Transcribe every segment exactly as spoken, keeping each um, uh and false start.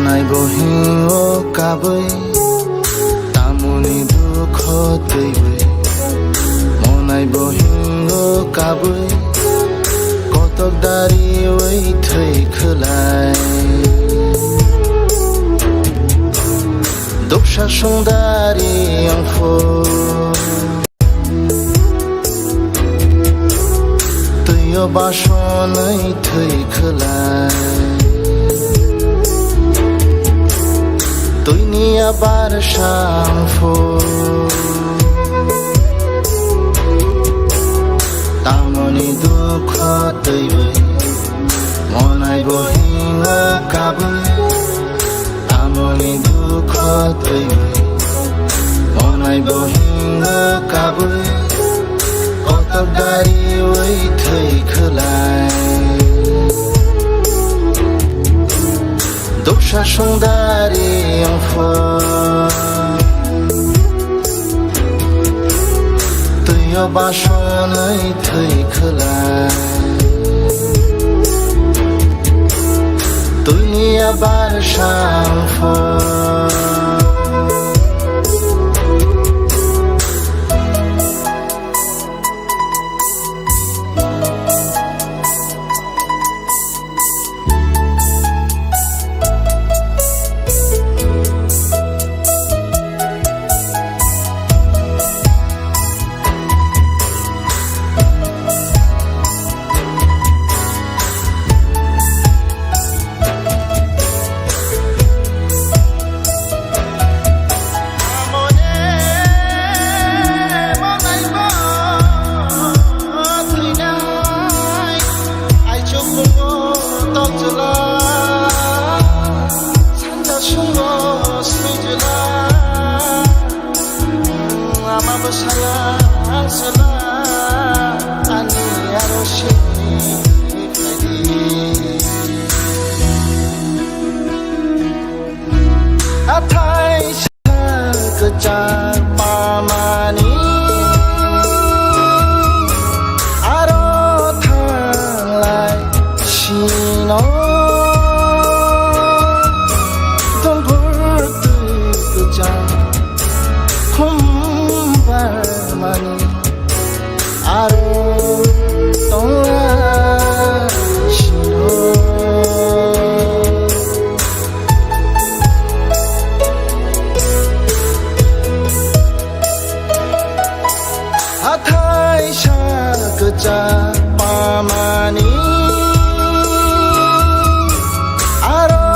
Monai bo hingo kabui, tamoni dukho twiwi. Monai bo hingo kabui, kotok dariwi thwi khwlai. Duksa sungdari wngphu. Twio basonwi thwi khwlai. Twini yabar sangphu. Tamoni dukho twiwi. Monai bo hingo kabui. Tamoni dukho twiwi, monai bo hingo kabui, kotok dariwi thwi khwlai. Duksa sungdari wngphu. Twio basonwi thwi khwlai. Twini yabar sangphu. Ama bwsala ang sela ani aro sini khaidi. Hathai sa kwchang pamani aro thanglai sino dongor twi kwchang. Khumbar mani aro tongla sino. Hathai sa kwchang pamani aro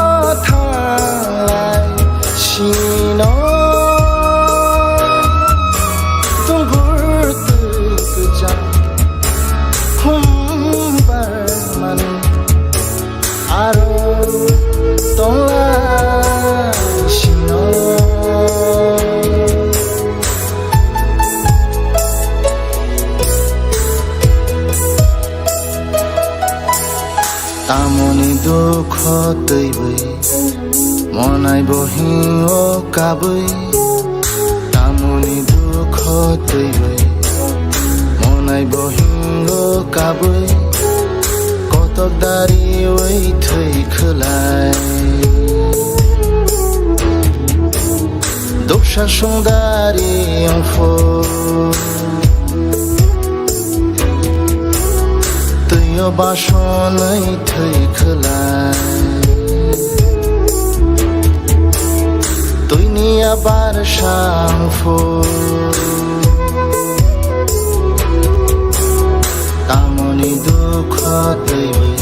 thanglai sino. Tunggur twi kwchang khumbar mani aro tongla sino. Tamoni dukho twiwi monai bo hingo kabwi. Tamoni dukho twiwi monai bo hingo kabwi. Kotok dariwi thwi khwlai. Duksa sungdari wngphu. Twio basonwi thwi khwlai. Twini yabar sangphu. Tamoni dukho twiwi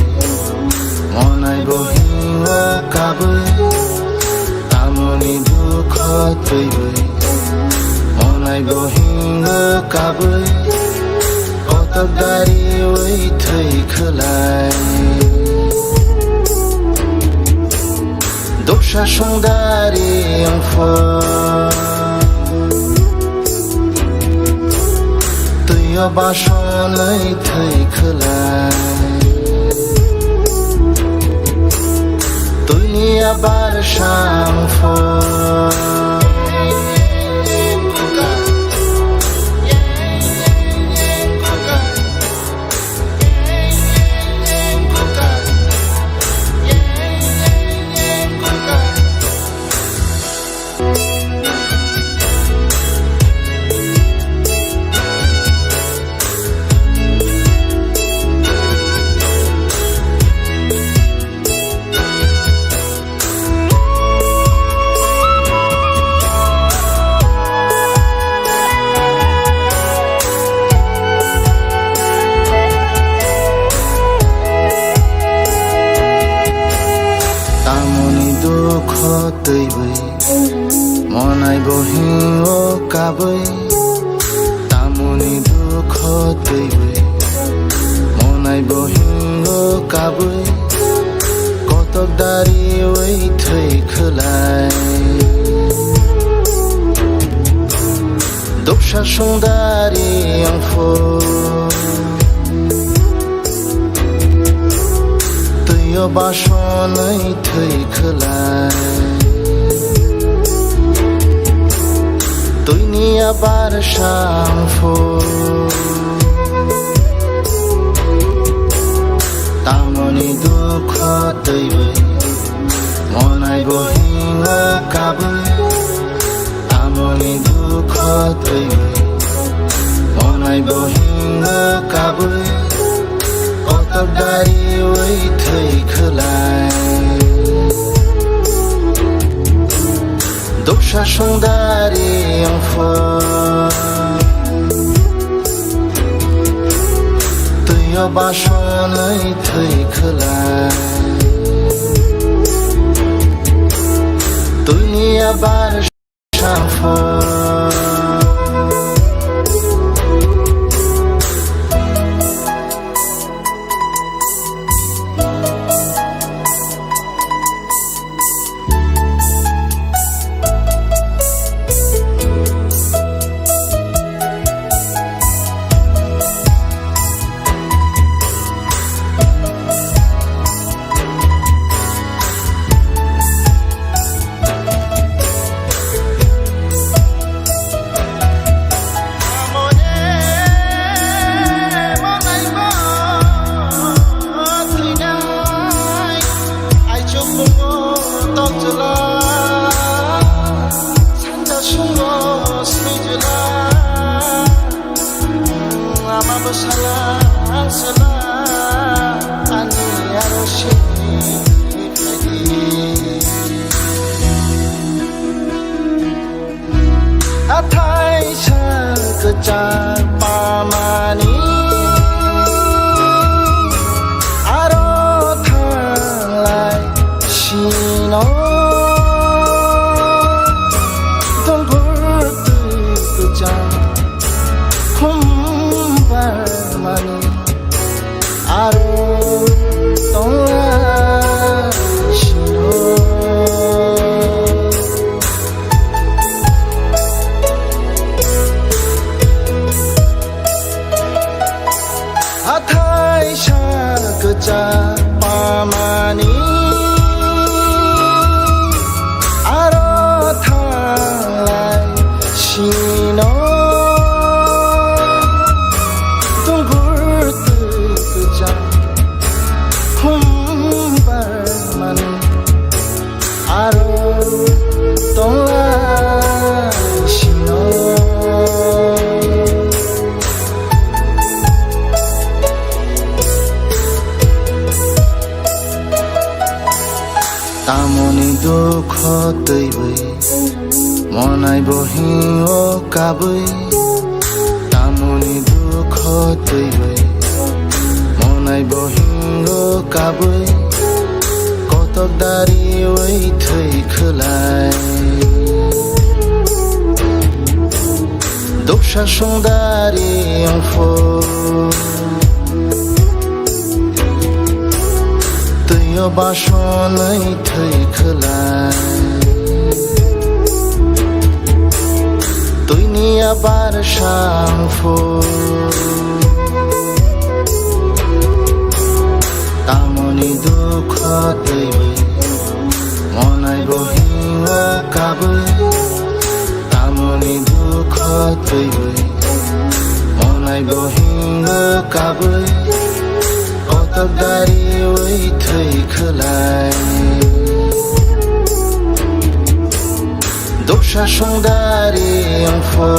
monai bo hingo kabwi. Tamoni dukho twiwi monai bo hingo kabwi. Kotok dariwi thwi khwlai. Duksa sungdari wngphu. Twio basonwi thwi khwlai. Twini yabar sangphu. twiwi, monai bo hingo kabwi, tamoni dukho twiwi, monai bo hingo kabwi, kotok dariwi thwi khwlai. Doksa songdari wngphu, twio basonwi thwi khwlai. Twini yabar sangphu, tamoni dukho twiwi, monai bo hingo kabwi. Tamoni dukho twiwi, monai bo hingo kabwi, kotok dariwi thwi khwlai. Doksa songdari wngphu, twio basonwi thwi khwlai. Twini yabar Ama bwsala, sala, ani aro sini phaidi. Hathai sa kwchang pamani, aro thanglai sino. Tongthor twi kwchang khum barmani, aro tongla sino. Hathai sa kwchang pamani, aro thanglai sino. Tongthor twi kwchang khum barmani, aro tongla sino. Tamoni dukho twiwi, monai bo hingo kabwi. Tamoni dukho twiwi, monai bo hingo kabwi, kotok dariwi thwi khwlai. Doksa songdari wngphu, twio basonwi thwi khwlai. Twini yabar sangphu, tamoni dukho twiwi, monai bo hingo kabwi. Tamoni dukho twiwi, monai bo hingo kabwi, kotok dariwi thwi khwlai. Doksa songdari wngphu,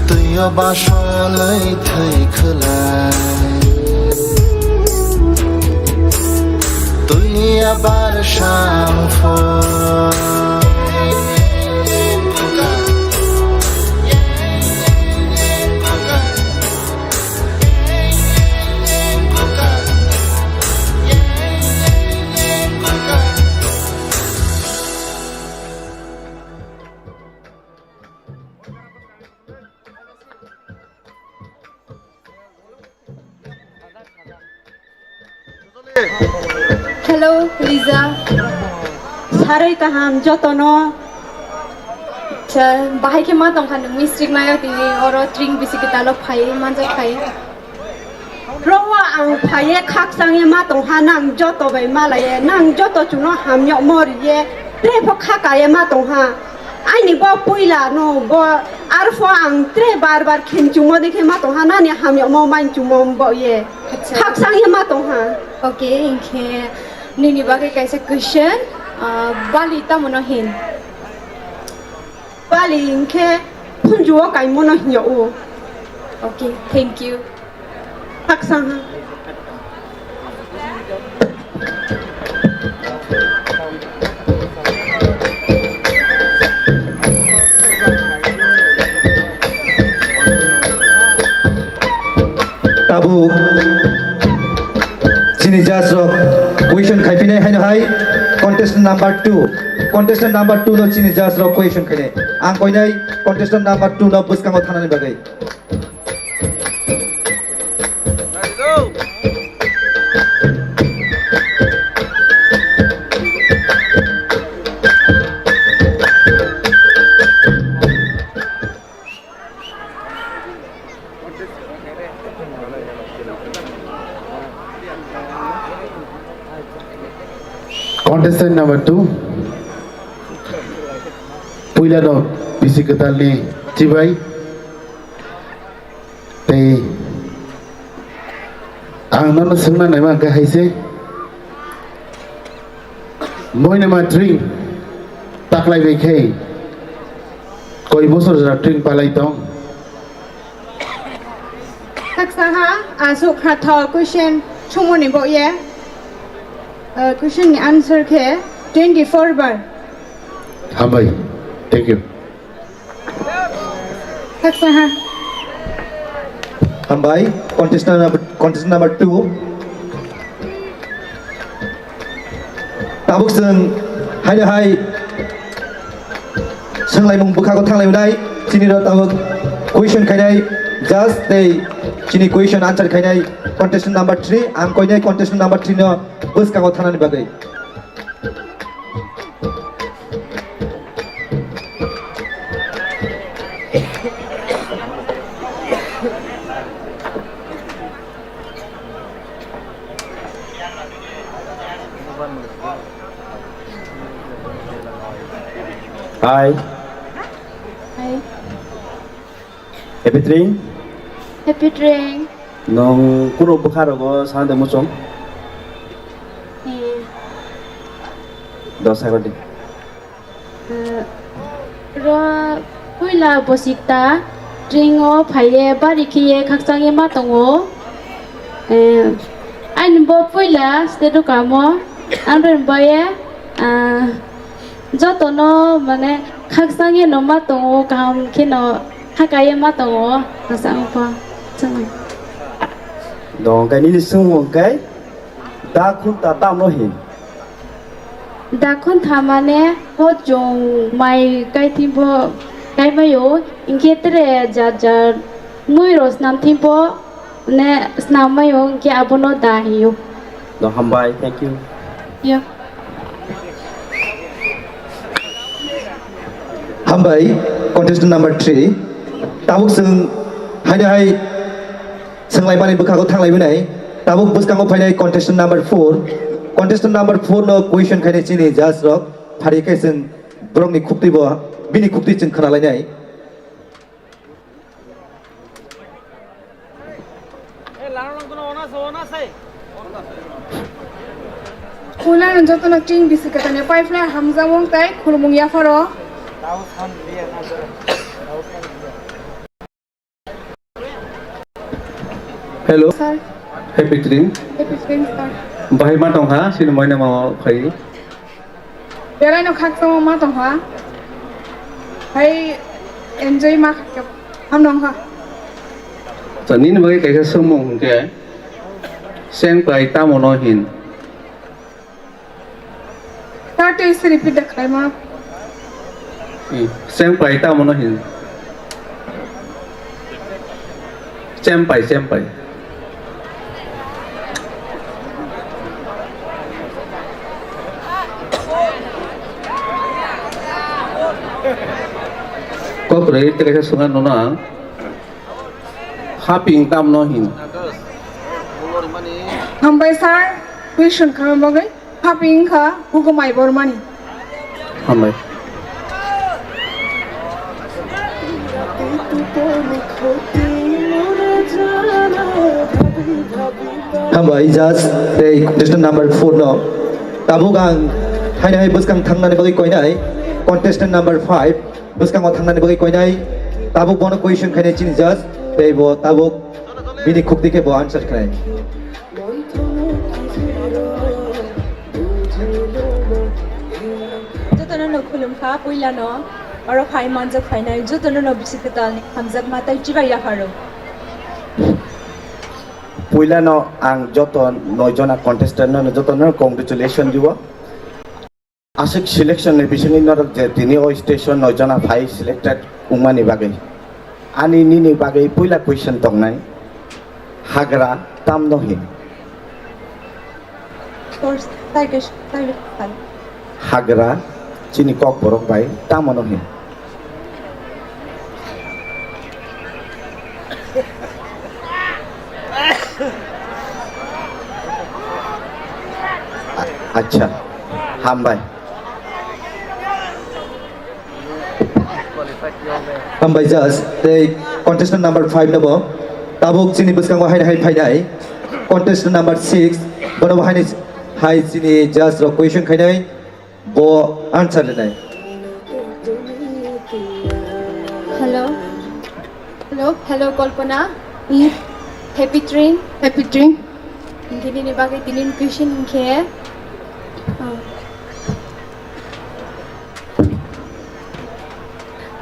twio basonwi thwi khwlai. Twini yabar sangphu. Hello, Liza. Saroi kaham jotono. Acha, bahai khe ma tongkha nwng mistrik nayo tini oro tring bisi kwtal o phai manjak khai. Roho ang phaiye khakchangye ma tongha nang joto bai malaiye nang joto chuno hamyokmo riye tei pho khakaye ma tongha. Aini bo puila no bo arpho ang tre bar bar khinchumo dekhe ma tongha nani hamyokmo mainchumo bo ye. Acha. Khakchangye ma tongha. Okay, hinkhe nini bagwi kaisa question, ah, bali tamo no hin? Bali hinkhe phunjuo kaimo no hinya o. Okay, thank you. Khakchangha. Tabuk chini judge rok question khaiphinai haino hai contestant number two, contestant number two no chini judge rok question khainai. Ang koinai contestant number two no bwskango thanani bagwi. Contestant number two. Puila no bisi kwtal ni chibai. Tei ang nono swngna naima hwnkhe hai se, moinama tring taklai bai khe koi bosor jora tring palai tong. Khaksa ha, aswk kha tho question sumoni bo ye. Uh, question ni answer khe twenty-four bar. Hambai. Thank you. Khaksa ha. Hambai, contestant number, contestant number two. Tabuk chwng haino hai swnglaimung bwkhago thanglaimwnai, chini rok tabuk question khainai judge tei chini question answer khainai contestant number three, ang koinai contestant number three no bwskango thanani bagwi. Hi. Hi. Happy train. Happy train. Nong kunu bwkha rogo sana de muchung. Eh. Dos second. Eh, ro puila bosikta train o phaiye bari khiye khakchangye ma tongo. Eh, aini bo puila state o kamo, amre baye, ah, jotono mane khakchangye no ma tongo, kaham kheno khakaye ma tongo, asang pa chwng. Dong kai nini sung kai da khun ta tam no hin. Dakhon thamane bo chwng mai kaithimbo kaimaio, hinkhe tere jar jar mui rok snam thimbo ne snam maio, hinkhe abono da hinyo. No, hambai, thank you. Yo. Hambai, contestant number three. Tabuk chwng haino hai Swnglaimani bwkhago thanglaibwnai. Tabuk bwskango phainai contestant number four. Contestant number four no question khainai chini judge rok. Phari khe chwng borokni khuktwi bo, bini khuktwi chwng khwnalainai. Unang jotono chini bisi kwthani pipeline hamjak wng tai khulumung yapharo. Hello. Sir. Happy train. Happy train, sir. Bahai ma tongkha, sini moina ma phai. Berai no khakchangma ma tongkha. Hai enjoy ma khakya. Ham nongkha. Sa nini bagwi kaisa swngmung hwnkhe, seng pai tamo no hin? Sir, tei se repeat da khlaima. Hmm, sempai tamo no hin. Sempai, sempai. Pwrwi tei kaisa swngna nono ang. Haping tamno hin? Hambai sir, question khamna bagwi. Haping wngkha Hugo Mai Bormani. Hambai. Hambai, judge tei contestant number four no. Tabuk ang haino hai bwskang thangnani bagwi koinai contestant number five. Bwskango thangnani bagwi koinai, tabuk bono question khainai chini judge, tei bo tabuk bini khukti khe bo answer khainai. Jotono no khulumkha, puilano oro phai manjak phainai jotono no bisi kwtalni hamjakma tei chibai yapharo. Puilano ang joto noi jona contestant no jotono congratulation dibo. Aswk selection ni bisingwi norok je tini o station noi jona phai selected wngmani bagwi. Ani nini bagwi puila question tongnai, hagra tamno hin? First, tai ke, tai ke sal. Hagra chini kokborok bai tamono hin? A-, acha, hambai. Hambai judge, tei contestant number five no bo tabuk chini bwskango haino hai phainai. Contestant number six, bono bo haino hai chini judge rok question khainai. Bo answer rinai. Hello. Hello, hello, Kalpana. Yes. Happy train. Happy train. Hinkhe nini bagwi tinin question hinkhe, oh.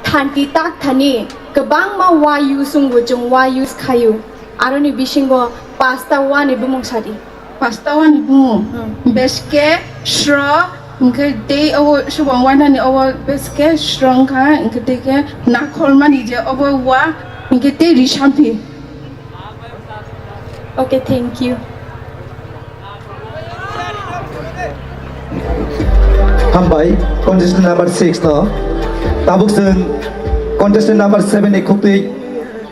Thanti tak thani kwbangma wa use wngo, chwng wa use khaio. Aroni bisingo pasta wa ni bumung sadi. Pasta wani bumung. Hmm. Beske, sro, hwnkhe tei obo subang wanani obo beske sro wngkha, hwnkhe tei khe nakhormani je obo wa, hwnkhe tei risamphi. Okay, thank you. Hambai, contestant number six no. Tabuk chwng contestant number seven ni khuktwi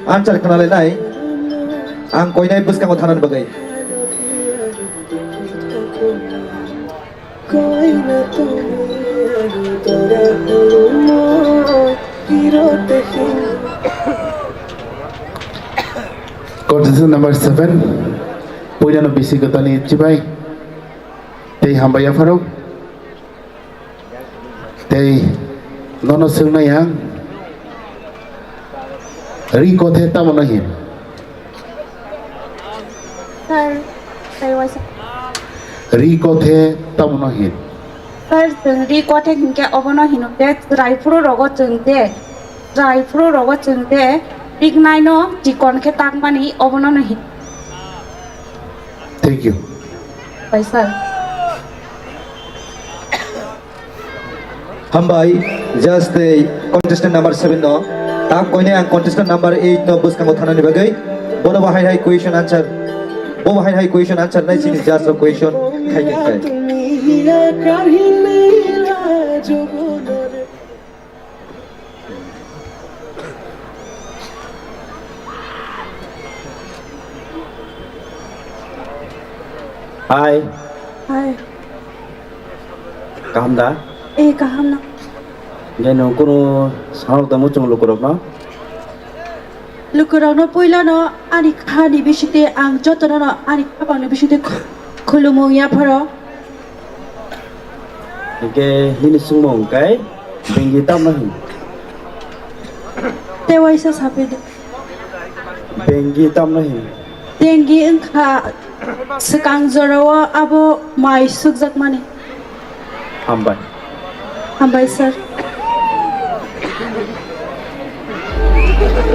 answer khna lainai. Ang koinai bwskango thanani bagwi. Contestant number seven, puilano bisi kwtalni chibai tei hambai yapharo. Tei nono swngnai ang, ri kothe tamo no hin? Sir, sir, waisa. Ri kothe tamo no hin? Sir, chwng ri kothe hinkhe obono hino je chwrai phuru rogo chwng je, chwrai phuru rogo chwng je, tiknai no chikon khe takmani obono no hin. Thank you. Bai sir. Hambai, just tei contestant number seven no. Tak koine ang contestant number eight no bwskango thanani bagwi. Bono bo hai hai question answer. Bo bo hai hai question answer nai chini judge rok question khai khai khai. Hai. Hai. Kaham da? Eh, kaham no. Hingke nwng kunu sanok tongmo chwng lukurokno? Lukurokno puilano ani khani bisingtwi ang jotono no ani khapangni bisingtwi khu-, khulumung yapharo. Hingke nini swngmung khe bengi tamno hin? Tei waisa saphi di. Bengi tamno hin? Bengi wngkha swkang jorao abo mai sukjakmani. Hambai. Hambai sir.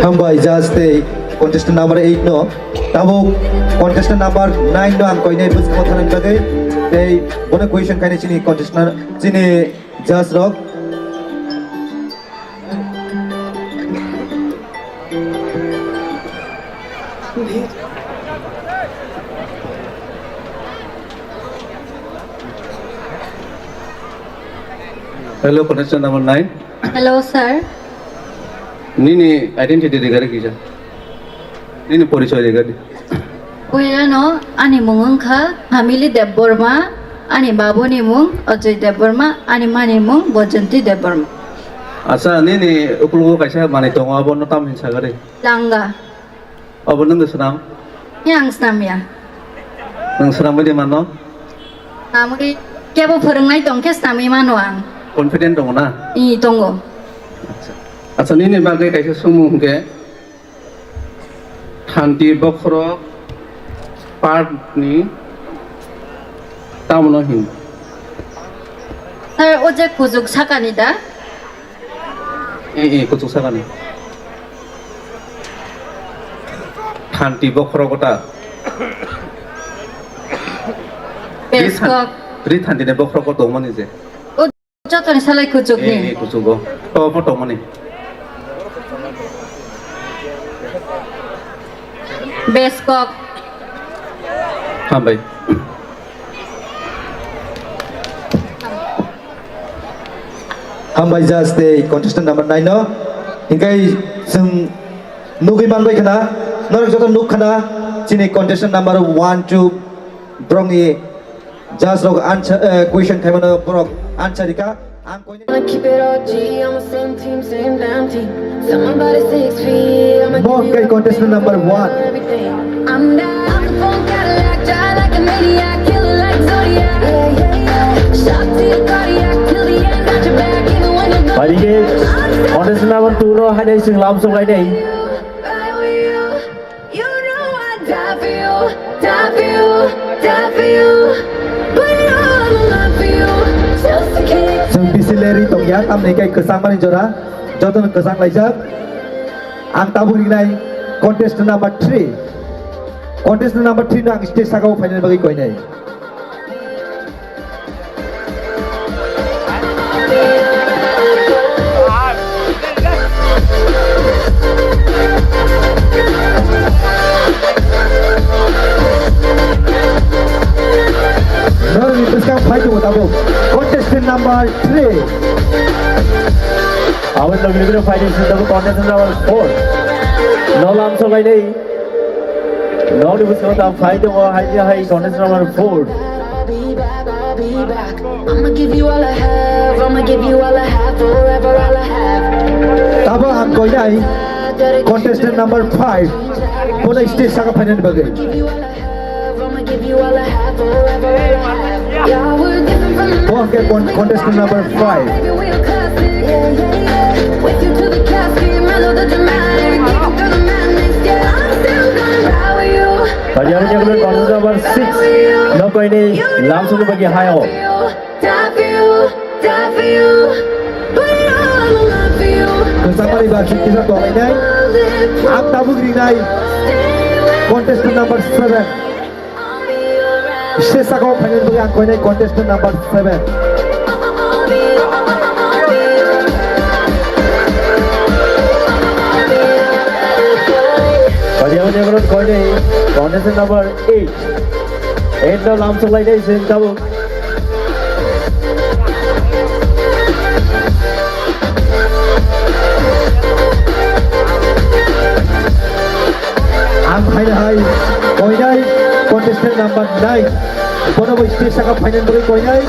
Hambai judge tei contestant number eight no. Tabuk contestant number nine no ang koinai bwskango thanani bagwi tei bono question khainai chini contestant chini judge rok. Hello, contestant number nine. Hello, sir. Nini identity rigari kisa. Nini porichoy rigari. Puilano ani mung wngkha Hamili Debbarma, ani babuni mung Ajoy Debbarma, ani mani mung Bojonti Debbarma. Acha, nini ukulugo kaisa manwi tongo, abono tam hin sagari? Langa. Obo nwng swnam? Ya, ang swnam ya. Nwng swnamwi de mano? Swnamwi kebo phwrwngnai tong khe swnamwi mano ang. Confident tongo na? I, tongo. Acha. Acha, nini bagwi kaisa sumung hwnkhe, Thanti bokhorok part ni tamno hin? Sir, o je kuchuk sakani da? Eh, eh, kuchuk sakani. Thanti bokhorok ta. Beskok. Ri than-, ri thanti ni bokhorok tongmani je. O jotoni salai kuchuk ni. Eh, eh, kuchugo. To, to tongmani. Beskok. Hambai. Hambai judge tei contestant number nine no. Hinkhe chwng nugwi manbai khna, norok joto nuk khna, chini contestant number one, two, borokni judge rok answer, eh, question khaimano borok answer rika. Ang koine Wanna keep it O G, I'm the same team, same damn team. Tell my body six feet, I'ma Bo give you kay contestant everything, number one. Everything. I'm that, I'm the phone Cadillac, drive like a maniac, killer like Zodiac. Yeah, yeah, yeah. Shot to your cardiac, till the end, got your back, even when you're gone. Pari ke contestant number two no hainai sing lam song lainai. Ride with you. You know I die for you, die for you, die for you. Put it all on the line for you, just in case. Chwng bisi leri tongya, tamni kai kwchangmani jora, jotono kwchang laijak. Ang tabuk rinai contestant number three. Contestant number three no ang stage sakao phainani bagwi koinai. Norokni bwskang phai tongo tabuk contestant number three. Aboni logi logi no phai di sini tabuk contestant number four. No lam sobai dei. Nokni bwskango ta phai tongo, hai je hai contestant number four. I'ma give you all I have, I'ma give you all I have, forever all I have. Tabo ang koinai contestant number five, bono stage saka phainani bagwi. I'ma give you all I have, forever all I have. Bo hwnkhe con-, contestant number five. Tadi aboni contestant number six. Nokoi ni lamsong bagi hayo. Kwchangmani ba kisa tonglainai. Ang tabuk rinai contestant number seven. Stage saka o phainani bagwi ang koinai contestant number seven. Padiyawan yagrot koinai contestant number eight. Eight no lamsok lainai sing tabuk. Ang hai hai koinai contestant number nine. Bono bo stage saka phainani bagwi koinai.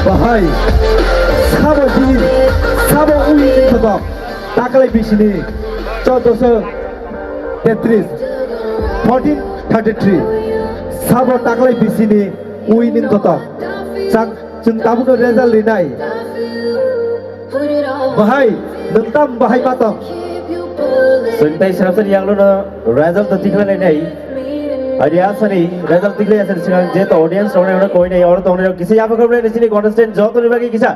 Bahai sabo jini sabo ui ni thotok taklai bisini choddoso tetris, fourteen thirty three sabo taklai bisini ui ni thotok chak. Chwng tabukno result rinai. Bahai, nwng tam bahai ma tong? Chwng tai srapsani yanglono result to tikhlai lainai. Ani asani result tikhlai asani sigang je to audience rokno ono koinai, oro tongnai rok kisa yapha khoroknai chini contestant jotoni bagwi kisa.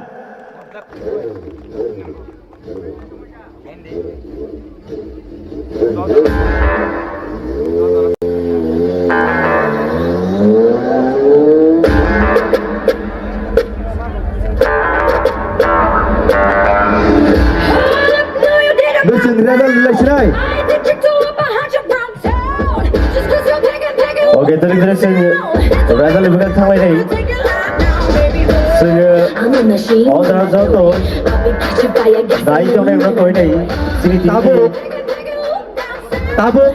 Listen, rebel, listen. Betul itu sih. Rasa lebih kan sama ini. Sehingga order jatuh. Dari jam yang berapa ini? Sini tinggi. Tabuk, tabuk,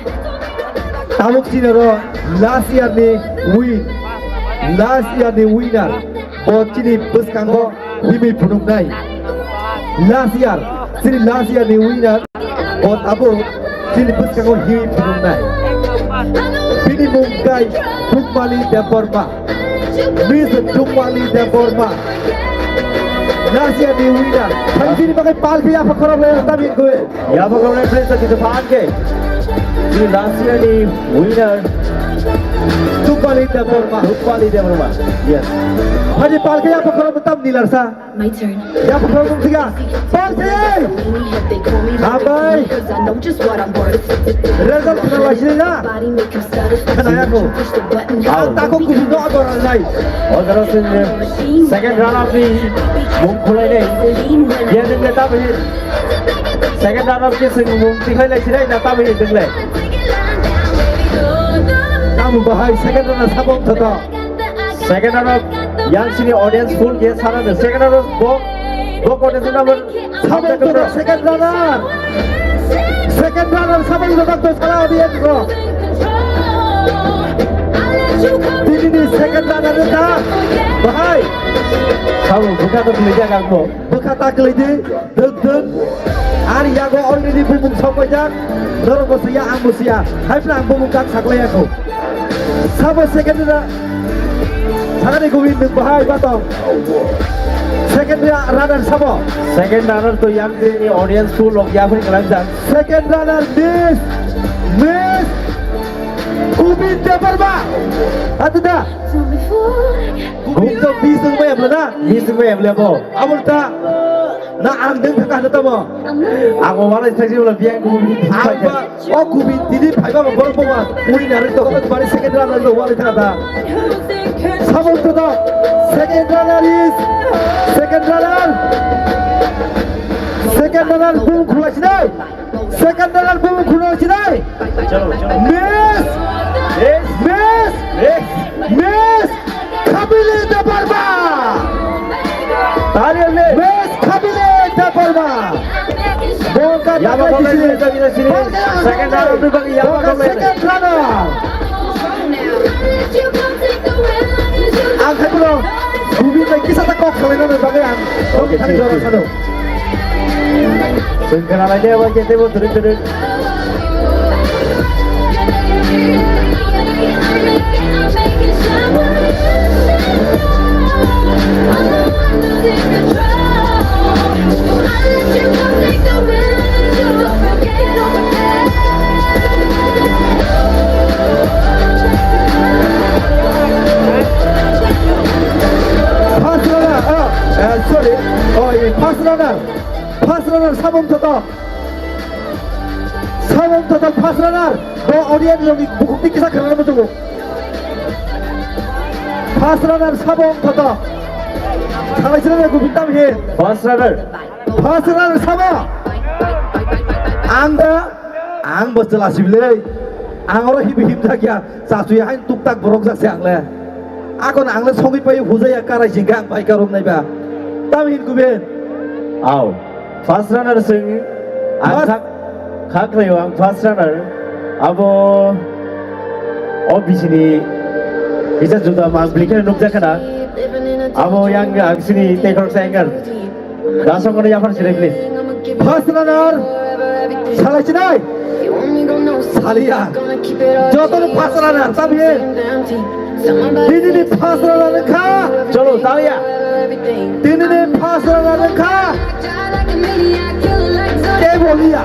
tabuk chini oro last year ni win, last year ni winner. Bo chini bwskango himwi phunuknai. Last year, chini last year ni winner. Bo tabuk chini bwskango himwi phunuknai. Bini mung khe Dukmali Debbarma. Miss Dukmali Debbarma. Last year ni winner. Thang bini bagwi pal khe yapha khorok lai tamhin khe. Yapha khorok lai please kita phan khe. Ni last year ni winner. Dukmali Debbarma. Dukmali Debbarma. Yes. Haji pal khe yapha khorok tam nilar sa. My turn. Yapha khorok tiga. Pal khe. They call me Abai. Because I know just what I'm worth. Result khna lai sini na. Body make 'em stutter. Khna ya ko. Push the button. Au. Ang tako kubi no agora lai. Odaro sini. Second runner up ni mung khulai nei. Dia ding le tabi. Second runner up ke sini mung tikhai lai sinai na tabi ding le. Tamu bahai second runner sabong thata. Second runner up yang sini audience full ke sana de. Second runner up bo bo audience number Sabong to second runner. Second runner sabong to doctor sala audience ko. Tini ni second runner ta. Bahai. Sabong buka to kuli jaga ko. Buka ta kuli di. Duk duk. Ar yago already bumung sok bajak. Norok bo siya ang bo siya. Hai pla ang bumung kak saklai ako. Sabo second ra-, sakani gubin nwng bahai ba tong. Second ra-, runner sabo. Second runner to yang tini audience full of yapri kalam jang. Second runner Miss, Miss Gubin Debbarma. Atu da. Gubin to Miss nwng bayam na. Miss nwng bayam le bo. Abul ta. Na ang deng thaka hano tamo. Ang walai thakji wala biang Gubin. Ang ba. O Gubin tini phaiba bo borok bo ba. Ui na ri to bari second runner do wali thaka da. Sabong to do. Second runner is, second runner. Second runner bum khulai sinai. Second runner bum khulai sinai. Chalo, chalo. Miss. Yes. Miss. Yes. Miss. Khabili Debbarma! Tari le! Miss Khabili Debbarma! Bongka Yama takai Khabili sini. Takai sini. Second runner ni bagi Yama Bongka Khabili. Second runner. Ang khai bro, Gubin bai kisa ta kok salai na bagi ang. Okay, thang jora sano. Sengkana lagi apa kita mau terus terus. First runner, ah, eh, sorry. Oh, eh, first runner. First runner, sabong thotok. Sabong thotok, first runner. Bo audience rokni bukhukni kisa khwnana muchungo. First runner, sabong thotok. Salai sini aku bintang he. First runner. First runner, sabo. Ang da, ang bo chwla sibilai. Ang oro hibi himjak ya. Chasu ya hain tuktak borok jak se ang le. Akon ang le songwi pai hujai ya karai jingka ang pai karok nai ba. Tam hin kuben. Au. First runner swng ang First- khak, khak reo ang first runner. Abo o bisini bisa juda mang blikhe nukjakha na. Abo yang ang sini tekor saingar. Dasong kono yapar sini please. First runner salai sinai. Saliya. Joto first runner tabi. Tini ni first runner kha. Chalo, taliya. Tini ni first runner kha. Ke boliya.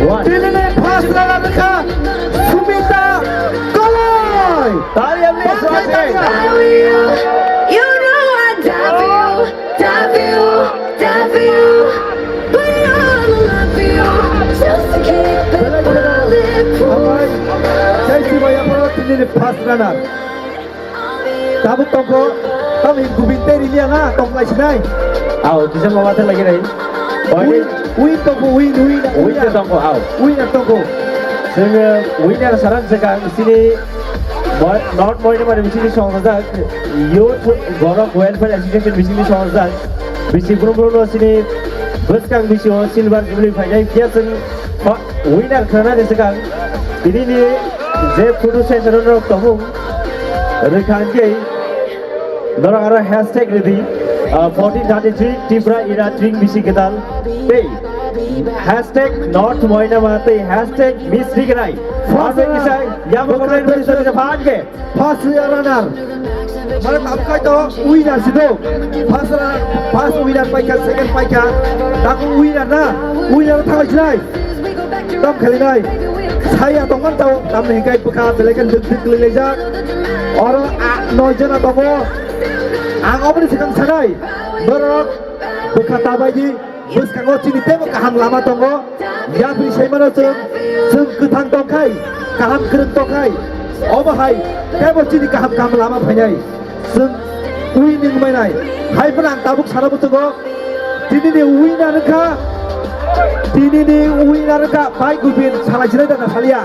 One. Tini ni first runner kha. Sumita Koloi. Taliya, please, one time. You know I die for you, die for you, die for you. But I'm alive for you, just to keep it bulletproof. Jai Shri Bhai, aparo tini ni first runner. Tabuk tongkho, tamo Gubin tei riliya na, tongklai sinai. Au, kisa mama tei lagi rai. Win, win tongkho, win, win, win tongkho, au. Win tongkho. Chwng winner saran swkang chini Mo-, North Moinamari bisingni songchajak Youth Borok Welfare Association bisingni songchajak bisi brum brumno chini bwskang bisio silver jubilee phainai phiya chwng pha-, winner khwnani swkang tinini je photo session rok tongmung rwkha hwnkhe norok aro hashtag rwdi, ah, fourteen thirty-three Tripura Ira Tring Bisi Kwtal tei hashtag North Moinama tei hashtag Miss Rigrai. First Aro kisa yabo runner. Comment bisa bisa phan ke. First runner. Mane tabuk khai to winner si do. First runner, first winner paikha, second paikha. Taku winner na. Winner thanglai sinai. Tam khalinai. Saya tongman tau. Tam ni hikai bwkha belai khe dik dik kwlwi laijak. Oro a, noi jona tongo. Ang oboni swkang sanai. Norok bwkha tabaidi. Bwskango chini teibo kaham lama tongo. Yapri saimano chwng, chwng kwthang tongkhai, kaham kwrwng tongkhai. Obo hai teibo chini kaham kaham lama phainai. Chwng winning mainai. Hai phano ang tabuk sana bwskango. Tinini winner wngkha. Tinini winner wngkha. Bai Gubin salai sinai da na saliya.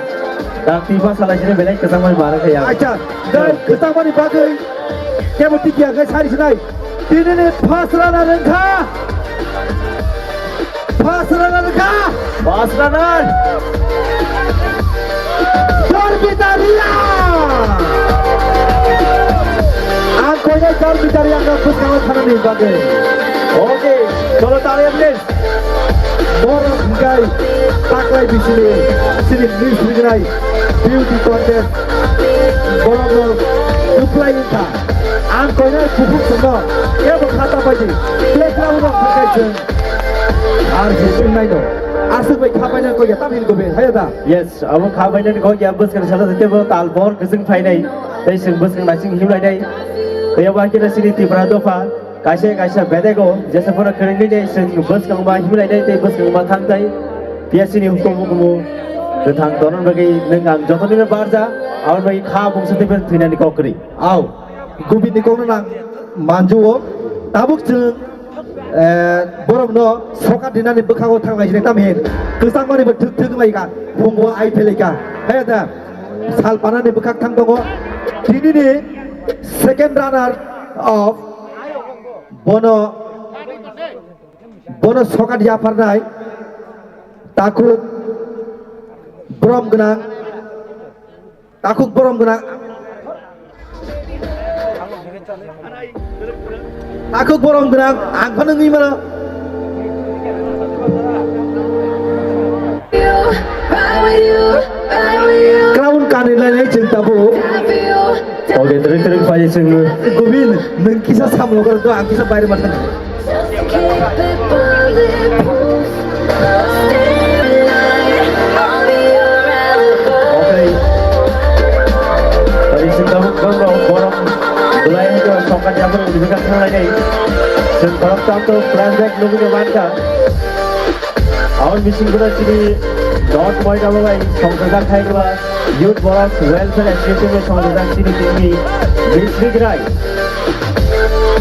Dak tiba salai sinai belai kwchangmani bara khe ya. Acha, dai kwchangmani bagwi kebo tikya khe sari sinai. Tinini first runner wngkha. First runner wngkha. First runner. Dormita Reang. Ang koinai Dormita Reang no bwskango thanani bagwi. Okay, cholo talia please. Borok hingkai taklai bisini sini Miss Rigrai beauty contest borokno kwplai wngkha. Ang koinai bukhuk songno kebo khata paidi playground rok hingkai chwng ar hingkai naino aswk bai kha paina koya tam hin gobe haya da. Yes, abo kha paina ni kok ya bwskang sala tebo tal bor kwchwng phainai tei chwng bwskang naising himlainai tei abo hakhe sini Tripura dopha. Kaisa kaisa bedego jesa phano kwrwngwi de chwng bwskangma himlai de tei bwskangma thang tai. Phiya chini hukumu kumu kwthang tonon bagwi nwng ang jotono barja, aboni bagwi kha bungsa tei thwinani kok kwrwi. Au, Gubinni kokno nang manjuo. Tabuk chwng, eh, borokno sokat dinani bwkhago thanglai jini tamhin kwchangmani bo thwk thwk lai kha, phungo ai phelai kha. Haya da, sal panani bwkhak thang tongo. Tinini second runner of Bono, bono sokat yapharnai takhuk borom gwnang, takhuk borom gwnang, takhuk borom gwnang, ang phano wngwi mano. Crown kanwi lainai chwng tabuk. Oke, trik trik pai chwng. Gobin, nwng kisa samlo karo, ang kisa baire ma thang. Okay. Tadi sing tabuk bang rok borok belai itu songkat yang belum bisa kena lagi. Sing borok tam tu flashback nunggu di mana? Aboni bisingtwi chini North Moinamari bai songchajak khai kha Youth Borok Welfare Association bai songchajak chini tini Miss Rigrai.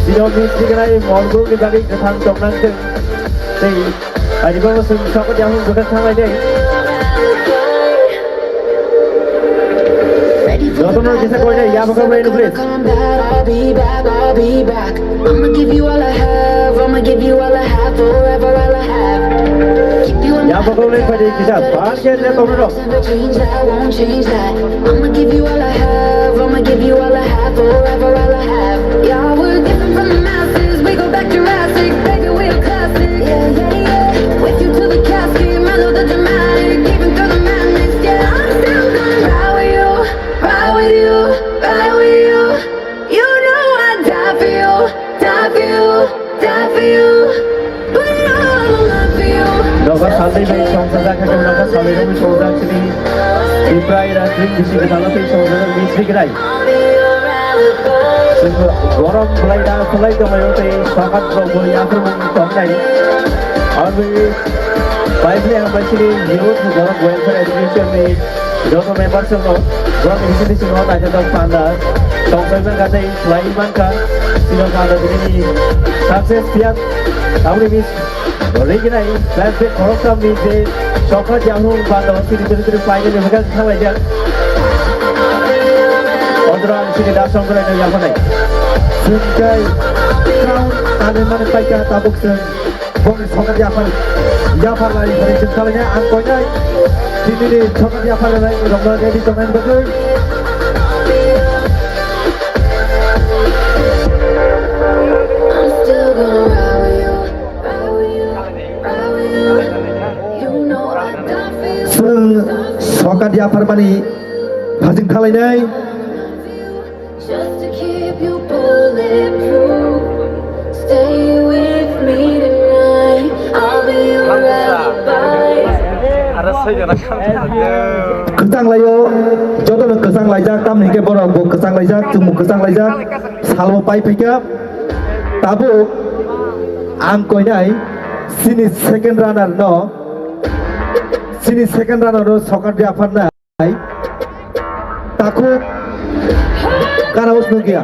Chini Miss Rigrai Molbulni bagwi kwthang tongnang thung tei ani bagwi chwng sokot yapharwi bwkhak thanglainai. Jotono kisa koinai, yapharwi, please. I'ma give you all I have, I'ma give you all I have, forever all I have. Keep you in my Yapharwi, please, kisa. Bang khe, le, tongno. Never change that, won't change that. I'ma give you all I have, I'ma give you all I have, forever all I have. Yeah, we're different from the masses, we go back Jurassic, baby, we a classic. Yeah, yeah, yeah. With you to the casket, I know the dramatic, even through the madness, yeah, I'm still gonna ride with you. Ride with you, ride with you. You know I'd die for you, die for you, die for you. Put it all on the line for you. Nogo salai bai songchajak, nogo salai bai songchajak chini Tripura Ira Tring Bisi Kwtal tei songchajak Miss Rigrai. Chwng borom belai da, belai tonglaio tei sokhat rok bo yapharmung tongnai. Aboni bai phai ang bai chini Youth Borok Welfare Association ni joto members rok, borok ni bisingtwi chwng naithotok panda tongthokjak kha tei khlai mankha, chini panda tini success phiya, aboni bis-, Riginai, flashback khoroksa mide, sokha jahung bando, sini turi turi paigani, hwnkhe thanglaijak. Odra ang sini da songkrai no yaphanai. Sungkai, crown, ane mane paika tabuk sung. Bongni sokha yaphar, yaphar lai, bari sung khalai ang koinai. Sini ni sokha yaphar lai, rongma ready tongnai bagwi. I'm still gonna ride with you. Chwng sokha yapharmani phasing thalainai. Kwchang laio, jotono kwchang laijak, tamni hwnkhe borok bo kwchang laijak, chwngbo kwchang laijak, salbo pai phaikha. Tabuk ang koinai chini second runner no, chini second runner no sokha yapharnai. Takhuk kana usnung ya.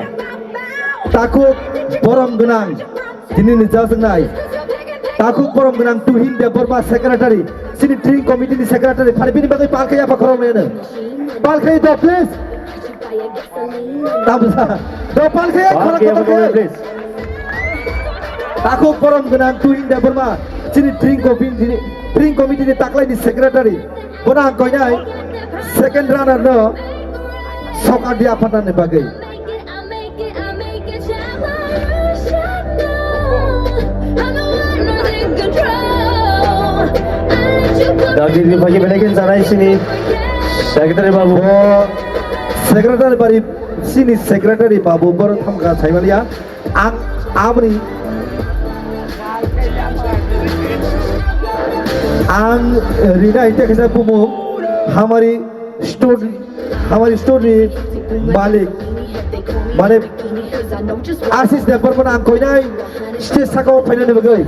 Takhuk borom gwnang. Tini ni jasnai. Takhuk borom gwnang Tuhin Debbarma secretary. Chini dring committee ni secretary. Phari bini bagwi palkhe yapha khorok nene. Palkhe do please. Tamsa. Do palkhe khorok khorok please. Takhuk borom gwnang Tuhin Debbarma. Chini dring committee ni, dring committee ni taklai ni secretary. Bono ang koinai second runner no sokha yapharnani bagwi. Dagdiri phagi belai khe janai sini secretary babu. Bo secretary bari sini secretary babu boro thamka saimaliya. Ang aboni ang rina ite kisa bumu hamari store hamari store ni malik mane Ashish Debbarma ang koinai stage saka o phainani bagwi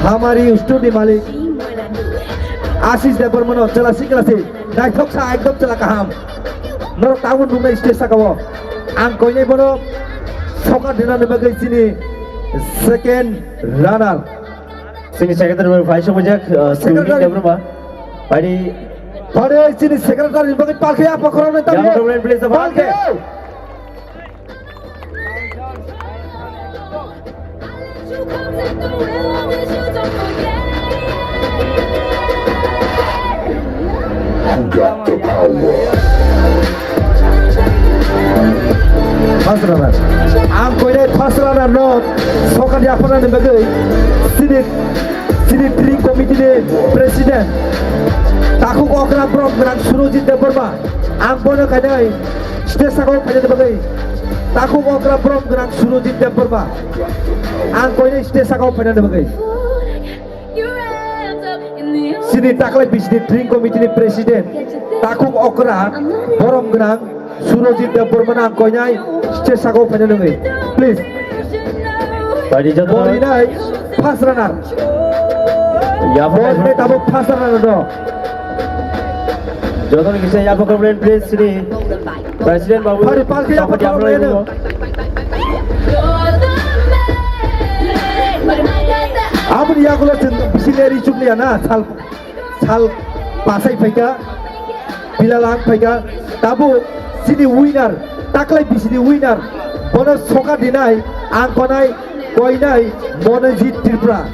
hamari store ni malik Ashish Debbarma no chela sikla si naithok sa ekdom chela kaham. Norok tabuk nuknai stage saka o. Ang koinai bono sokha dinani bagwi chini second runner. Chini secretary bai phai sokjak, uh, Secretary. Sujit Debbarma. Bai di. Bai di, chini secretary ni bagwi palkhe apa khoroknwi tabi. Yang problem please, palkhe. Palkhe. Who got the power? First runner. Ang koinai first runner no sokha yapharnani bagwi sini sini dring committee ni president takhuk okra borok gwnang Surojit Debbarma. Ang bono kainai stage saka o phainani bagwi takhuk okra borok gwnang Surojit Debbarma. Ang koinai stage saka o phainani bagwi. Sini taklai bisini dring committee ni president takhuk okra borom gwnang Surojit Debbarma no ang koinai stage saka o phainani bagwi. Please. Bai di joto. Borinai first runner. Yapha. Borinai tabuk first runner no. Joto ni kisa yapha khoroknwi please sini. President babu. Phari palkhe yapha khoroknwi no. Aboni yagulo chwng bisi leri chukliya na sal sal pasai phaikha, bila lang phaikha. Tabuk sini winner, taklai bisini winner. Bono sokha dinai ang konai koinai Monojit Tripura.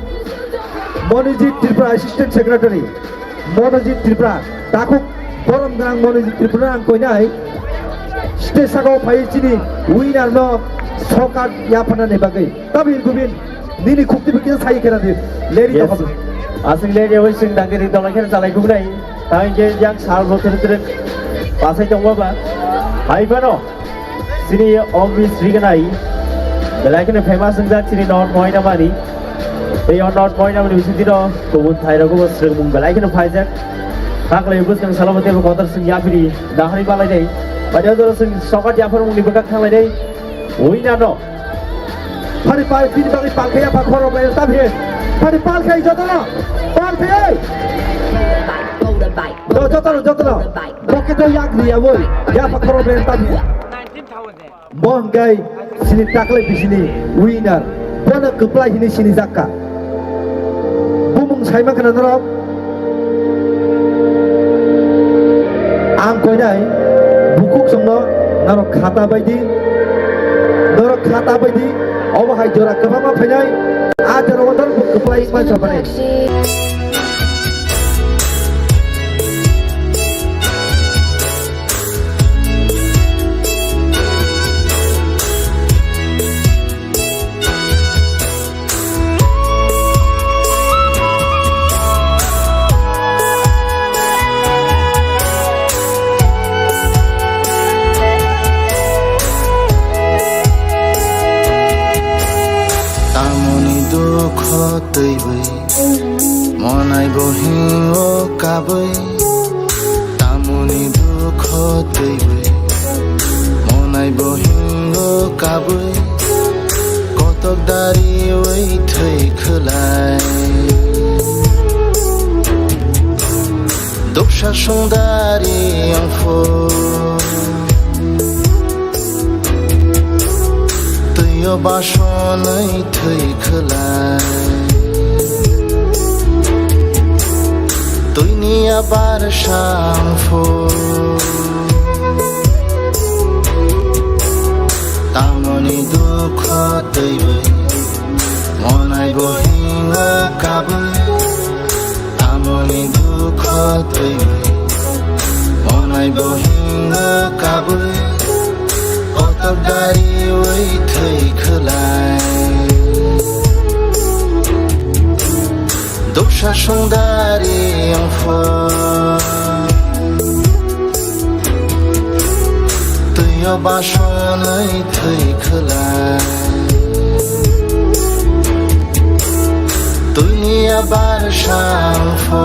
Monojit Tripura assistant secretary. Monojit Tripura, takhuk borom gwnang Monojit Tripura ang koinai stage saka o phai chini winner no sokha yapharnani bagwi. Tabi gubin nini khukti bikhe sai khena di. Leri yes. Aswk leri oi sing dangke ri tolai khena chalai khubnai. Tang je yang sal bo tere tere pasai tongba ba. Hai bano. Chini o Miss Rignai belai kheno famous wngjak chini North Moinamani. Tei o North Moinamani bisingtwi no kubun thai rogo bo swrwngmung belai kheno phaijak. Taklai bwskang salo bo teibo kotor swng yaphiri dahari balai dai. Badi o jora swng sokat yapharmungni bwkak thanglai dai. Winner no. Phari pai, phini bagwi palkhai ya, pha khorok lai ta phi. Phari palkhai jotono. Palkhai. Jotono, jotono. Bo khe to yak ri ya boi. Ya pha khorok bai ta phi. Bo hwnkhe sini taklai bisini winner. Bo Kwplai hinwi sinijak kha. Bumung saima khna norok. Ang koinai bukhuk songno norok khata baidi. Norok khata baidi. Obo hai jora kwbangma phainai. A jora o norok kwplai wngma chapani. Tamoni dukho twiwi monai bo hingo kabwi. Tamoni dukho twiwi monai bo hingo kabwi. Kotok dariwi thwi khwlai. Duksa songdari wngphu. Twio basonwi thwi khwlai. Twini abar sangphu. Tamoni dukho twiwi monai bo hingo kabwi. Tamoni dukho twiwi monai bo hingo kabwi. Kotok dariwi thwi khwlai. Duksa songdari wngphu. Twio basonwi thwi khwlai. Twini abar sangphu.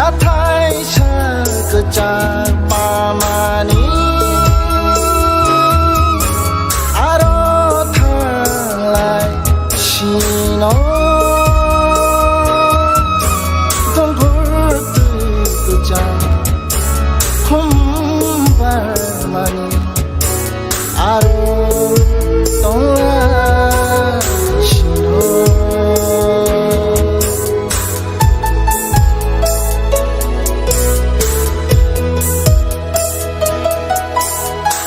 Hathai sa kwchar pamani aro thanglai sino dongor twi kwchar khumbar mani. Aro tongla sino.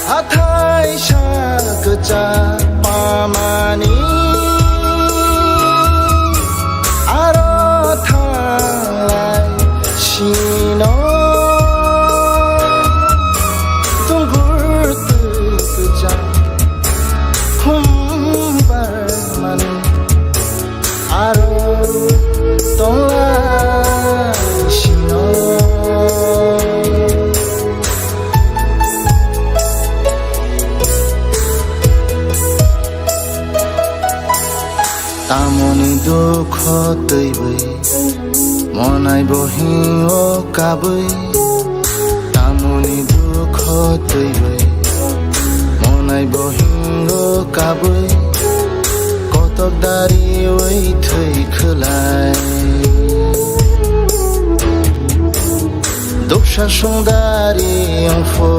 Hathai sa kwchar pamani aro thanglai sino. Tungkur twi kwchar khumbar mani aro tongla sino. Tamoni dukho twiwi monai bo hingo kabwi. Tamoni dukho twiwi monai bo hingo kabwi. Kotok dariwi thwi khwlai. Duksa songdari wngphu.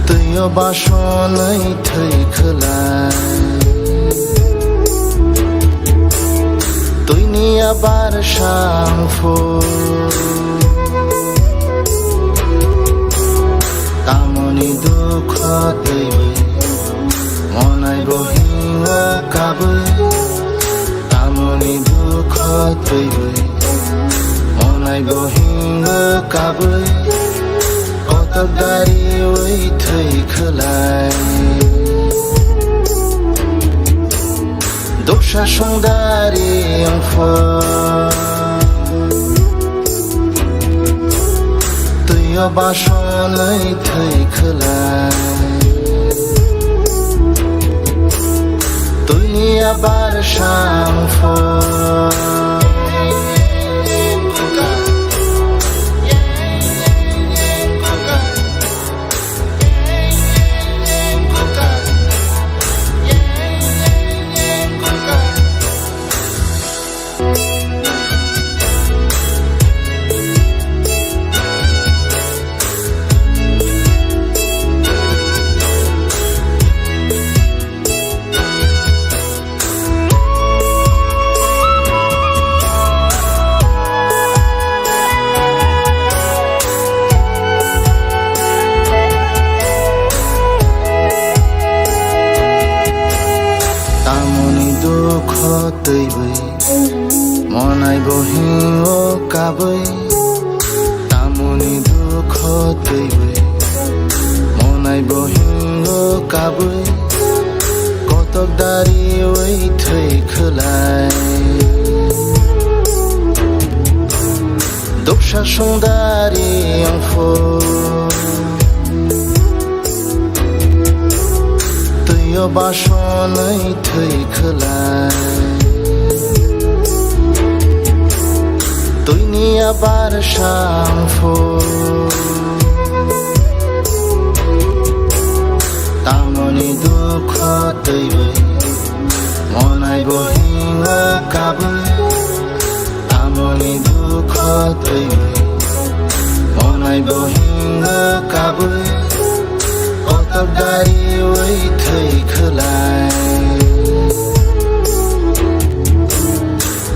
Twio basonwi thwi khwlai. Twini abar sangphu. Tamoni dukho twiwi Monai bo hingo kabwi, tamoni dukho twiwi. Monai bo hingo kabwi, kotok dariwi thwi khwlai. Duksa songdari wngpho, twio basonwi thwi khwlai. Twini abar sangpho. Tamoni dukho twiwi, monai bo hingo kabwi. Tamoni dukho twiwi, monai bo hingo kabwi. Kotok dariwi thwi khwlai. Duksa songdari wngpho, twio basonwi thwi khwlai. Twini abar sangpho. Tamoni dukho twiwi, monai bo hingo kabwi. Tamoni dukho twiwi, monai bo hingo kabwi. Kotok dariwi thwi khwlai.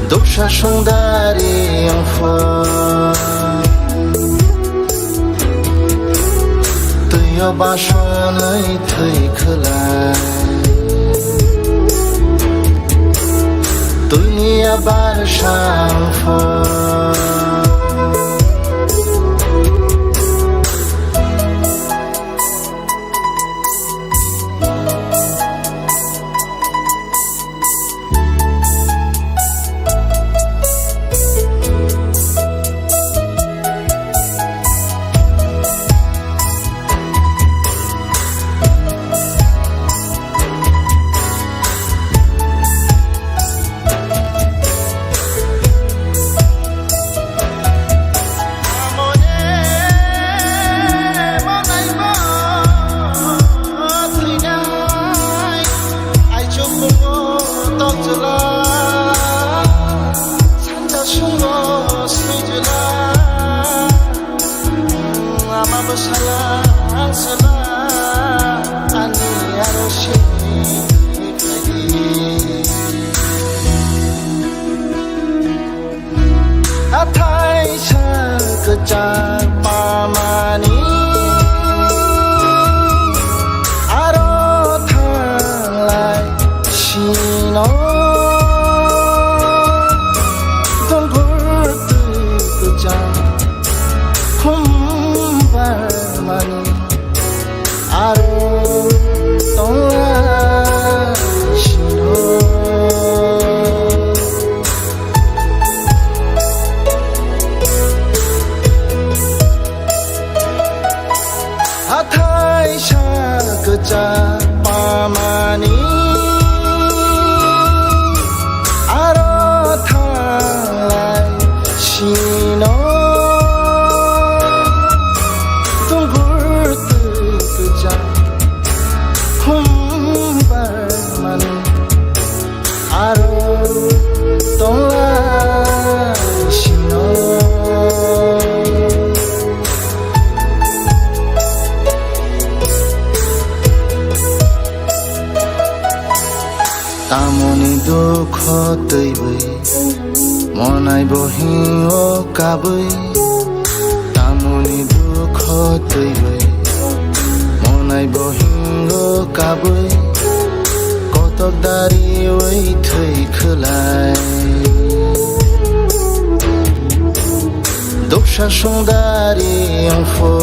Duksa songdari wngpho, twio basonwi thwi khwlai. Twini abar sangpho. Ama bwsala ang sala ani aro sini khlai di. Hathai sa kwchak pamani aro thanglai sino dongor twi kwchak khumbar mani aro tongla sino. Hathai sa kwchak pamani aro thanglai sino. Tungkur twi kwchak khumbar mani aro tongla sino. Tamoni dukho twiwi, monai bo hingo kabwi. Tamoni dukho twiwi, monai bo hingo kabwi. Dariwi thwi khwlai. Duksa songdari wngphu.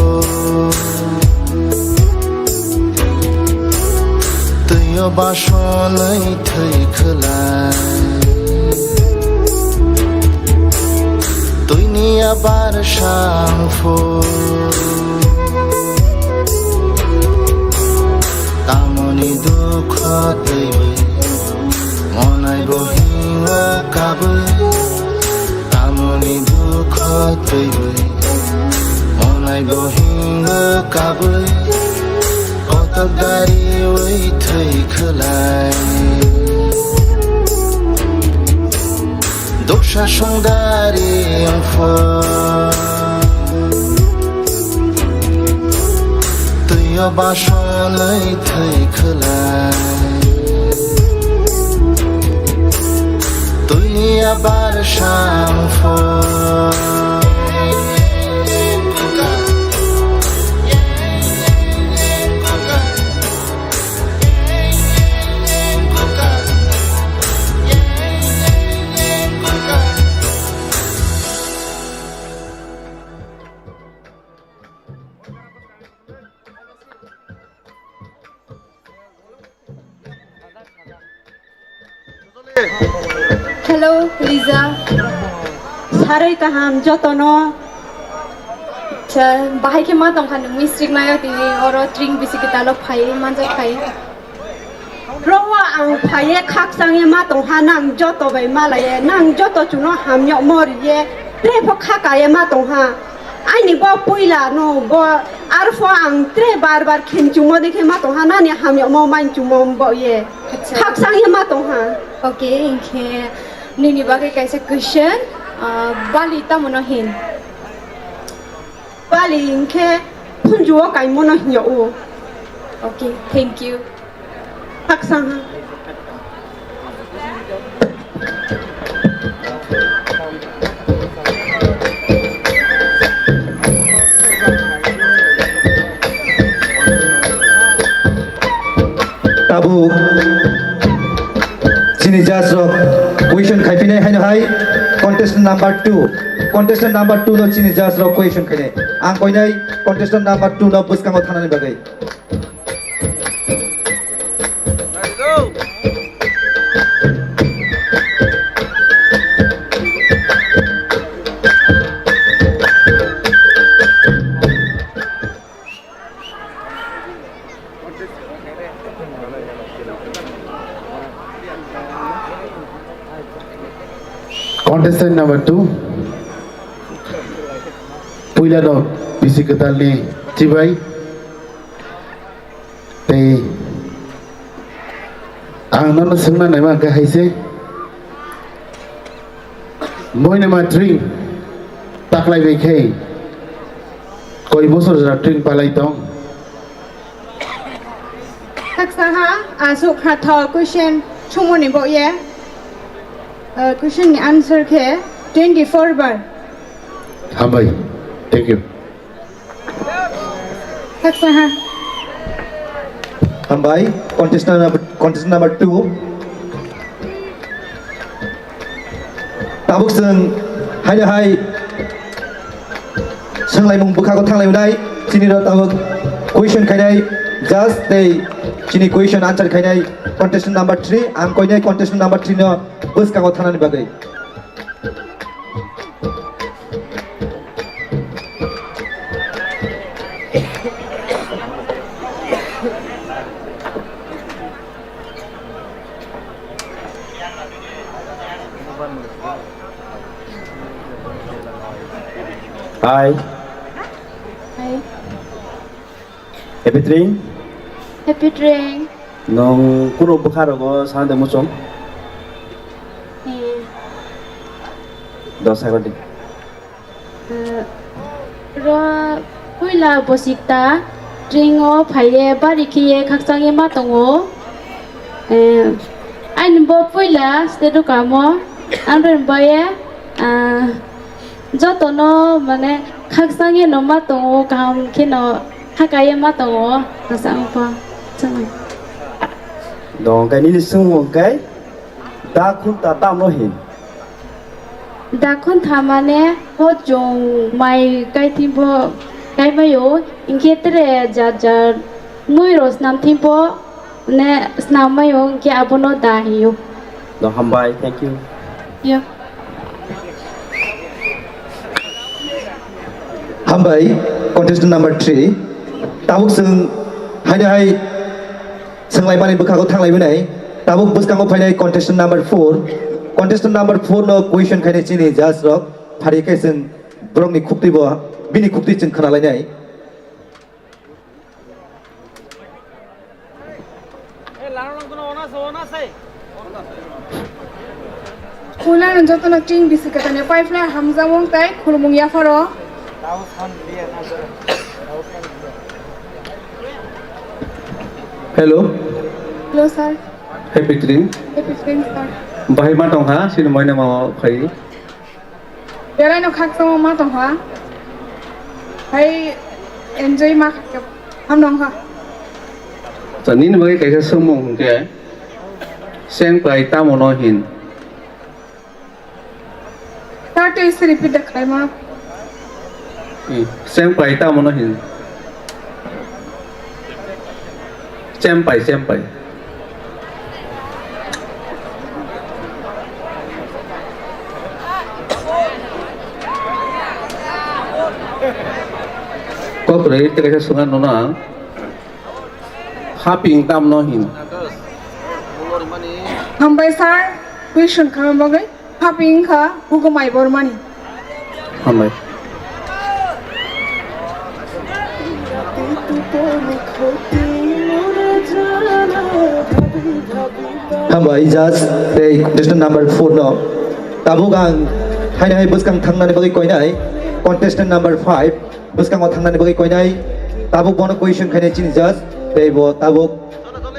Twio basonwi thwi khwlai. Twini abar sangphu. Tamoni dukho twiwi, monai bo hingo kabwi. Tamoni dukho twiwi, monai bo hingo kabwi. Kotok dariwi thwi khwlai. Duksa songdari wngphu. Twio basonwi thwi khwlai. Twini abar sangphu. Hello, Lisa. Saroi kaham jotono. Acha, bahai khe ma tongkha nungwi sriknaio tini oro tring bisi kwtalok phai manjak phai. Rowa ang phaiye khakchangye ma tongha nang joto bai malaiye, nang joto chuno hamyok moriye, trepho khakaye ma tongha. Aini bo puila no bo arpho ang tre bar bar khenchumo dekhe ma tongha nani hamyokmo mainchumo bo ye. Acha. Khakchangye ma tongha. Okay, hinkhe nini bagwi kaisa question, ah, bali tamo no hin? Bali hinkhe phunjuo kaimo no hinyao. Okay, thank you. Khakchangha. Tabuk chini judge rok question khaiphinai haino hai contestant number two, contestant number two no chini judge rok question khainai. Ang koinai contestant number two no bwskango thanani bagwi. Contestant number two, puila no bisi kwtalni chibai. Tei ang nono swngna naima hwnkhe hai se, Moinama tring taklai bai khe koi bosor jora tring palai tong. Khaksa ha, aswk kha tho question sumoni bo ye. Uh, question ni answer khe twenty-four bar. Hambai. Thank you. Khaksa ha. Hambai, contestant number, contestant number two. Tabuk chwng haino hai swnglaimung bwkhago thanglaimwnai, chini rok tabuk question khainai judge tei chini question answer khainai contestant number three, ang koinai contestant number three no bwskango thanani bagwi. Hai. Hai. Happy train? Happy train. Nwng kunu bwkha rogo sana de muchung? Eh. Dos sai rodi. Eh, ro puila bosikta train o phaiye bari khiye khakchangye ma tongo. Eh, aini bo puila state o kamo, amroi baye, ah, jotono mane khakchangye no ma tongo, kaham kheno khakaye ma tongo, aswk wngkha. Chwng. Dong kai nini sung kai da khun ta tam no hin. Da khun tha mane ho chwng mai kai thimbo kai mayo, hinkhe tere jar jar mui ro snam thimbo ne snam mayo, hinkhe abono da hiyo. No, hambai, thank you. Yo. Hambai, contestant number three. Tabuk chwng haino hai swnglaimani bwkhago thanglaibwnai. Tabuk bwskango phainai contestant number four. Contestant number four no question khainai chini judge rok. Phari khe chwng borokni khuktwi bo, bini khuktwi chwng khwnalainai. Puilano jotono chini bisi kwthani paiphlai hamjakmung tei khulumung yapharo. Hello. Hello, sir. Happy train. Happy train, sir. Bahai ma tongkha, sini moina ma phai. Beraino khakchangma ma tongkha. Hai enjoy ma khaikhe hamno wngkha. Acha, nini bagwi kaisa swngmung hwnkhe, sengpai tamo no hin? Sir, tei se repeat da khlaima. Hmm, sengpai tamo no hin? Chempai, chempai. Kok rwi tei kaisa swngna nono ang. Haping tam no hin? Hambai sir, question kama bagwi. Haping kha Hugo Mai Bormani. Hambai. Hambai, judge, tei contestant number four no. Tabuk ang haino hai bwskang thangnani bagwi koinai contestant number five. Bwskango thangnani bagwi koinai, tabuk bono question khainai chini judge, tei bo tabuk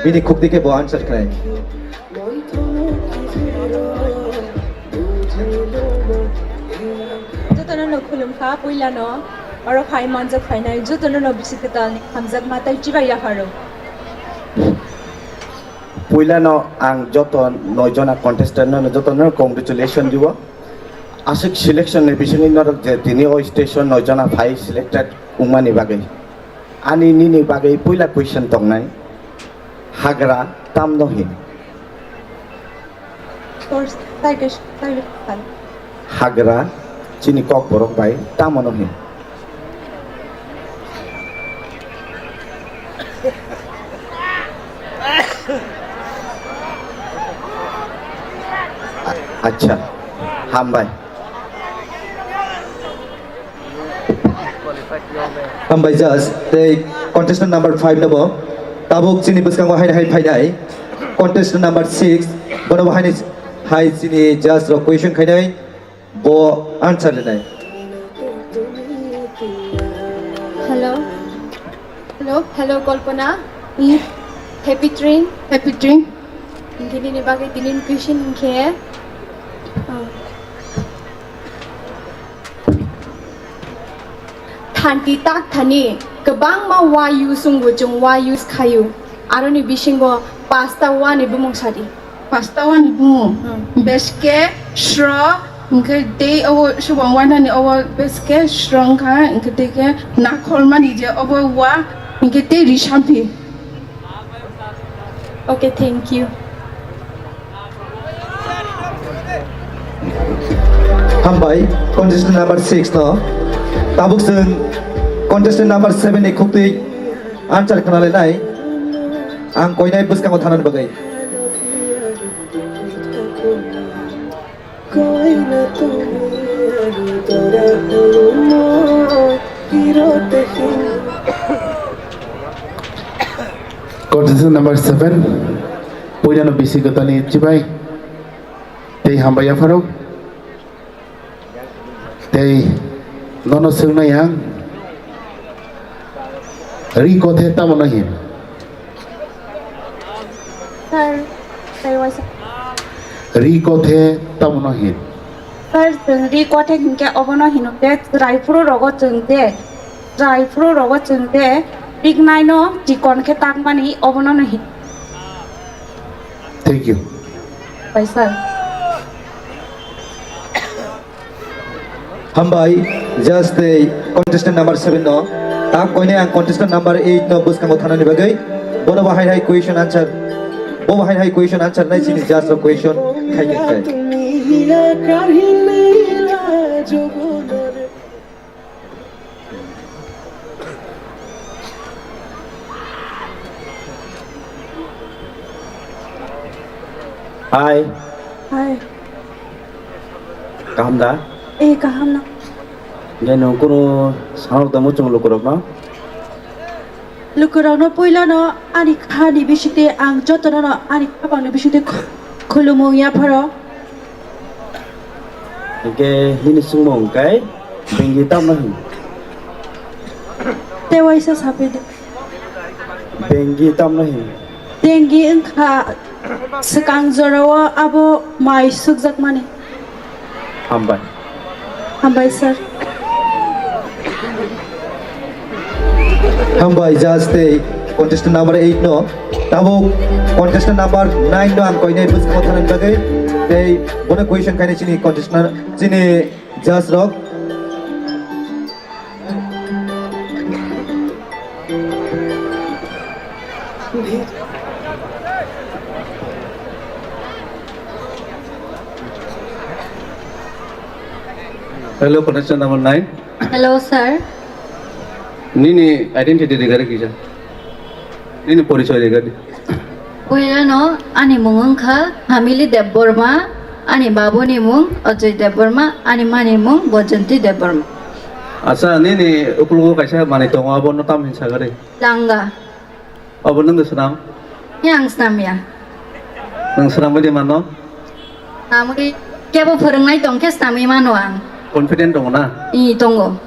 bini khukti khe bo answer khlai. Jotono no khulumkha, puilano oro phai manjak phainai jotono no bisi kwtalni hamjakma tei chibai yapharo. Puilano ang joto noi jona contestant no jotono congratulation diwo. Aswk selection ni bisingwi norok je tini o station noi jona phai selected wngmani bagwi. Ani nini bagwi puila question tongnai, hagra tamno hin? First, tai ke, tai ke, tai. Hagra chini kokborok bai tamono hin? A-, acha, hambai. Hambai judge, tei contestant number five no bo tabuk chini bwskango haino hai phainai. Contestant number six, bono bo haino hai chini judge rok question khainai, bo answer rinai. Hello. Hello, hello, Kalpana. Yes. Happy train. Happy train. Hinkhe nini bagwi tinin question hinkhe, oh. Thanti tak thani kwbangma wa use wngo, chwng wa use khaio. Aroni bisingo pasta wa ni bumung sadi. Pasta wani bumung. Hmm. Beske, sro, hwnkhe tei obo subang wanani obo beske sro wngkha, hwnkhe tei khe nakhormani je obo wa, hwnkhe tei risamphi. Okay, thank you. Hambai, contestant number six no. Tabuk chwng contestant number seven ni khuktwi answer khwnalainai. Ang koinai bwskango thanani bagwi. Contestant number seven, puilano bisi kwtalni chibai tei hambai yapharo. Tei nono swngnai ang, ri kothe tamo no hin? Sir, tei waisa. Ri kothe tamo no hin? Sir, chwng ri kothe hinkhe obono hino khe chwrai phuru rogo chwng de, chwrai phuru rogo chwng de, riknai no chikon khe takmani obono no hin. Thank you. Bai sir. Hambai, just tei contestant number seven no. Tak koine ang contestant number eight no bwskango thanani bagwi. Bono bo hai hai question answer. Bo hai hai question answer nai chini judge rok question khai khai khai. Hai. Hai. Kaham da? Eh, kaham no. Nge nung kunu sanok da muchung lukurok no? Lukurokno puilano ani khani bisingtwi ang jotono no ani khapangni bisingtwi khu-, khulumung yapharo. Hingke hini swngmung kai bengi tamno hin? Tei waisa sapidi. Bengi tamno hin? Bengi wngkha swkang jorao abo mai sukjakmani. Hambai. Hambai, sir. Hambai, judge tei contestant number eight no. Tabuk contestant number nine no ang koinai bwskango thanani bagwi. Tei bono question khainai chini contestant, chini judge rok. Hello, contestant number nine. Hello, sir. Nini identity rigari kisa? Nini porichoy rigari? Puilano ani mung wngkha Hamili Debbarma, ani babuni mung Ajoy Debbarma, ani mani mung Bojonti Debbarma. Acha, nini ukulugo kaisa manwi tongo, abono tam hin sagari? Langa. Obo nwng swnam? He, ang swnam ya. Nwng swnamwi de mano? Swnamwi kebo phwrwngnai tong khe swnamwi mano ang. Confident tongo na? I, tongo.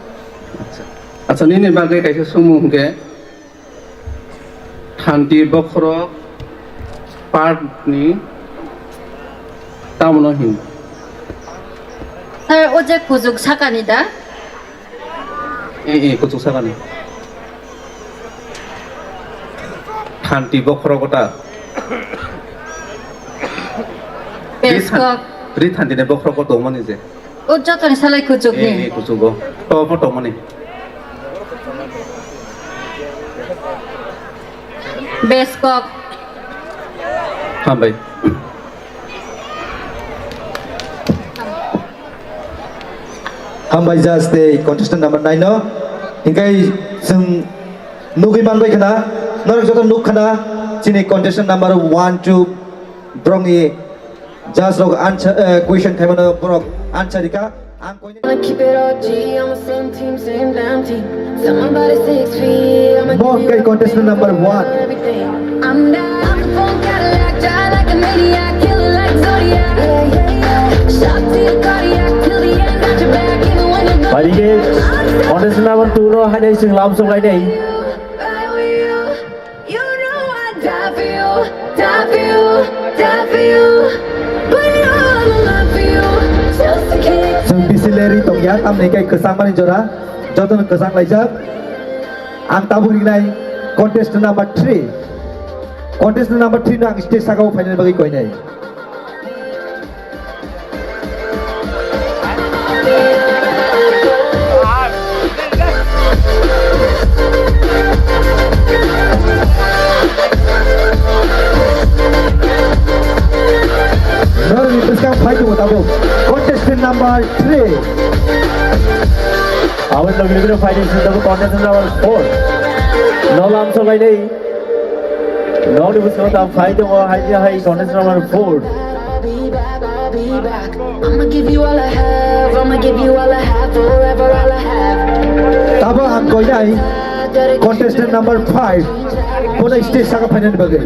Acha. Acha, nini bagwi kaisa swngmung hwnkhe, thanti bokhorok part ni tamno hin? Sir, o je kuchuk sakani da? Eh, eh, kuchuk sakani. Thanti bokhorok ta. Beskok. Ri than-, ri thanti ni bokhorok tongmani je. O jotoni salai kuchuk ni. Eh, eh, kuchugo. To, to tongmani. Beskok. Hambai. Hambai judge tei contestant number nine no. Hingkai chwng nugwi manbai khna, norok joto nuk khna, chini contestant number one, two, borokni judge rok answer, eh, question khaimano borok answer rika. Ang koine Wanna keep it O G, on the same team, same damn team. Tell my body six feet, I'ma Bo give you hingkai contestant everything, number one. Everything. I'm that phone Cadillac, drive like a maniac, kill it like Zodiac. Yeah, yeah, yeah. Shot to your cardiac, till the end, got your back, even when you're gone. Bai hingke contestant number two no hainai chwng lamsok lainai. Ride with you. You know I die for you, die for you, die for you. Put it all on the line for you, just to keep Chwng bisi leri tongya, tamni kai kwchangmani jora, jotono kwchang laijak. Ang tabuk rinai contestant number three. Contestant number three no ang stage sakao phainani bagwi koinai. Norokni bwskang phai tongo tabuk contestant number three. Aboni loge loge phai tongo tabuk contestant number four. No lamsok lainai. Nokni bwskango tabuk phai tongo, hai, hai, contestant number four. I'ma give you all I have, I'ma give you all I have, forever all I have. Tabuk ang koinai contestant number five, bono stage saka phainani bagwi.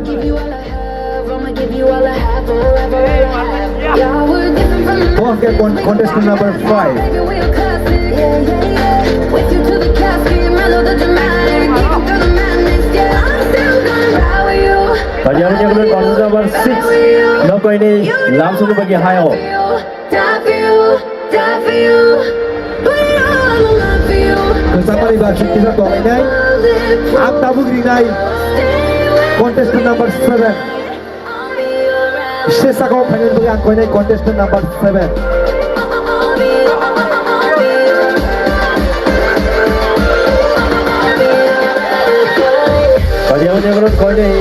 I'ma give you all I have, forever all I have. Yeah, we're different from the Bo hingke con-, contestant number five. Baby, we're classic. Yeah, yeah, yeah. With you to the casket, mellow the dramatic. Even through the madness, yeah, I'm still gonna ride with you. Pajama ni contestant number six. No koinai lamsok ni bagwi hayo. Die for you, die for you. Put it all on the line for you. Kwchangmani ba sixty kisa tonglainai. Ang tabuk rinai contestant number seven. Stage sakao phainani bagwi ang koinai contestant number seven. Padiya padiya kono koinai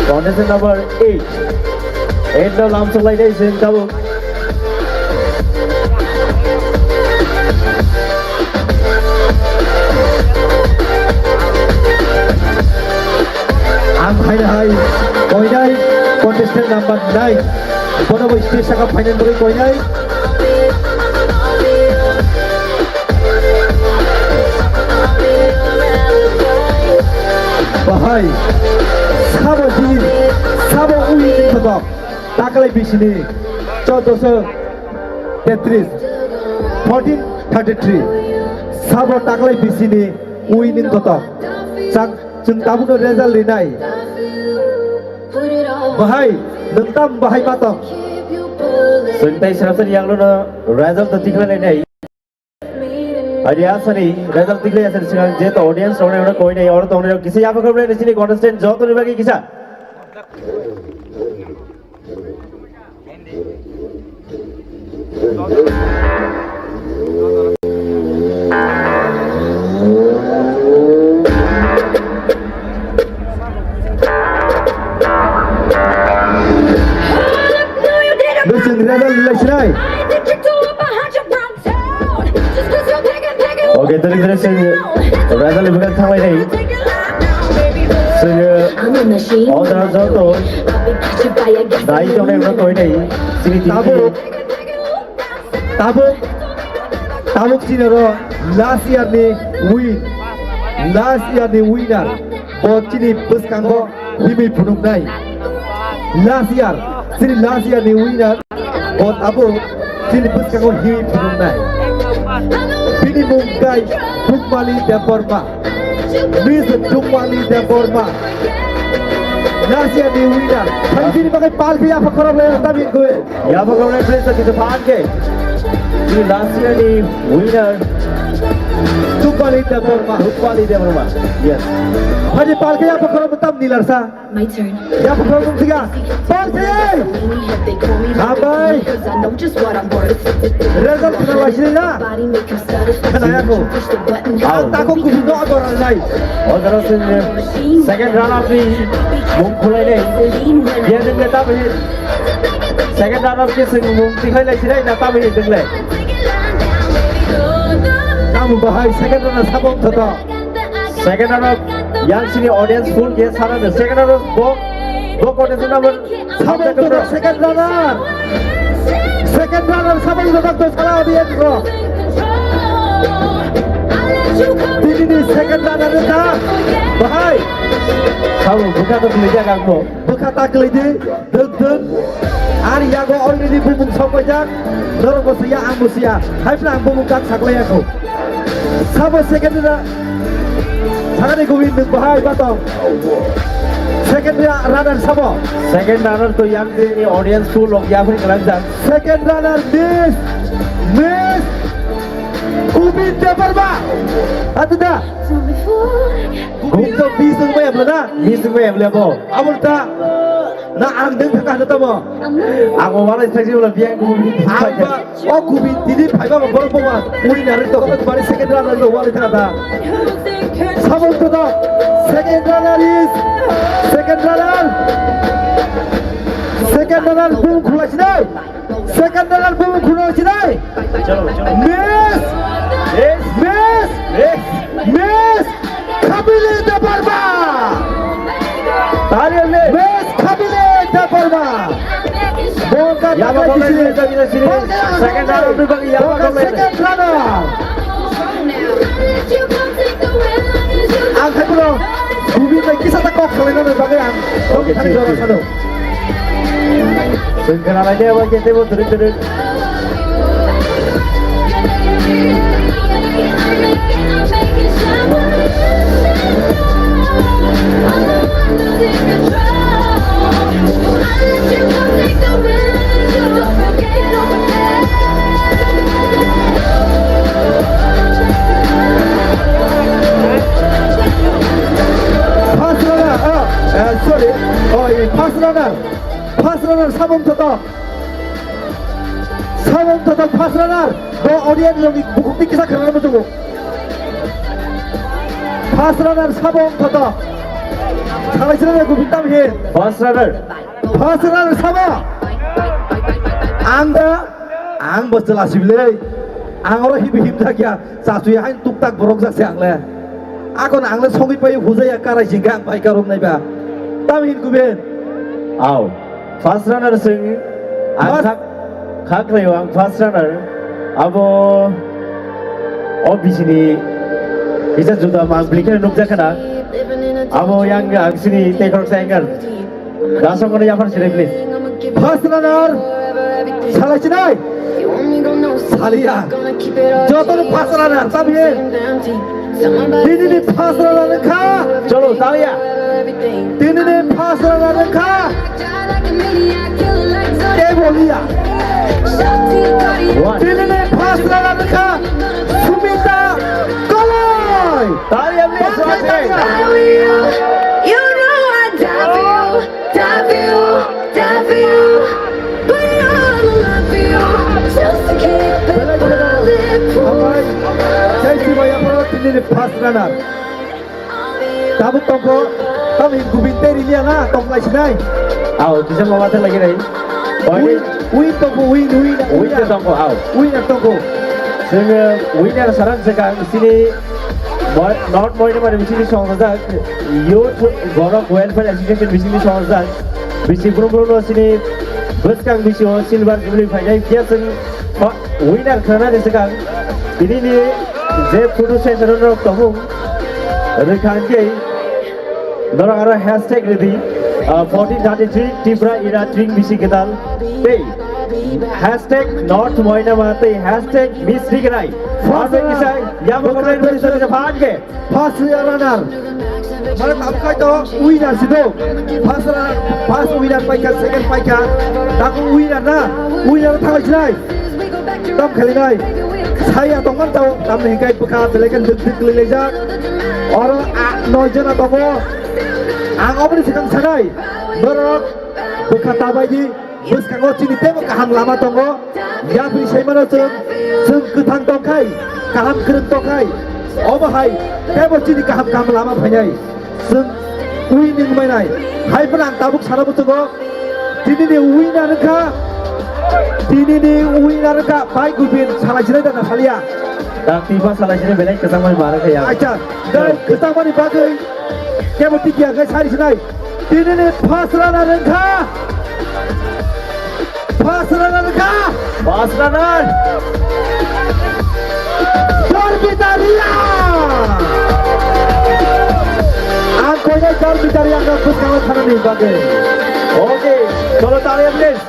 contestant number eight. Eight no lamsok lainai chwng tabuk. Ang hai hai koinai contestant number nine. Bono bo stage saka phainani bagwi koinai. Bahai sabo jini sabo ui ni kotok. Taklai bisini choddoso tetris, fourteen thirty three. Sabo taklai bisini winning koto. Chang, chwng tabukno result rinai. Bahai, nwng tam bahai matong. Chwng tai srapsani yanglono result to tikhlai lainai. Adi asani result tikhlai asani singa je to audience rok nai koi nai oro tong nai kisa yapha khobrai ni sini contestant joto ni bagi kisa. Listen, result laisinai. Okay, tini tini sing result ni bukan thanglai nai. Sing all the result to dai to nai koi nai. Sini tini. Tabuk, tabuk, tabuk chini oro last year ni win, last year ni winner. Bo chini bwskango himwi phunuknai. Last year, chini last year ni winner, bo tabuk chini bwskango himwi phunuknai. Bini mung khe Dukmali Debbarma. Miss Dukmali Debbarma. Last year ni winner. Thang bini bagwi pal khe yapha khorok le ta bini khe. Yapha khorok le please ta kisa phan khe. Chini last year ni winner. Dukmali Debbarma. Dukmali Debbarma. Yes. Haji pal khe yapha khorok tam nilar sa. My turn. Yapha khorok mung tiga. Pal khe. Hambai. Result khna laisini na. Khna ya ko. Ang tako kubi no agora nai. O daro sini second runner ni mung khulai nai. Dia deng le tabe. Second runner ke sini mung tikhai lai sinai na tabe deng le. Tamu bahai second runner sabong thata. Second runner yang sini audience full ke sana de second runner bo bo contestant number Sabong to second runner. Second runner sabong to doctor sala audience ko. Tini ni second runner ta. Bahai. Sabong buka to beli jaga ko. Buka tak lagi. Dun dun. Ari yago already bumung sok pajak. Norok bo siya ang bo siya. Hai pla ang bumung tak saklai ako. Sabo second ra-, sakani gubin nwng bahai batong. Second ra-, runner sabo. Second runner to yang ni audience full rok yapri kalangjak. Second runner Miss, Miss Gubin Debbarma. Atuda. Gubin to bis nwng bayam lana. Bis nwng bayam lebo. Abul ta. Na ang deng thaka hano tamo. Ang walai thakji wala biang Gubin. Ang ba O Gubin tini phaiba ba borok bo ba winner to ko bari second runner to wali thana da. Sabong to da. Second runner is second runner. Second runner bum khulai sinai. Second runner bum khulai sinai. Miss. Miss. Miss. Khabili Debbarma! Tari le. Miss Khabili Debbarma! Bonga Yaba Bonga Debbarma. Second round ni bagi Yaba Bonga Bonga. Second runner. Ang hai bro, Gubin bai kisa ta kok khalai na bai bagai ang. Okay, thani jora sano. Sengkara lagi apa kita mau terus terus. First runner, ah, eh, sorry. Oh, first runner. First runner, sabo Thotok. Sabong Thotok first runner. Bo audience rokni bukhukni kisa khana muchungo. First runner Sabong Thotok. Thalai sira ko bintam he. First runner. First runner Sabo. Ang da, ang bo chwla sibilei. Ang oro hibi him thakya. Chasu ya hain tuk tak borok jak se ang le. Akon ang le sogwi pai hujai ya karai jingga ang pai karok nai ba. Tam hin kuben. Au. First runner sing ang First- khak, khak rayo ang first runner. Abo o bisini kisa juda mang blikhe nukjakha na. Abo yang ang sini tekor saingar. Dasong kono yapar sini please. First runner salai sinai. Saliya. Joto first runner tam he. Tini ni first runner kha. Cholo taliya. Tini ni first runner kha. Ke boliya. One. Tini ni first runner kha. Sumita Koloi. Taliya please. Taliya. You know I die for you, die for you, die for you. But I'ma love for you, just to keep it bulletproof. Jai Shivaya, tini ni first runner. Tabuk tongkho, tamo hin gubin tei riliya na, tongklai sinai. Ao, kisa mama tei lagi rai. Win, win tongkho, win, win, win tongkho, ao. Winner tongkho. Sini winner sarang sekang sini Moi-, North Moinamari bisini songjak, Youth Borok Welfare Association bisini songjak. Bisi brum brum no sini bwskang bisio silver jubilee phainai, biya sing winner khana ni sekang. Tini ni je photo session rok tongmung rwkha hwnkhe norok aro hashtag rwdi, ah, fourteen thirty-three Tripura Ira Tring Bisi Kwtal tei hashtag North Moinama tei hashtag Miss Rigrai. Aro kisa yamo khamai rwdi sa kisa phan khe. First runner. Mane tabuk khai to winner si do. First runner, first winner paikha, second paikha. Taku winner na, winner thalai sinai. Tam khalinai. Saya tongman tau, tam ni hikai bwkha belai khe dik dik kwlwi laijak. Oro a, noi jona tongo. Ang oboni sikang sanai. Norok bwkha ta bai di. Bwskango chini teibo kaham lama tongo. Yapri saimano chwng, chwng kwthang tongkhai, kaham kwrwng tongkhai. Obo hai teibo chini kaham kaham lama phainai. Chwng winning mainai. Hai phano ang tabuk sana muchungo. Tini ni winner wngkha. Tini ni winner wngkha. Pai Gubin salai sinai da na salia. Dak tiba salai sinai belai kwchangmani ma rwkha ya. Acha, dai kwchangmani bagwi kebo tikya khe sari sinai. Tini ni first runner wngkha. First runner wngkha. First runner. Dormita Riya. Ang koinai Dormita Riya no bwskango thanani bagwi. Okay, cholo tali please.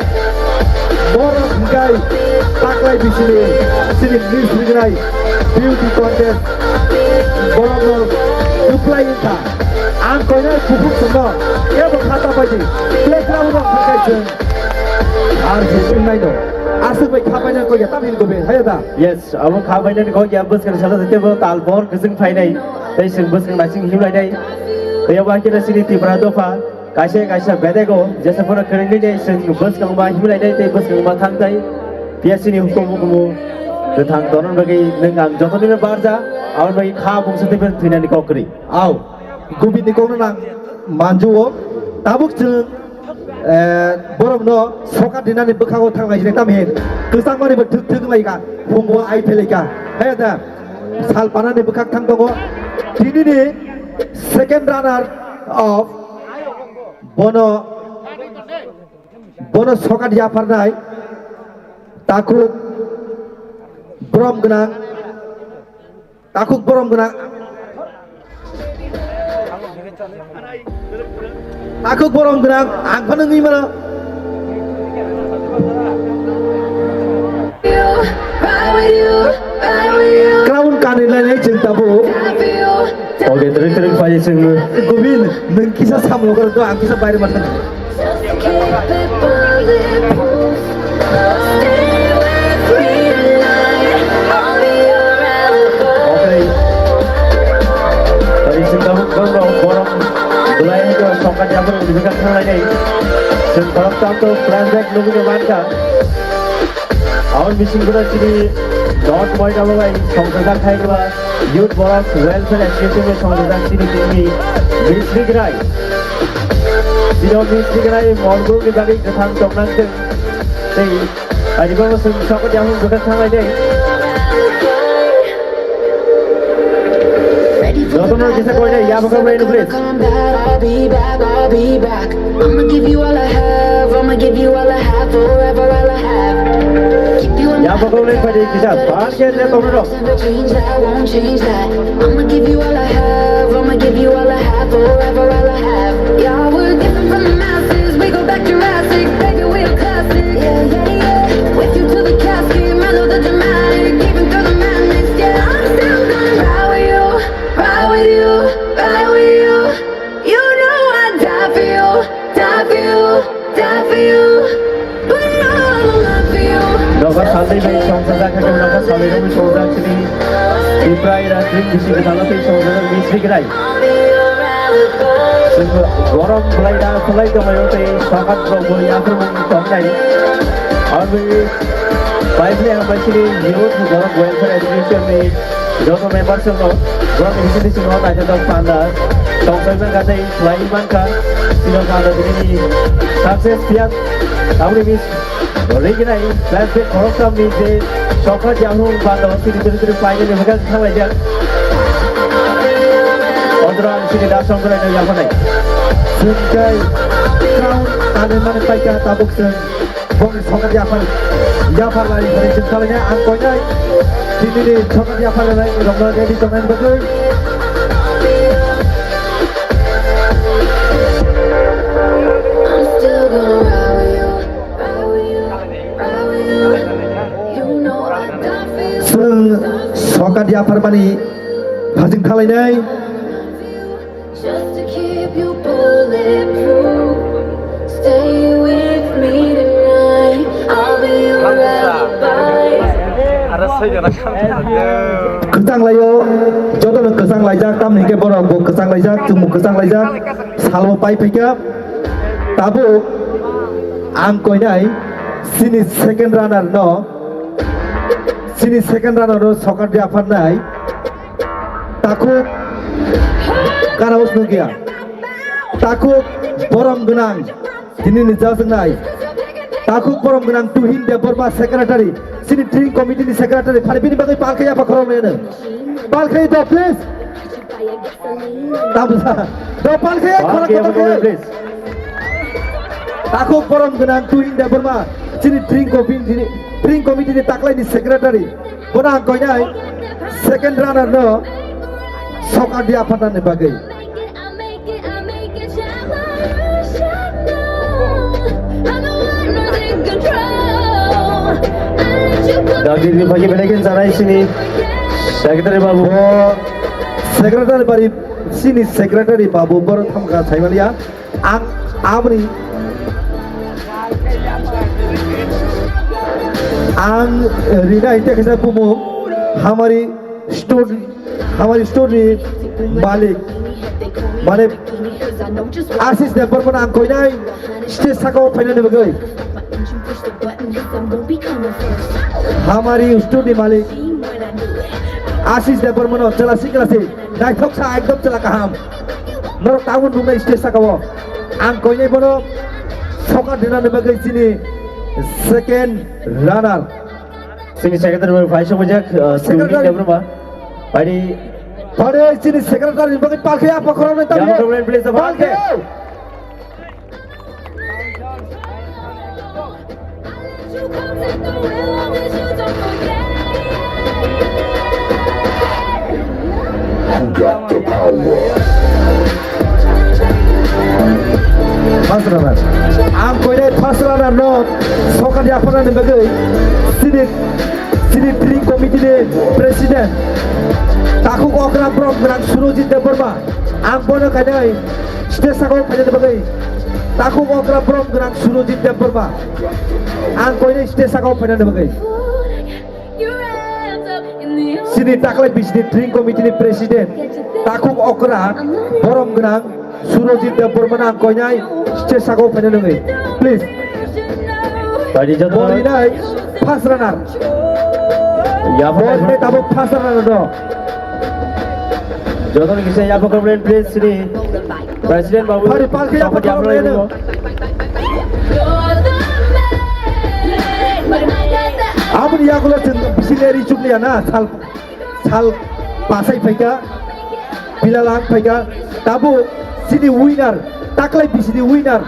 Borok hingkai taklai bisini sini Miss Rignai Beauty Contest borokno kwplai wngkha. Ang koinai kuphuk songno kebo khata paidi playground rok hingkai chwng ar je chwng naino aswk bai kha paina koi ya tamhin gobe haya da. Yes, abo kha paina ni koi ya bwskang sala tebo tal bor kwchwng phainai tei chwng bwskang naising himlainai tei abo hakhe sini Tripura dopha. Kaisa kaisa bedego jesa phano kwrwngwi de chwng bwskangma himlai de tei bwskangma thang tai. P S C ni hukumu hukumu kwthang tonon bagwi nwng ang jotono barja, aboni bagwi kha bungsa tei thwinani kok kwrwi. Au, gubini kokno nang manjuo. Tabuk chwng, eh, borokno sokat dinani bwkhago thanglai jini tamhin kwchangmani bo thwk thwk wnglaika, phungo ai phelaika. He da, sal panani bwkhak thang tongo. Tinini second runner of Bono, bono sokat yapharnai takhuk borom gwnang, takhuk borom gwnang, takhuk borom gwnang, ang phano wngwi mano. Crown kanwi lainai chwng tabuk. Oke, tring tring pai chwng. Gobin, nwng kisa samlo karo to, ang kisa baire manthang. Oke. Tari chwng tabuk borom, borom. Belai hwnkhe songkha jabon bini bwkha thanglainai. Chwng borom Tanto flashback nugwi mankha. Aboni bisingtwi chini North Moidabagai songchajak khaikha Youth Borok Welfare Association ni songchajak chini tini Misri Grai. Chini Misri Grai morgulni bagwi kwthang tongnang thung. Tei Ani baba sung sokot yahung bwkha thanglai dei. Jotono kisa koinai, ya bwkha wait, please. I'll be back, I'll be back. I'ma give you all I have, I'ma give you all I have, forever all I have. Keep you in my Ya bwkha wait, pai dei kisa, ban ke je tongno. Never change that, won't change that. I'ma give you all I have, I'ma give you all I have, forever all I have. Yeah, we're different from the masses, we go back Jurassic, baby, we a classic. Yeah, yeah, yeah. With you to the casket, mellow the dramatic, even through the madness. Yeah, I'm still gonna ride with you, ride with you, ride with you. You know I'd die for you, die for you, die for you. Put it all on the line for you. Nogo saldi bai songsa jakha khe nogo saldi rok songsa chini. Tipra ira tring bisi gana tei songsa Misri Grai. Chwng borok belai da belai tonglaio tei sokat rok bo yaphar mung tongnai. Aroni bai belai ang bai chini youth borok welfare education ni joto member song no borok ni bisingo naithok panda tongthok jang gatei khlai mankha. Sino panda tini success piya. Aboni bis Riginai flashback khoroksa ni je sokha jahrung bando sini tiri tiri final ni hwnkhe thanglaijak. Odra sini da songkrai no yaphanai. Sungkai crown tani mani paika tabuk sung bong sokha japhar japhar lai lai sung thalanya ang koinai. Tini ni sokha japhar lai rokno ready tongnai bagwi. I'm still gonna ride with you. Chwng sokat yapharmani phasing khalainai. Just to keep you bulletproof. Stay with me tonight. I'll be your alibi. Kwchang laio, jotono kwchang laijak, tamni hwnkhe borok bo kwchang laijak, chwngbo kwchang laijak, salbo pai phaikha. Tabuk ang koinai chini second runner no, chini second runner no sokar di apharnai takhuk kana usnung kya takhuk borom gwnang tini ni jasnai takhuk borom gwnang Tuhin Debbarma secretary chini dring committee ni secretary phari bini bagwi palkhaya pa khorok nene palkhaya da please. Tamsa. Dopal khe, khorok dopal khe. Takhuk borom gwnang Tuhin Debbarma, chini dring committee ni, dring committee ni taklai ni secretary. Bono ang koinai second runner no sokar di apharnani bagwi. Dagdi ni phagi belai khe jarai sini secretary babu. Bo secretary bari sini secretary babu borok thamkha saimaliya. Ang aboni ang rina ite kisa bumu hamari store hamari store ni malik mane Ashish Debbarma ang koinai stage saka o phainani bagwi. Hamari studio ni malik Ashish Debbarma no chwla sikla se naithok sa ekdom chwla kaham. Norok tabuk nuknai stage saka o. Ang koinai bono sokar dinani bagwi chini second runner. Chini secretary bai phai sokjak, uh, Secretary. Debbarma. Bai di. Bai di chini secretary ni bagwi palkhe apa khoroknai tamni. Please, palkhe. Who got the power? First runner. Ang koinai first runner no sokar di apharnani bagwi sini sini dring committee ni president takhuk okra borom gwnang Surojit Debbarma. Ang bono kainai stage saka o phainani bagwi takhuk okra borom gwnang Surojit Debbarma. Ang koinai stage saka o phainani bagwi. Sini taklai bisni dring committee ni president takhuk okra borom gwnang Surojit Debbarma no ang koinai stage saka o phainani bagwi. Please. Tadi joto Bol rinai first runner. Yapha Bol rinai tabuk first runner no. Joto ni kisa yapha khoroknai please sini. President babu. Hari palki yapha khoroknai no. Aboni yagulo chwng bisi leri chukliya na sal. Sal pasai phaikha, pilalang phaikha, tabuk chini winner, taklai bisini winner,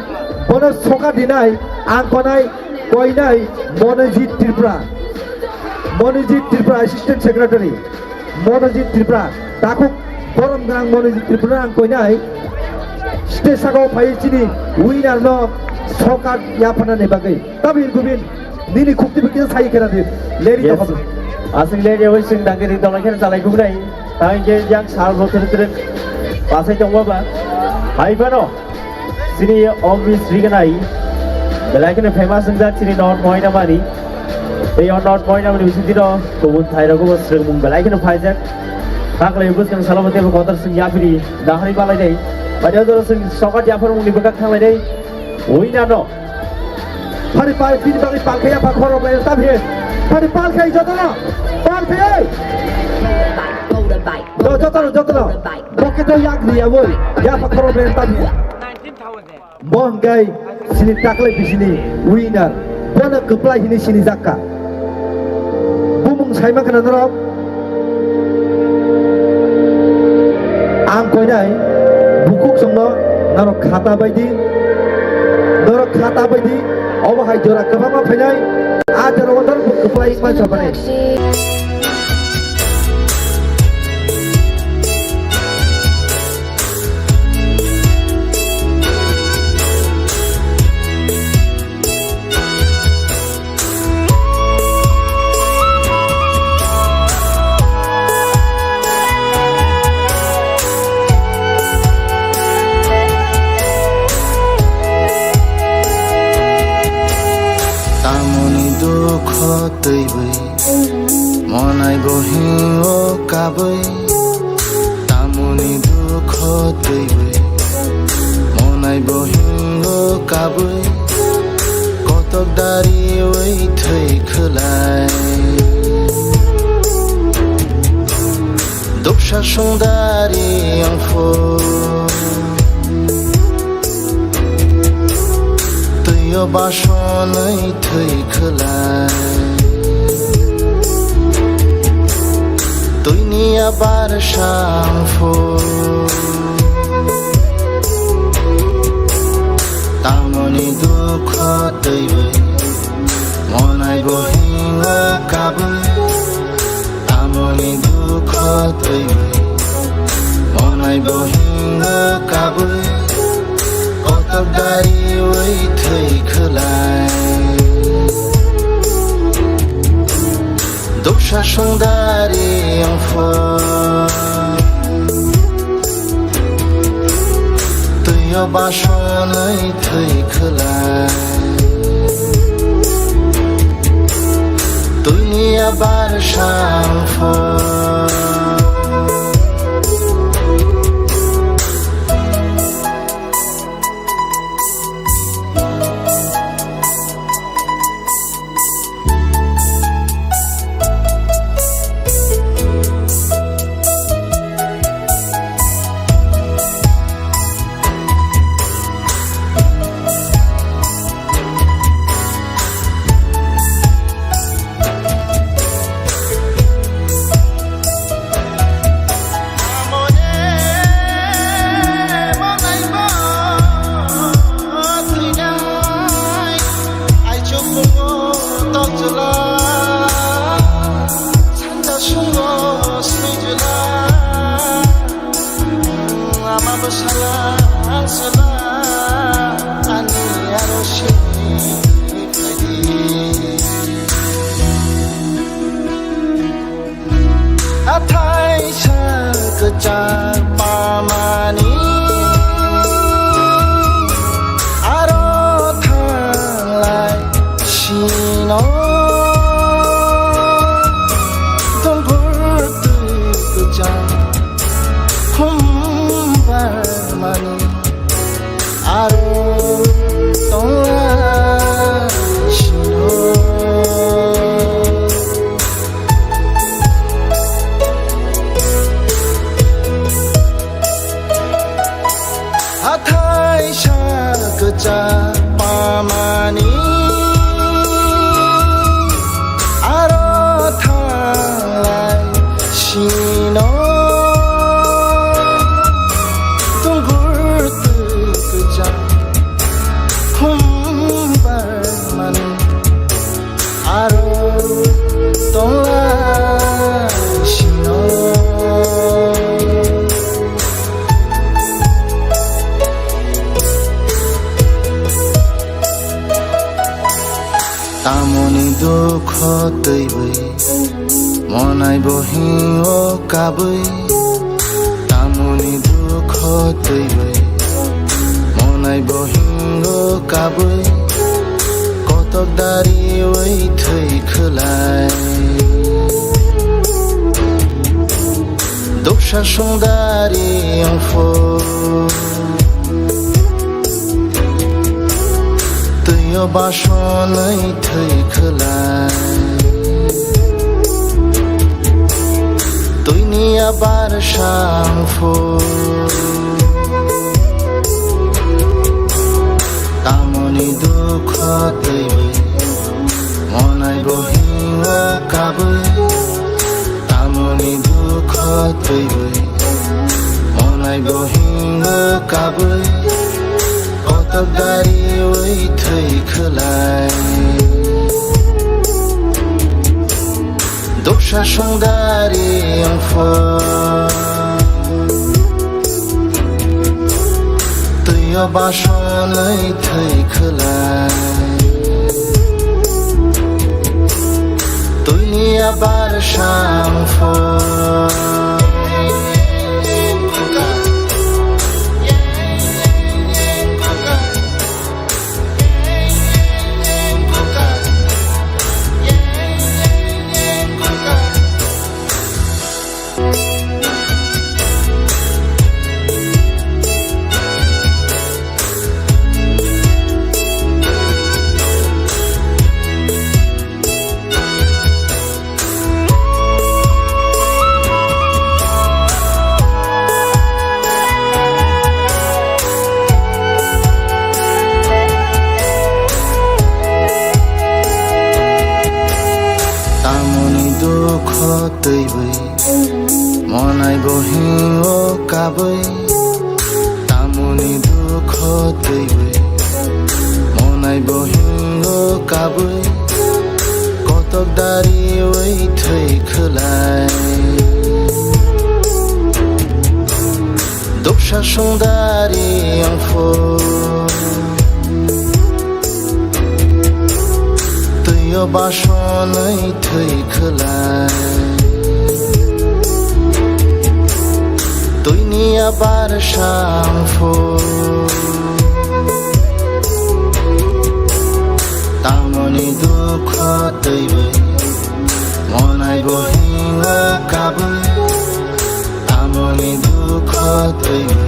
bono soka dinai, ang konai, koinai, Monojit Tripura. Monojit Tripura, Assistant Secretary, Monojit Tripura, takhuk borom gwnang Monojit Tripura ang koinai, stage sakao phai chini winner no soka yaphanani bagwi. Tabi Gubin, nini khukti bikisa sai kena di. Lady Yes. Tokam. Aswk lady oi sing dagi di tolai kena chalai kugnai. Tang ke yang sal bo tere tere pasai tong ba. Hai bano. Sini obis riganai. Belai kena famous sing jak sini not moina mani. Ei on not moina mani bisi dino kubun thai rogo bo sreng mung belai kena phai jak. Taklai bus kang salo bote kotor sing yapiri dahari balai dai. Pada doro sing sokat yapar mung ni bekak thanglai dai. Winner no. Phari pal, bini bagwi pal khe yapha khorok lai tam he. Phari pal khe jotono. Pal khe. Do jotono, jotono. Boke to yak riya woi. Yapha khorok lai tam he. Bo hwnkhe sini taklai bisini winner. Bono kwplai hini sini jakka. Bumung saima khna norok. Ang koinai bukhuk songno norok khata baidi, norok khata baidi, obo hai jora kwbangma phainai, a jora o norok bo kwplai wngma sabanai. Tamoni dukho twiwi monai bo hingo kabwi. Tamoni dukho twiwi monai bo hingo kabwi. Kotok dariwi thwi khwlai. Duksa songdari wngphu. Twio basonwi thwi khwlai. Twini abar sangphu. Tamoni dukho twiwi monai bo hingo kabwi. Tamoni dukho twiwi monai bo hingo kabwi. Kotok dariwi thwi khwlai. Duksa songdari wngphu. Twio basonwi thwi khwlai. Twini abar sangphu. Ama bwsala ang sela ani aro sini phaidi. Hathai sa kwchar pamani aro thanglai sino dongor twi kwchar khumbar mani aro tongla sino. twiwi, monai bo hingo kabwi, tamoni dukho twiwi, monai bo hingo kabwi, kotok dariwi thwi khwlai. Doksa songdari wngphu, twio basonwi thwi khwlai. Twini abar sangphu, tamoni dukho twiwi, monai bo hingo kabwi, tamoni dukho twiwi, monai bo hingo kabwi, kotok dariwi thwi khwlai. Doksa songdari wngphu, twio basonwi thwi khwlai. Twini abar sangphu, tamoni dukho twiwi, monai bo hingo kabwi, tamoni dukho twiwi, monai bo hingo kabwi, kotok dariwi thwi khwlai. Doksa songdari wngphu, twio basonwi thwi khwlai. Twini abar sangphu, tamoni dukho twiwi, monai bo hingo kabwi, tamoni dukho twiwi,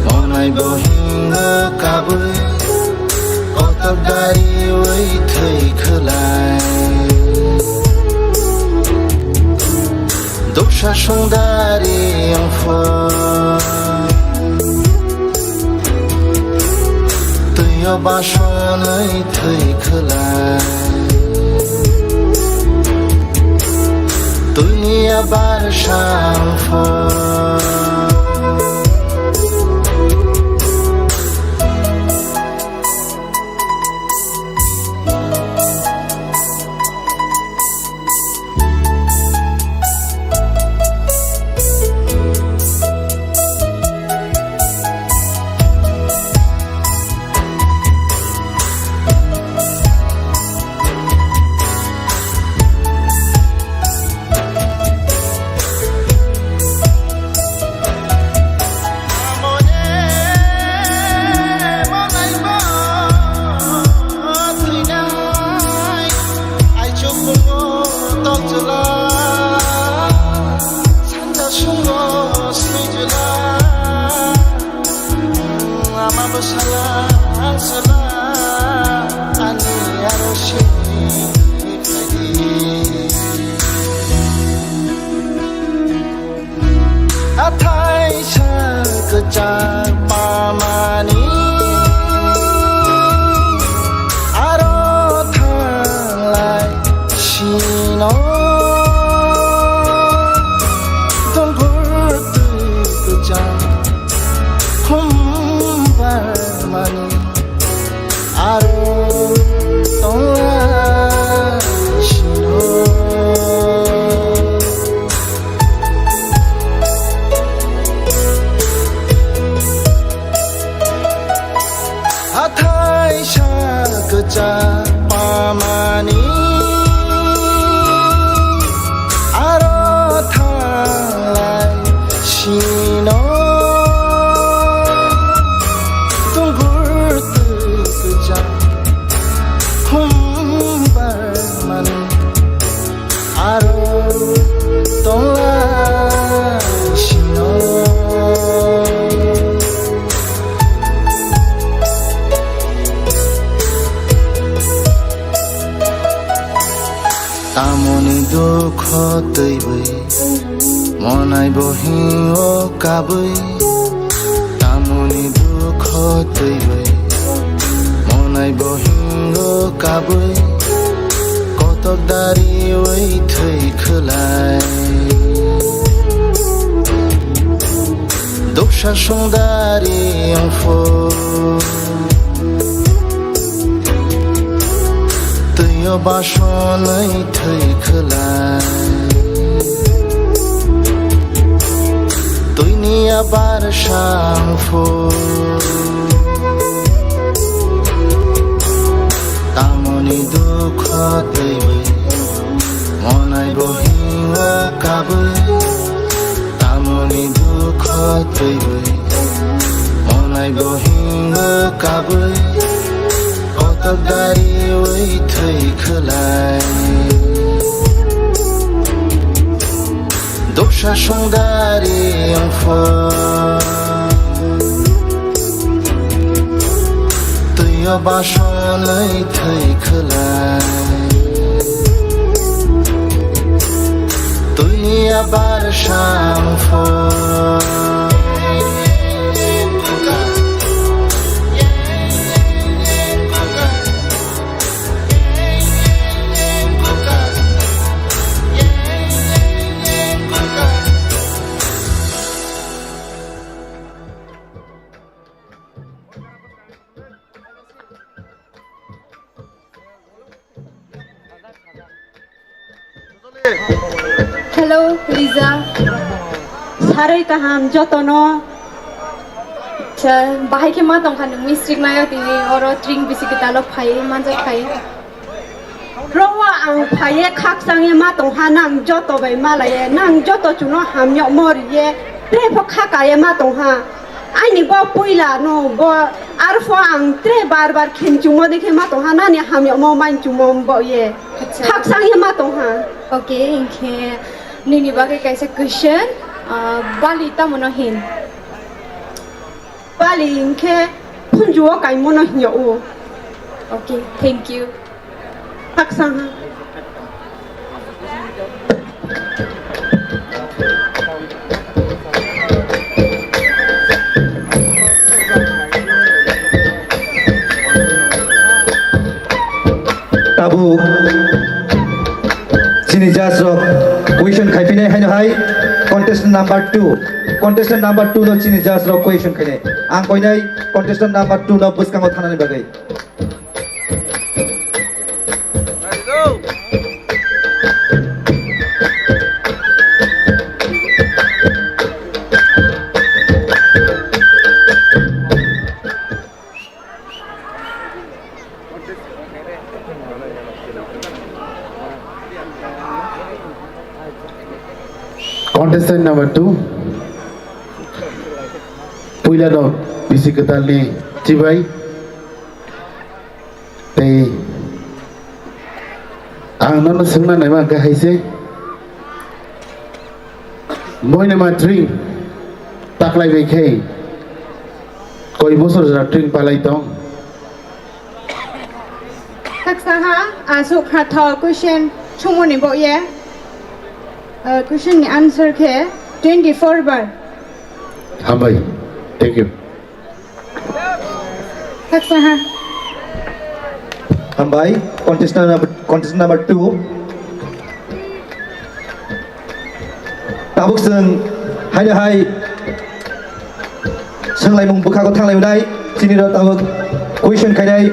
monai bo hingo kabwi, kotok dariwi thwi khwlai. Doksa songdari wngphu, twio basonwi thwi khwlai. Twini abar sangphu, Dukho twiwi monai bo hingo kabwi, tamoni dukho twiwi monai bo hingo kabwi, kotok dariwi thwi khwlai. Duksa songdari wngphu, twio basonwi thwi khwlai. Twini abar sangphu, tamoni dukho twiwi monai bo hingo kabwi, tamoni dukho twiwi monai bo hingo kabwi, kotok dariwi thwi khwlai. Duksa songdari wngphu, twio basonwi thwi khwlai. Twini abar sangphu, Hello, Lisa. Saroi kaham jotono. Acha, bahai khe ma tongkha nwng mistrik nayo tini oro tring bisi kwtalo phai manjak khai. Rowa ang phaiye khakchangye ma tongha nang joto bai malaiye nang joto chuno hamyokmo riye trepho khakaye ma tongha. Aini bo puila no bo arpho ang tre bar bar khenchumo dekhe ma tongha nani hamyokmo mainchumo bo ye. Acha. Khakchangye ma tongha. Okay, hinkhe nini bagwi kaisa question, ah, bali tamo no hin? Bali hinkhe phunjuo kaimo no hinyao. Okay, thank you. Khakchangha. Tabuk chini judge rok question khaiphinai haino hai contestant number two, contestant number two no chini judge rok question khainai. Ang koinai contestant number two no bwskango thanani bagwi. Contestant number two, puila no bisi kwtalni chibai. Tei ang nono swngna naima hwnkhe hai se, Moinama tring taklai bai khe koi bosor jora tring palai tong. Khaksa ha, aswk kha tho question sumoni bo ye. Uh, question ni answer khe twenty-four bar. Hambai. Thank you. Khaksa ha. Hambai, contestant number, contestant number two. Tabuk chwng haino hai swnglaimung bwkhago thanglaimwnai, chini rok tabuk question khainai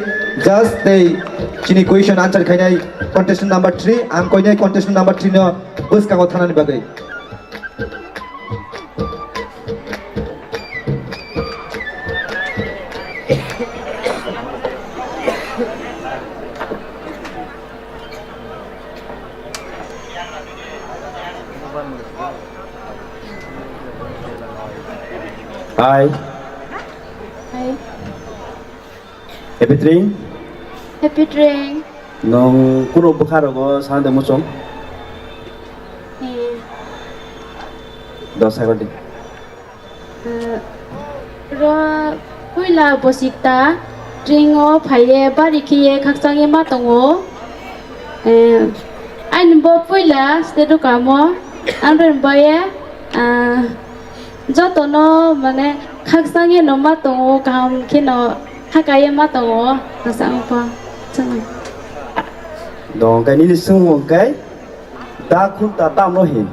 judge tei chini question answer khainai contestant number three, ang koinai contestant number three no bwskango thanani bagwi. Hi. Hi. Happy train? Happy train. Nwng kunu bwkha rogo sana de muchung? Eh. Dos second di. Eh, ro puila bosikta train o phaiye bari khiye khakchangye ma tongo. Eh, Ani bo puila state o kamo, amrani baye, ah, jotono mane khakchangye no ma tongo, kaham kheno hakaye ma tongo, asang pa chwng. Dong kai nini sung kai da khun ta tam no hin.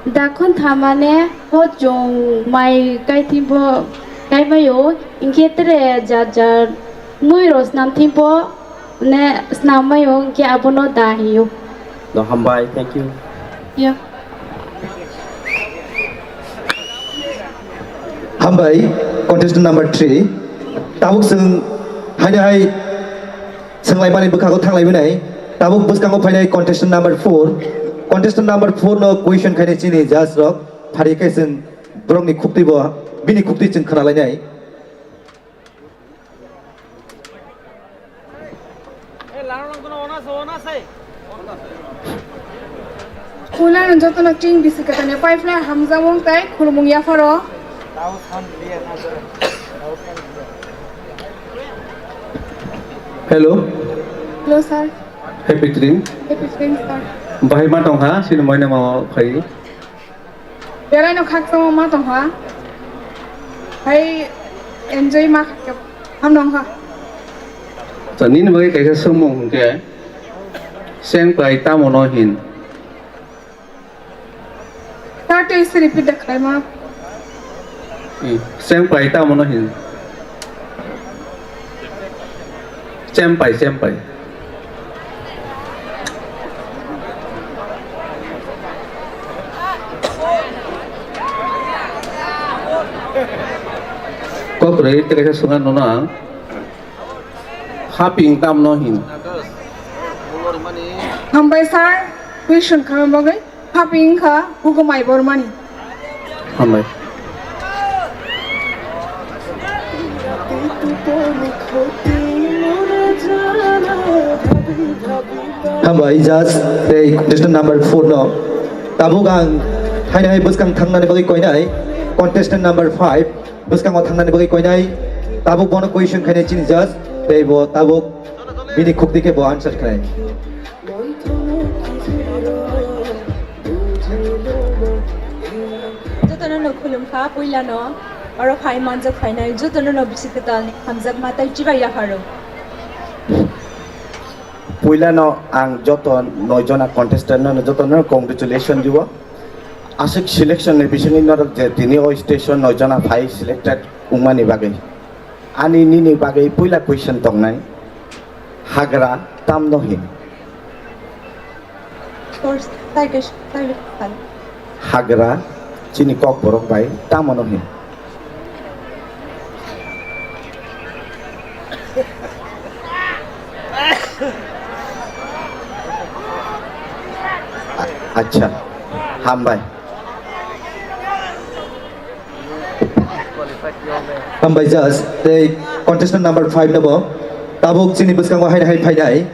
Dakhon thamane bo chwng mai kaithimbo kaimaio, hinkhe tere jat jat mui rok snam thimbo ne snam maio, hinkhe abono da hio. No, hambai, thank you. Ya. Hambai, contestant number three. Tabuk chwng haino hai Swnglaimani bwkhago thanglaibinai. Tabuk bwskango phainai contestant number four. Contestant number four no question khainai chini judge rok. Phari khe chwng borokni khuktwi bo, bini khuktwi chwng khwnalainai. Puila no jotono chini bisi kwthani pipeline hamjakmung tei khulumung yapharo. Hello. Hello, sir. Happy train. Happy train, sir. Bahai ma tong ha, sini moina ma phai. Belai no khakchangma ma tong ha. Hai enjoy ma kha, ham nong ha. Sa nini bagwi kaisa swngmung hwnkhe, sengpai tamo no hin? Sir, tei se repeat da khlaima. Hmm. Sengpai tamo no hin? Chempai, chempai. Kok rei tei kaisa sungan nono ang. Haping tam no hin. Hambai sir, question kha bagwi. Haping kha Hugo Mai Bormani. Hambai. Hambai, judge tei contestant number four no. Tabuk ang haino hai bwskang thangnani bagwi koinai contestant number five. Bwskango thangnani bagwi koinai, tabuk bono question khainai chini judge, tei bo tabuk bini khukti khe bo answer khlai. Jotono no khulumkha, puilano oro phai manjak phainai jotono no bisi kwtalni hamjakma tei chibai yapharo. Puilano ang joto noi jona contestant no jotono congratulation dibo. Aswk selection ni bisingwi norok je tini o station noi jona phai selected wngmani bagwi. Ani nini bagwi puila question tongnai, hagra tamno hin? First, tai ke, tai ke, tai. Hagra chini kokborok bai tamono hin? A-, acha, hambai. Hambai judge, tei contestant number five no bo tabuk chini bwskango haino hai phainai.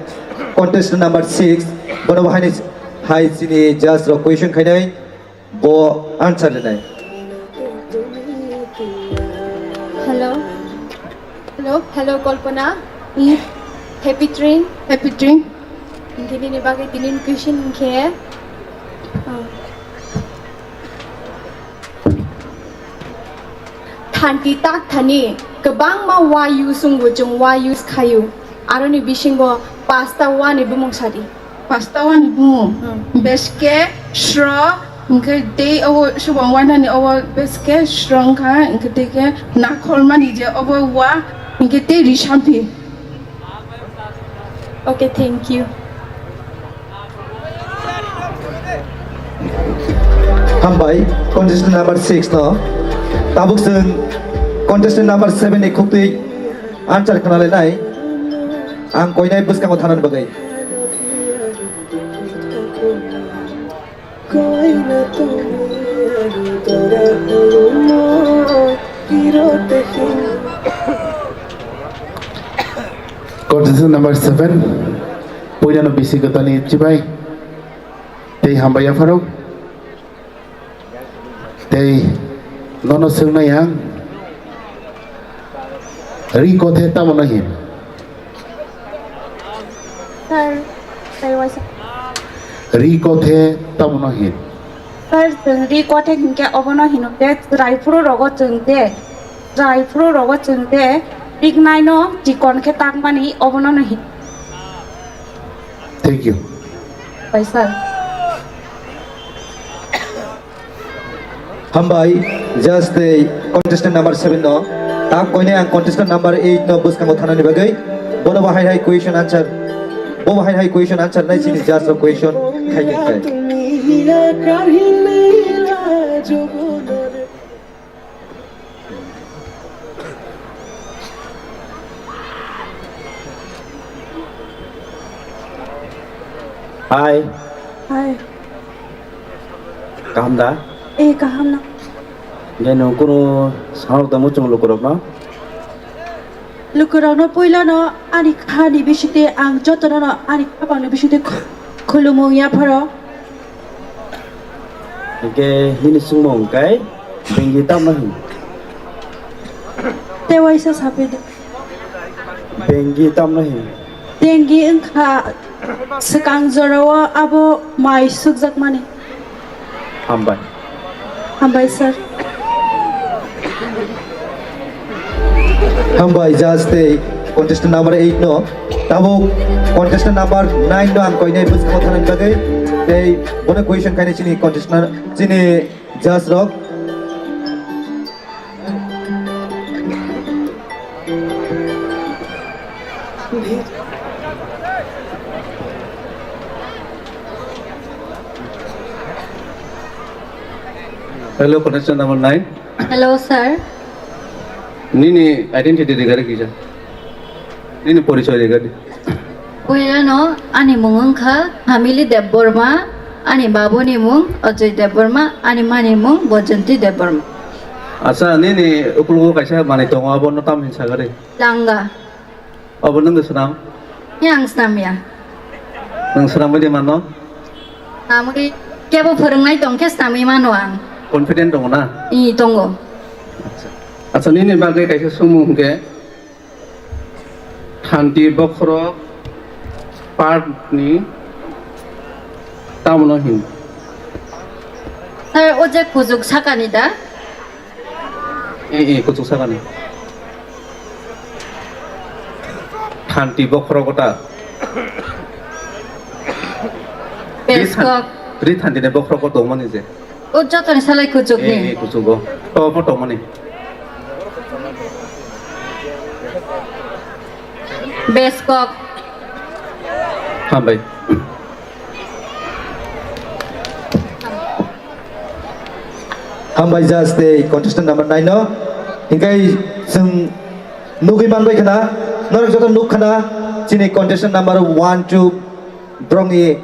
Contestant number six, bono bo haino hai chini judge rok question khainai, bo answer rinai. Hello. Hello, hello, Kalpana. Hmm. Happy train. Happy train. Hinkhe nini bagwi tinin question hinkhe, ah, thanti tak thani kwbangma wa use wngo, chwng wa use khaio. Aroni bisingo pasta wa ni bumung sadi. Pasta wani bumu. Hmm. Beske, sro, hwnkhe tei obo subang wanani obo beske sro wngkha, hwnkhe tei khe nakhormani je obo wa, hwnkhe tei risamphi. Okay, thank you. Hambai, contestant number six no. Tabuk chwng contestant number seven ni khuktwi answer khwnalainai. Ang koinai bwskango thanani bagwi. Contestant number seven, puilano bisi kwtalni chibai tei hambai yapharo. Tei nono swngnai ang, ri kothe tamo no hin? Sir, sir, waisa. Ri kothe tamono hin? Sir, chwng ri kothe hinkhe obono hino khe chwrai phuru rogo chwng de, chwrai phuru rogo chwng de, rik naino chikon khe takmani obono no hin. Thank you. Bai sir. Hambai, just tei contestant number seven no. Tak koine ang contestant number eight no bwskango thanani bagwi. Bono bo hai hai question answer. Bo hai hai question answer nai chini judge rok question khai khai. Hai. Hai. Kaham da? Eh, kaham no. Hingke nwng kunu sangrok tongmo chwng lukurokno? Lukurokno puilano ani khani bisingtwi ang jotono no ani khapangni bisingtwi khu-, khulumung yapharo. Hingke nini swngmung khe bengi tamno hin? Tei waisa saphi di. Bengi tamno hin? Bengi wngkha swkang jorao abo mai sukjakmani. Hambai. Hambai sir. Hambai judge tei contestant number eight no. Tabuk contestant number nine no ang koinai bwskango thanani bagwi. Tei bono question khainai chini contestant, chini judge rok. Hello, contestant number nine. Hello, sir. Nini identity rigari kisa? Nini porichoy rigari? Puilano ani mung wngkha Hamili Debbarma, ani babuni mung Ajoy Debbarma, ani mani mung Bojonti Debbarma. Acha, nini ukulugo kaisa manwi tongo, abono tam hin sagari? Langa. Obo nwng swnam? Yang swnam ya. Nwng swnamwi de mano? Amri kebo phwrwngnai tong khe swnamwi mano ang. Confident tongo na? I tongo. Acha, nini bagwi kaisa sumung hwnkhe, Thanti bokhorok part ni tamono hin? Sir, o je kuchuk sakani da? Eh, eh, kuchuk sakani. Thanti bokhorok ta. Beskok. Ri thanti ni bokhorok tongmani je. O jotoni salai kuchuk ni. Eh, eh, kuchugo. To, mo tongmani. Beskok. Hambai. Hambai judge tei contestant number nine no. Hingkai chwng nugwi manbai khna, norok joto nuk khna, chini contestant number one, two, borokni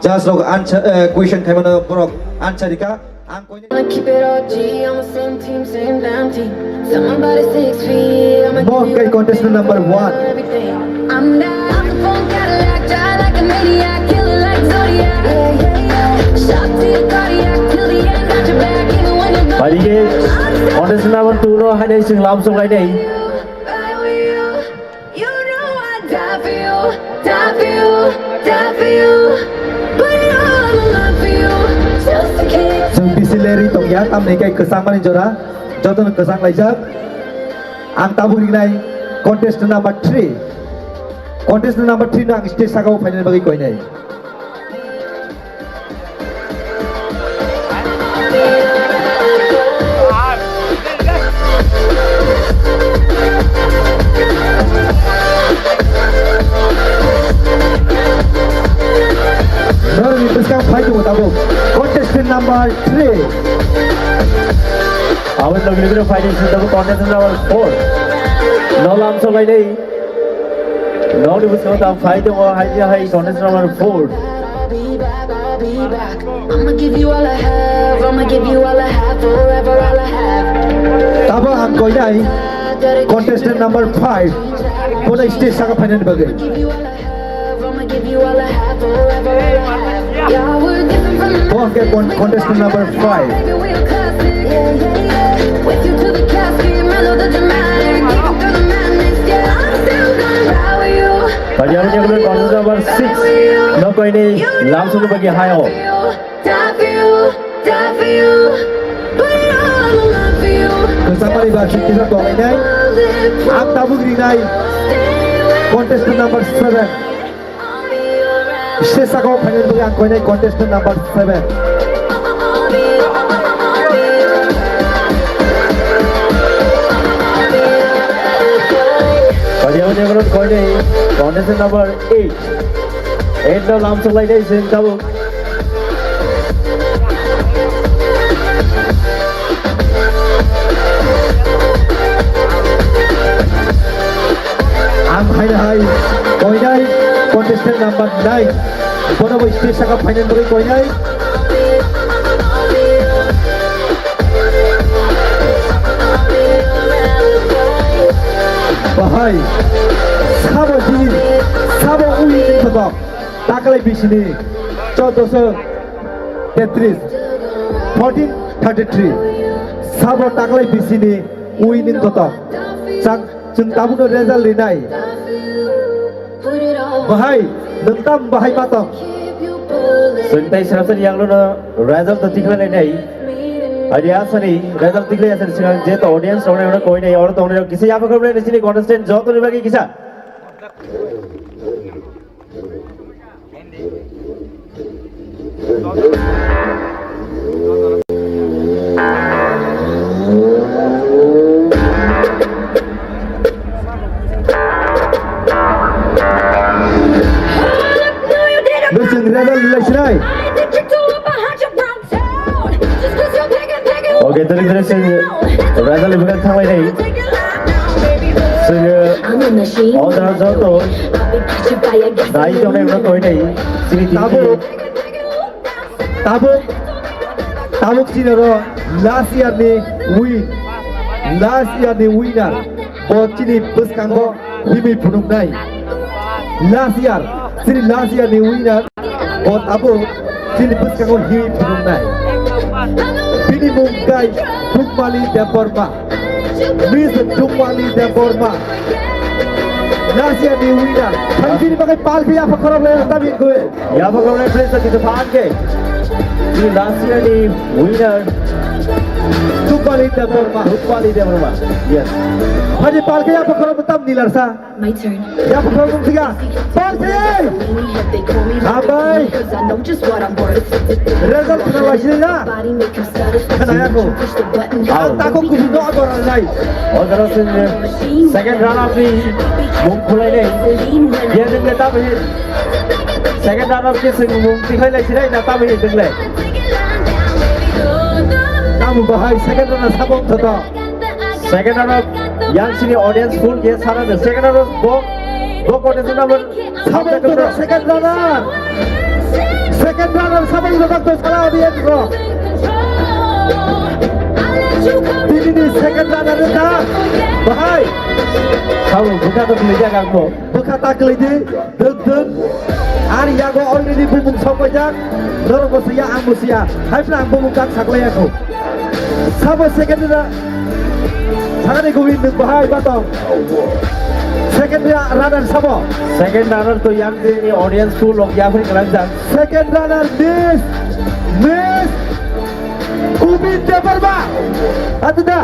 judge rok answer, eh, question khaimano borok answer rika. Ang koine Keep it O G, I'm the same team, same damn team. Tell my body six feet, I'ma Mo give you kay contestant number one. Everything. I'm that, I'm the phone Cadillac, drive like a maniac, kill it like Zodiac. Yeah, yeah, yeah. Shot to your cardiac, till the end, got your back, even when you're gone. Bai di ke contestant number two no hainai chwng lam song lainai. Ride with you. You know I die for you, die for you, die for you. Put it all on the line for you, just in case. Chwng bisi leri tongya, tamni kai kwchangmani jora, jotono kwchang laijak. Ang tabuk ringnai contestant number three. Contestant number three no ang stage sakao phainani bagwi koinai. Norokni bwskang phai tongo tabuk contestant number three. Aboni logi logi phai tongo tabuk contestant number four. No lam sobai nei. Nokni bwskango tang phai tongo, hai hai contestant number four. I'ma give you all I have, I'ma give you all I have, forever all I have. Tabo ang koinai contestant number five. Bono stage saka phainani bagwi. I'ma give you all I have, I'ma give you all I have, forever all I have. Yeah, we're different from the Bo hwnkhe con-, contestant number five. Baby, we're classic. Yeah, yeah, yeah. With you to the casket, mellow the dramatic, even through the madness, yeah. I'm still gonna ride with you. Padi aboni ulo contestant number six no koinwi lamsukni bagwi haio. Kwchangmani ba sukisa tonglainai. Ang tabuk rinai contestant number seven. Stage sakao phainani bagwi ang koinai contestant number seven. Padi aboni ulo koinwi contestant number eight. Eight no lamsuklainai chwng tabuk. Ang haino hai koinai contestant number nine. Bono bo stage saka phainani bagwi koinai. Bahai, sabo jini, sabo ui ni thotok. Taklai bisini choddoso tetris, fourteen thirty-three. Sabo taklai bisini ui ni thotok. Chang, chwng tabukno result rinai. Bahai, nwng tam bahai ma tong? Chwng tai srapsa ni yanglo no result to tikhlai nai. Adi asani result tikhlai asani sinang je to audience rok nai koinai oro tongnai rok kisa yapha khoroknai chini contestant joto ni bagwi kisa. Listen, result laisinai. Okay, tini tini sini result ni bukan thanglai nai. Sini order joto dai tong nai, udah koi nai. Sini tini. Tabuk, tabuk, tabuk chini oro last year ni win, last year ni winner bo chini bwskango himwi phunuknai. Last year, chini last year ni winner bo tabuk chini bwskango himwi phunuknai. Bini mung khe Dukmali Debbarma. Miss Dukmali Debbarma. Last year ni winner. Thank you, bagai pal khe yapha khorok le tabi kue. Yapha khorok le please kita phan ke. Ni last year ni winner. Dukmali Debbarma. Dukmali Debbarma. Yes. Haji pal khe yapha khorok tam nilar sa. My turn. Yapha khorok tiga. Pal khe. Hambai. Result khna laisini na. Khna ya ko. Ang tako kubi no agora nai. Odaro sini second runner ni mung khulai nai. Dia deng le tabi. Second runner ke sini mung tikhai lai sinai na tabi deng le. Tamu bahai second runner sabong thata. Second runner yang sini audience full ke sana de second runner bo bo contestant number Sabong to second runner. Second runner sabong to to sala audience ko. Tini ni second runner ta. Bahai. Sabong buka to beli jaga ko. Buka ta kali di. Duk duk. Ar yago already bumung sok bajak. Norok bo siya ang bo siya. Hai pla ang bumung tak saklai ako. Sabo second ra-, sakani Govind nwng bahai batong. Second ra-, runner sabo. Second runner to yang tini audience full of yapri kalangjak. Second runner Miss, Miss Govind Debbarma. Atuda.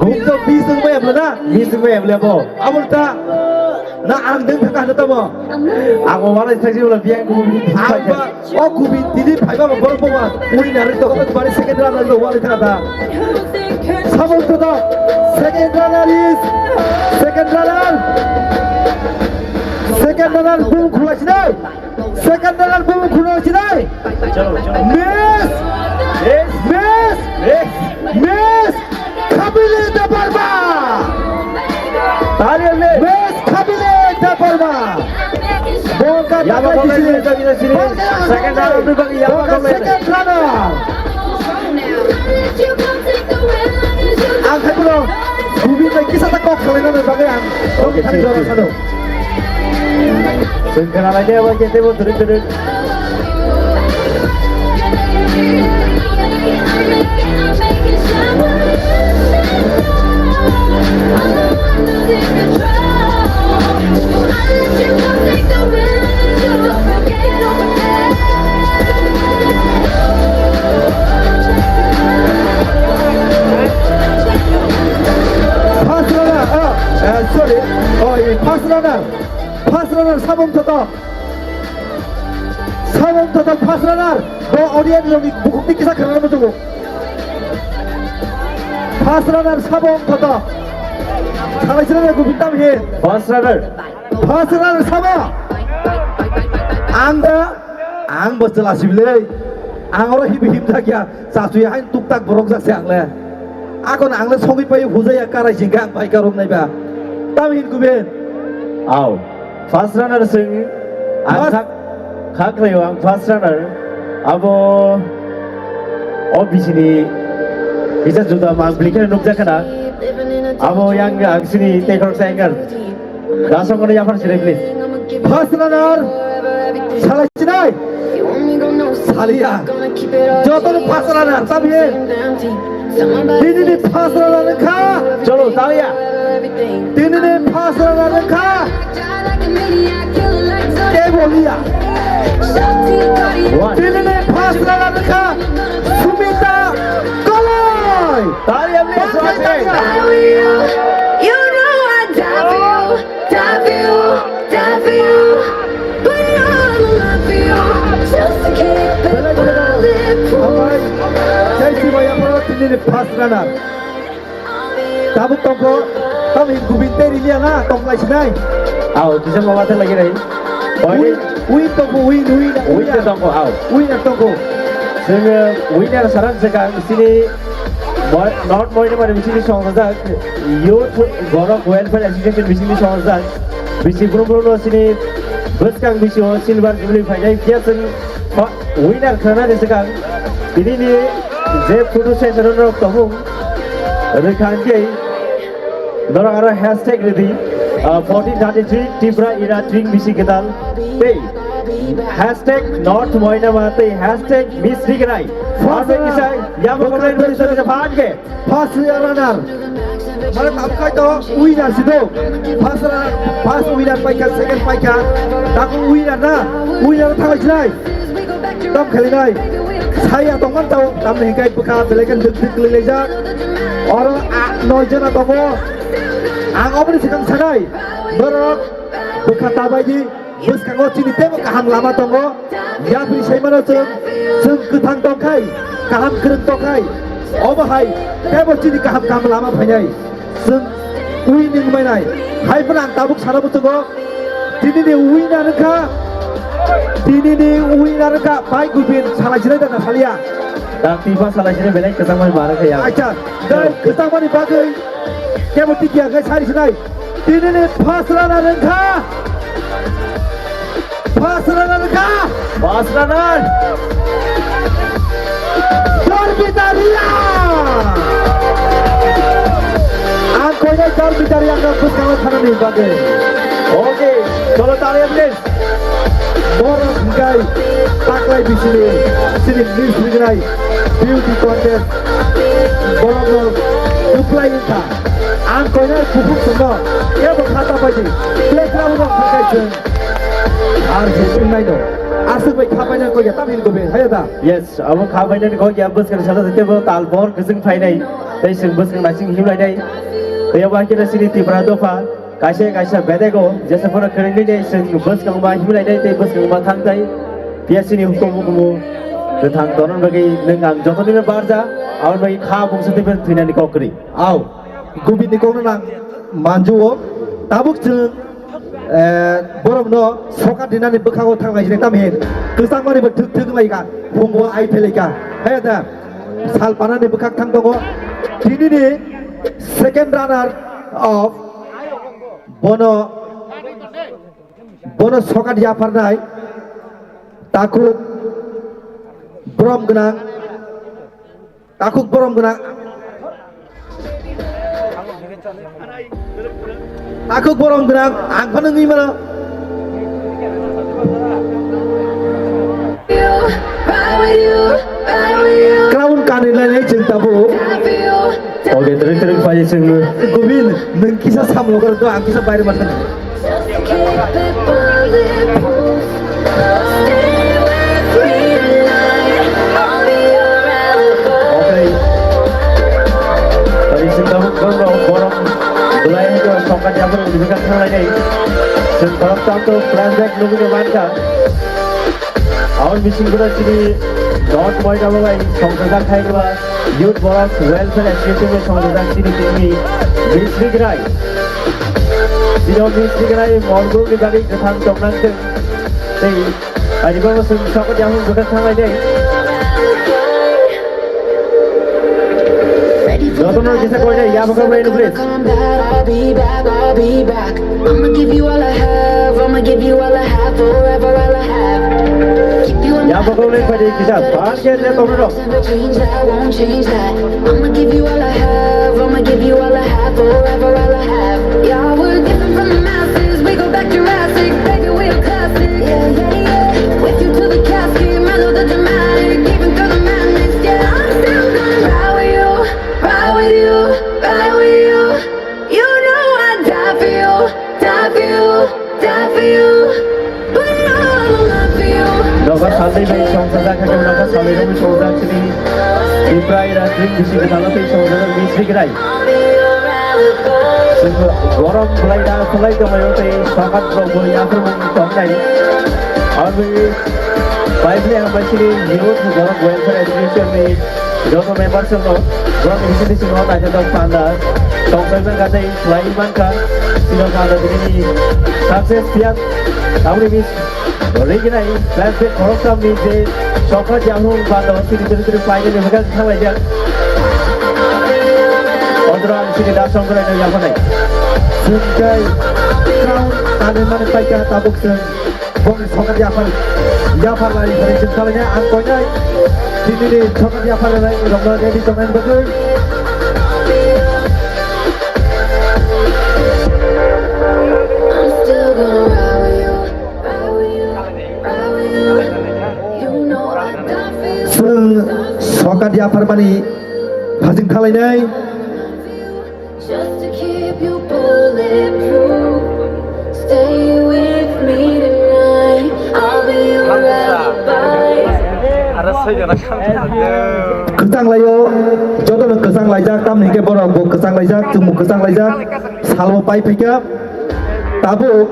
Govind to Miss nwng bayam na? Miss nwng bayam le bo. Abul ta. Na ang nwng thaka hano tamo. Ang walai thakji wala biang Govind. Ang ba O Govind tini phaiba bo borok bo ba winner to ko bari second runner no wali thaka da. Sabong to da. Second runner is second runner. Second runner bum khulai sinai. Second runner bum khulai sinai. Miss. Miss. Miss. Miss. Khabili Debbarma! Tari le! Miss Khabili Debbarma! Bonga Yaba Bonga Debbarma! Second round, everybody, Yaba Bonga Bonga! Second runner! Ang hai bro, Govind bai kisa ta kok khalai na bagwi ang. Okay, thani thik, dora thik. Sano. Sengkara lagi apa kita mau terus terus. Sabong thotok. Sabong thotok first runner. Bo audience rokni bukhukni kisa khwnana muchungo. First runner Sabong thotok. Salai sira gubin tam he. First runner. First runner Sabo. Ang da, ang bo chwla sibilai. Ang oro hibi himjak ya. Chasu ya hain tuktak borok jak se ang le. Akon ang le sogwi pai hujai ya karai singkha ang pai karok nai ba. Tam hin gubin. Au. First runner sing ang First- khak, khak rayo ang first runner. Abo o bisini kisa juda mang blikhe nukjak kana. Abo yang ang sini tekor saingar. Dasong kono yapar sini please. First runner. Salai sinai. Saliya. Joto first runner. Tam hin. Tini ni first runner kha. Cholo, taliya. Tini ni first runner kha. Ke boliya. One. Tini ni first runner kha. Sumita Koloi. Taliya, please, one second. You know I die for you, die for you, die for you. Put it all on the line for you, just to keep it bulletproof. Thank you, Maya, for tini ni first runner. Tabuk tongko, tamo hin gubin tei riliya na, tong lai sinai. Au, kisa mama tei lagi rai. Win, win tongko, win, win, win tongko, au. Win tongko. Sini winner sarang sekang sini Moi-, North Moinamari bisini songjak, Youth Borok Welfare Association bisini songjak, bisi brum brum no sini bwskang bisio silver jubilee phainai, kiyaswng winner khana de sekang, tini ni je photo session no tobung, rwkha hwnkhe, norok aro hashtag rwdi, ah, fourteen thirty-three Tipra Era Tring Bisi Kwtal tei hashtag North Moinama tei hashtag Miss Rignai. Hashtag kisa yabo comment bwswk kisa phan khe. First runner. Mane tabuk khai to winner si do. First runner, first winner paikha, second paikha. Taku winner na, winner thanglai sinai. Tam khalinai. Saya tongman tau, tam ni hikai bwkha, belai khe duk duk lelejak. Oro a, noi jona tongo. Ang oboni sikang sanai. Norok bwkha tabaidi. Bwskango chini teibo kaham lama tongo. Yapri saimano chwng, chwng kwthang tongkhai, kaham kwrwng tongkhai. Obo hai teibo chini kaham kaham lama phainai. Chwng winning mainai. Hai phano ang tabuk sana muchungo. Tini ni winner wngkha. Tini ni winner wngkha. Bai Gubin salai sinai da na saliya. Dak tiba salai sinai belai kwchangmani bara khe ya. Acha, dai kwchangmani bagwi kebo tikya khe sari sinai. Tini ni first runner wngkha. First runner wngkha. First runner. Dormita Ria. Ang koinai Dormita Ria no bwskango thanani bagwi. Okay, cholo taliya please. Borok hingkai taklai bisini sini Miss Rignai beauty contest borokno kwplai wngkha. Ang koinai buphuk songno kebo khata paidi playground rok hingkai chwng ar je chwng naino aswk bai kha paina koi ya tam hin gobe haya da. Yes, abo kha paina ni koi ya bwskang sala tebo tal bor kwchwng phainai tei chwng bwskang naising himlainai tei abo hakhe sini Tipra dopha. Kaisa kaisa bedego jesa phano kwrwngwi de chwng bwskangma himlai de tei bwskangma thang tai. Phiya chini hukumu kumu kwthang tonon bagwi nwng ang jotoni no barja, aboni bagwi kha bungsa tei phano thwinani kok kwrwi. Au, gubini kokno nang manjuo, tabuk chwng, eh, borokno sokat rinani bwkhago thang lai jini tamhin kwchangmani bo thwk thwk wnglaika, phungo ai phelaika. Haya da, sal panani bwkhak thang tongo. Tinini second runner of Bono, bono sokat yapharnai takhuk borom gwnang, takhuk borom gwnang, takhuk borom gwnang, ang phano wngwi mano. Crown kanwi lainai chwng tabuk. Oke, tring tring pai chwng. Gubin, nwng kisa samlo karo to, ang kisa baire ma thang. Oke. Tadi chwng tabuk borom, borom. Belai hwnkhe songkha jabon ni bwkha thang lai nai. Chwng borok tam to plus Nugwi mankha. Aboni bisingtwi chini North Moidabagai songchajak khairokba Youth Borok Welfare Association bai songchajak chini tini Misri Grai. Chini Misri Grai morgulni bagwi kwthang tongnang thung. Tei Ani babo song sokot yahung budak thanglai dei. Jotono kisa koi dei, ya baka main please. I'ma give you all I have, I'ma give you all I have, forever all I have. Keep you in Ya baka main pai dei kisa, bang ke le tomro. Never change that, won't change that. I'ma give you all I have, I'ma give you all I have, forever all I have. Yeah, we're different from the masses, we go back Jurassic, baby, we a classic. Yeah, yeah, yeah. With you to the casket, I know the dramatic, even through the madness. Yeah, I'm still gonna ride with you, ride with you, ride with you. You know I'd die for you, die for you, die for you. Put it all on the line for you. Nobar salai bai songchajak, nobar salai bai songchajak chini Tipra Industry bisi gana tei songchajak Misri Grai. Chwng borom belai da belai tonglaio tei sokat rok bo yaphar mung tongnai. Aboni bai bini ang bai chini Youth Borok Welfare Association ni joto members rok borok ni bisingo naithotok panda tongthok mankha tei khlai mankha. Sino panda bini success phiya aboni bis Riginai flashback khoroktham ni je sokha jahung bando sini diri diri final ni hwkha thanglaijak. Odorang sini da songkrai no yaphanai. Sungkai crown tani mani paika tabuk sung. Bongni sokha yaphar yaphar lai phari sung khalai ang koinai. Tini ni sokha yaphar lai rokna ready tongnai bagwi. I'm still gonna ride with you. Chwng sokat yapharmani hasing thalainai. Just to keep you bulletproof. Stay with me tonight. I'll be your alibi. Kwchang laio, jotono kwchang laijak, tamni hwnkhe borok bo kwchang laijak, chwngbo kwchang laijak, salbo pai phaikha. Tabuk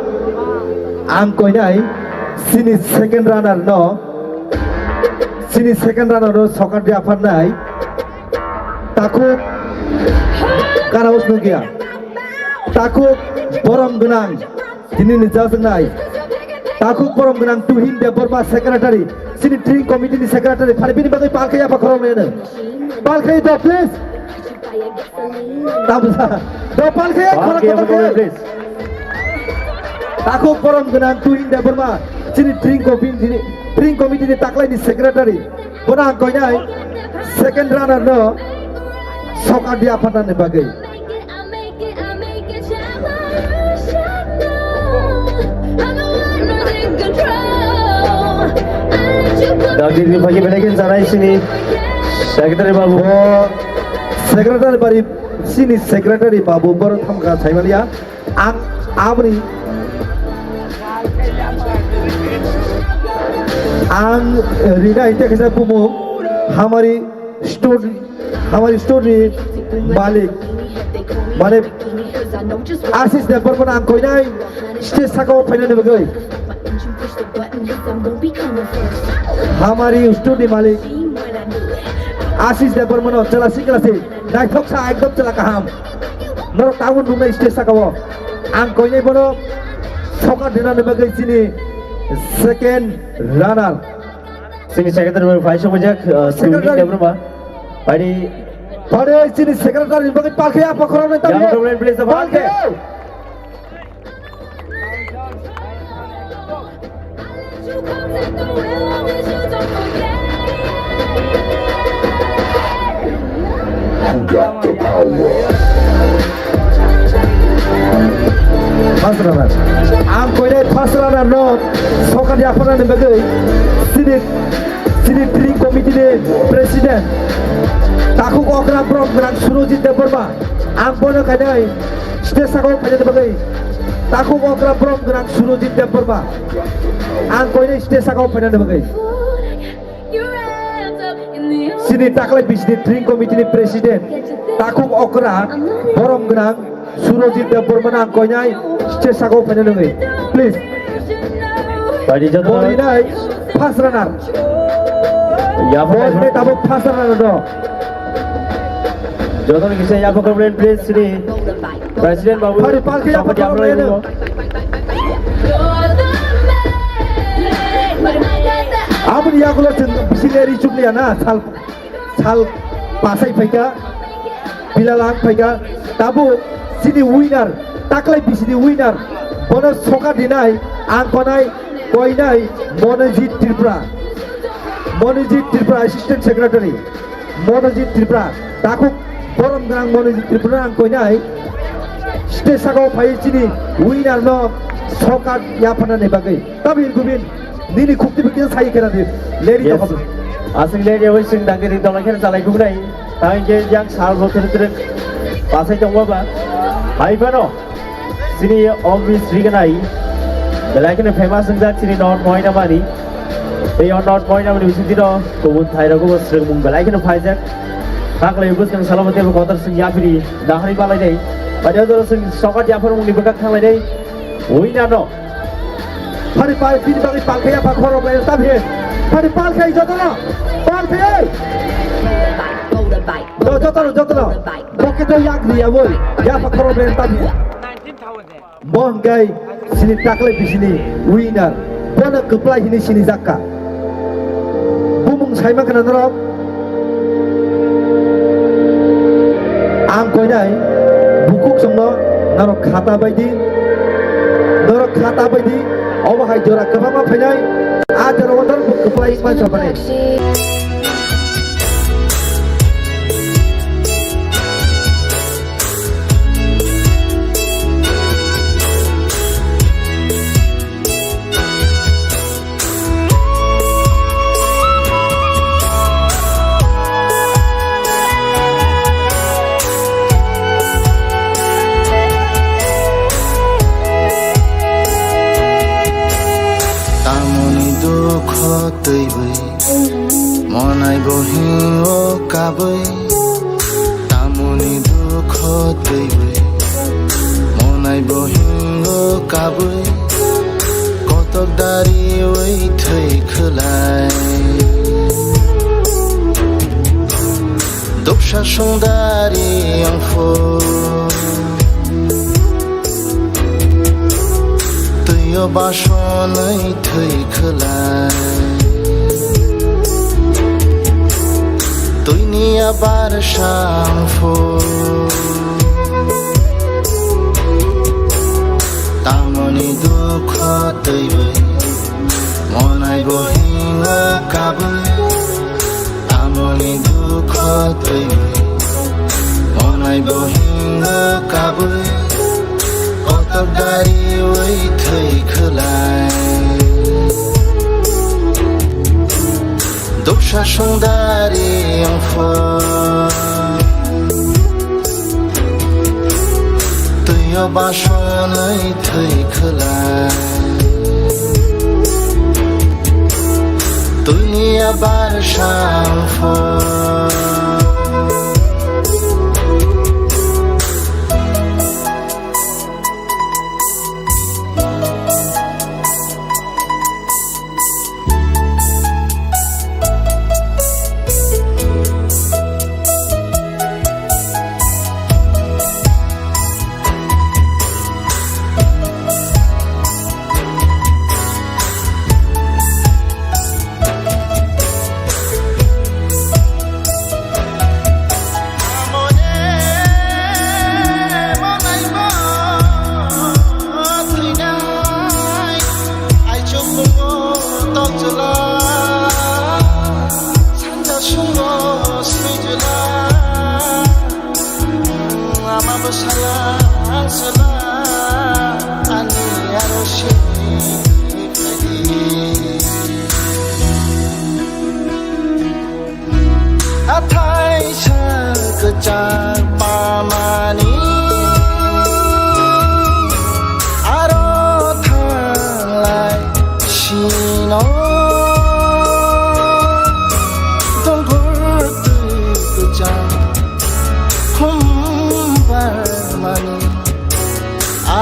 ang koinai chini second runner no, chini second runner no sokar di apharnai takhuk karaus nukya, takhuk borom gwnang tini ni jasnai, takhuk borom gwnang Tuhin Debbarma secretary, chini dring committee ni secretary, phari bini bagwi palkhe yapha khorok nene, palkhe do please. Tamsa. Dopal khe, khorok kotor khe. Takhuk borom gwnang Tuhin Debbarma, chini dring committee ni, dring committee ni taklai ni secretary. Bono ang koinai second runner no sokar di apharnani bagwi. Dagdiri phagi belai khe janai sini secretary babu. Secretary bari, sini secretary babu, borok thamkha saimaliya. Ang aboni, ang rina inte kisa bumu hamari store, hamari store ni malik, mane Ashish Debbarma ang koinai stage saka o phainani bagwi. Hamari store ni malik Ashish Debbarma no chela sikla si. Naithok sa ekdom chela kaham. Norok tabuk nuknai stage saka o. Ang koinai bono sokar dinani bagwi chini second runner. Chini secretary bai phai sokjak, uh, Secretary. Tuhin Debbarma. Bai di. Bai di chini secretary ni bagwi palkhe apa khorang nai tamya. Please, palkhe. Palkhe. Who got the power? First runner. Ang koinai first runner no sokar di apharnani bagwi chini, chini dring committee ni president takhuk okra borom gwnang Surojit Debbarma. Ang bono kainai stage saka o phainani bagwi takhuk okra borom gwnang Surojit Debbarma. Ang koinai stage saka o phainani bagwi. Chini taklai bisini dring committee ni president takhuk okra borom gwnang Surojit Debbarma no ang koinai stage saka o phainani bagwi. Please. Bari joto. Bol rinai first runner. Yapha. Bol rinai tabuk first runner do. Joto ni kisa yapha khorokbrwi please sini. President babu. Bari palkhe yapha khorokbrwi no. Aboni yagulo chwng bisi leri chukliya na sal. Sal pasai phaikha, Bilal ang phaikha, tabuk chini winner, taklai bisini winner, bono soka dinai, ang konai, koinai, Monojit Tripura. Monojit Tripura, Assistant Secretary, Monojit Tripura, takhuk borom gwnang Monojit Tripura ang koinai, stage sakao phai chini winner no soka yaphanani bagwi. Tabi Gubin, nini khukti bikhe sai kena di. Leri. Yes. Tokha. Aswk leri oi sing dagi di tolai kena chalai kubnai. Tang je yang sal bo tere tere pasai tong ba. Hai bano. Sini obis riganai. Belai kena famous wng jak sini North Moinamani. Ei o North Moinamani bising dino kubun thai rogo bo srwng mung belai kena phaijak. Taklai bus kena salo bo tebo kotor sing yapiri. Dahari balai dai. Pada jolo sing sokat yapar mung ni bekak thanglai dai. Winner no. Phari pal, bini bagwi pal khe yapha khorok lai ta phi. Phari pal khe jotono. Pal khe. Jo-, jotono, jotono. Boke to yak ri aboi. Yapha khorok lai ta phi. Bo hwnkhe sini taklai bisini winner. Bono kwplai hini sini jakka. Bumung saima khna norok. Ang koinai bukhuk songno norok khata baidi, norok khata baidi, obo hai jora kwbangma phainai, a jora o norok kwplai wngma chapani. Tamoni dukho twiwi monai bo hingo kabwi. Tamoni dukho twiwi monai bo hingo kabwi, kotok dariwi thwi khwlai. Duksa songdari wngphu twio basonwi thwi khwlai. Twini abar sangphu tamoni dukho twiwi monai bo hingo kabwi. Tamoni dukho twiwi monai bo hingo kabwi, kotok dariwi thwi khwlai. Duksa songdari wngphu twio basonwi thwi khwlai. Twini abar sangphu. Ama bwsala ang sela ani aro sini phaidi. Hathai sa kwchar pamani aro thanglai sino dongor twi kwchar khumbar mani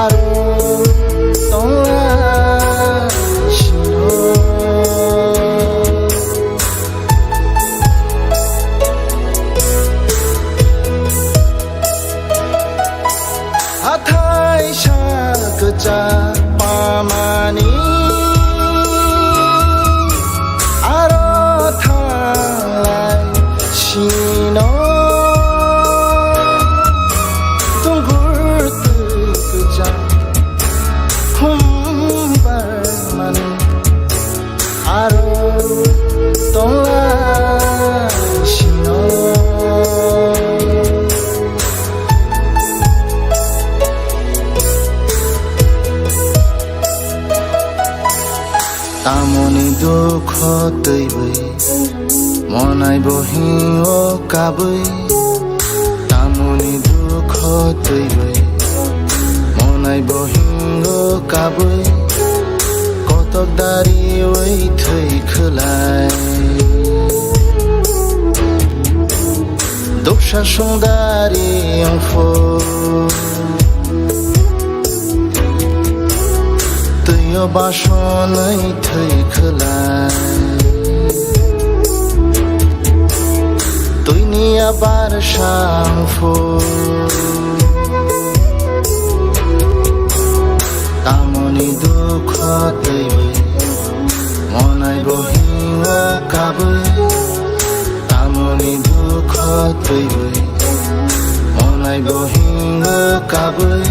aro tongla sino. Monai bo hingo kabui, tamoni dukho twiwi. Monai bo hingo kabui, kotok dariwi thwi khwlai. Duksa songdari wngphu, twio basonwi thwi khwlai. Twini abar sangphu, tamoni dukho twiwi. Monai bo hingo kabui, tamoni dukho twiwi. Monai bo hingo kabui,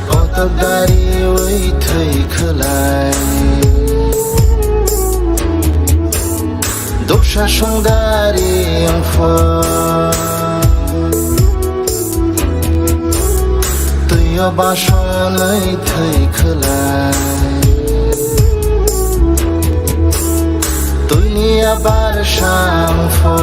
kotok dariwi thwi khwlai. Duksa songdari wngphu, twio basonwi thwi khwlai. Twini abar sangphu.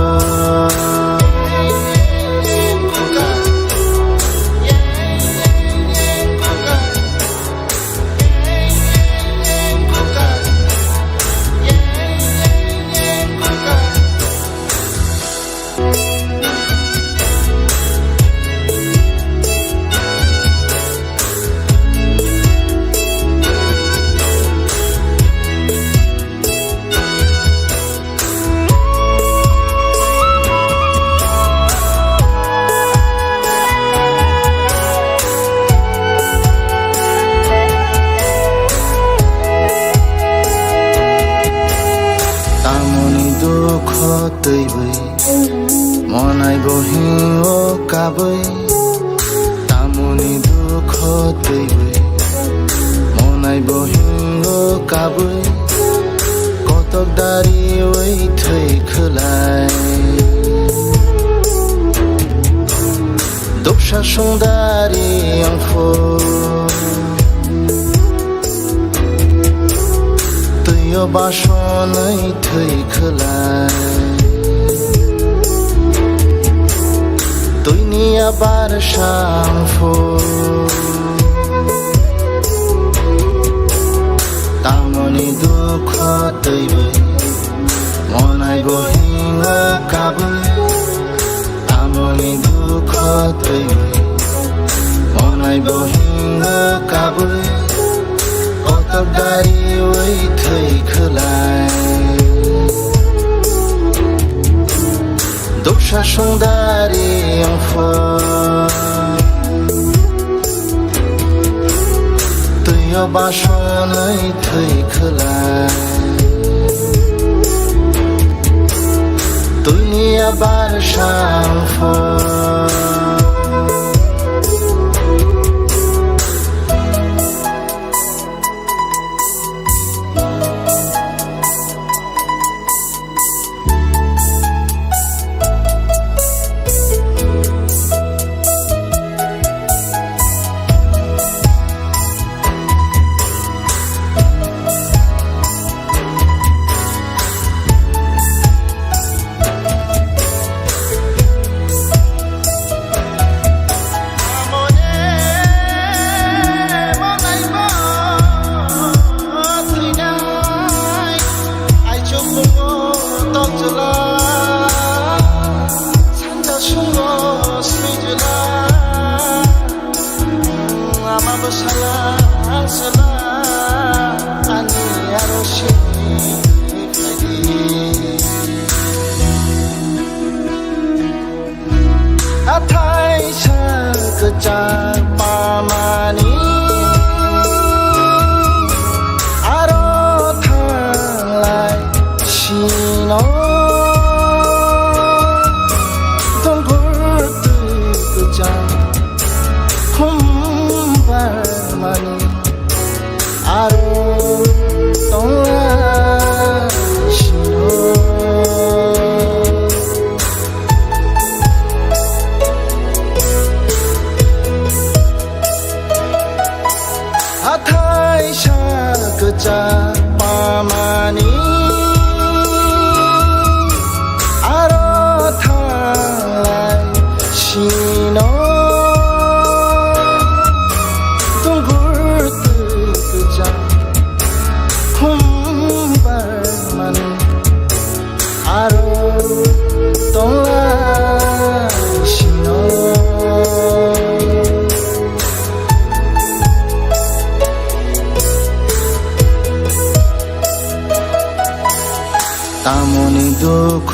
Tamoni dukho twiwi, monai bo hingo kabui. Tamoni dukho twiwi, monai bo hingo kabui. Kotok dariwi thwi khwlai. Duksa songdari wngphu, twio basonwi thwi khwlai. Twini abar sangphu, tamoni dukho twiwi, monai bo hingo kabui. Tamoni dukho twiwi, monai bo hingo kabui. Kotok dariwi thwi khwlai. Duksa songdari wngphu, twio basonwi thwi khwlai. Twini abar sangphu. Ama bwsala ang sela ani aro sini khaidi. Hathai sa kwchak pamani aro thanglai sino. Dongor twi kwchak khum barmani aro tonglaisino.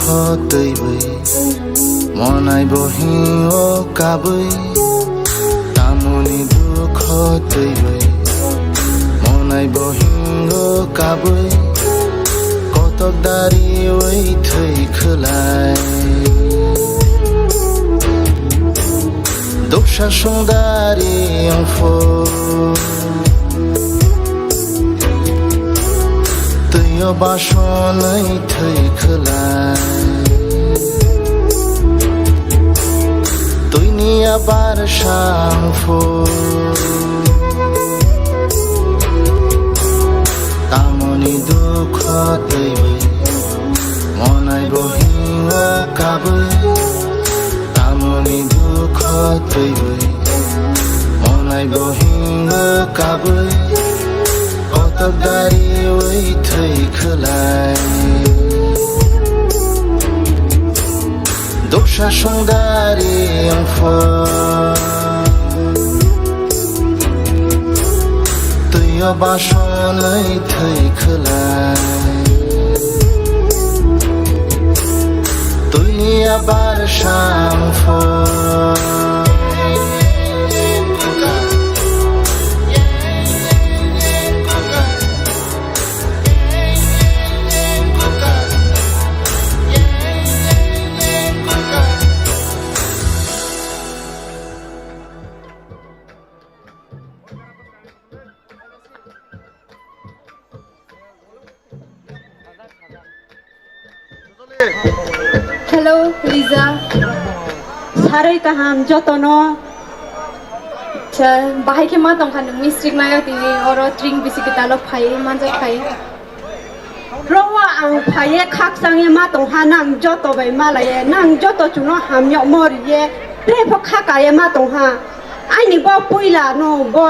twiwi, monai bo hingo kabwi, tamoni dukho twiwi, monai bo hingo kabwi, kotok dariwi thwi khwlai. Doksa songdari wngphu, twio basonwi thwi khwlai. Twini abar sangphu, tamoni dukho twiwi, monai bo hingo kabwi. Tamoni dukho twiwi, monai bo hingo kabwi, kotok dariwi thwi khwlai. Doksa songdari wngphu, twio basonwi thwi khwlai. Twini abar sangphu, Hello, Lisa. Saroi kaham jotono. Acha, bahai khe ma tongkha nwng mistrik nayo tini oro tring bisi kwtal o phai manjak phai. Rowa ang phaiye khakchangye ma tongha nang joto bai malaiye nang joto chwngno hamyokmo riye tei pho khakaye ma tongha. Aini bo puila no bo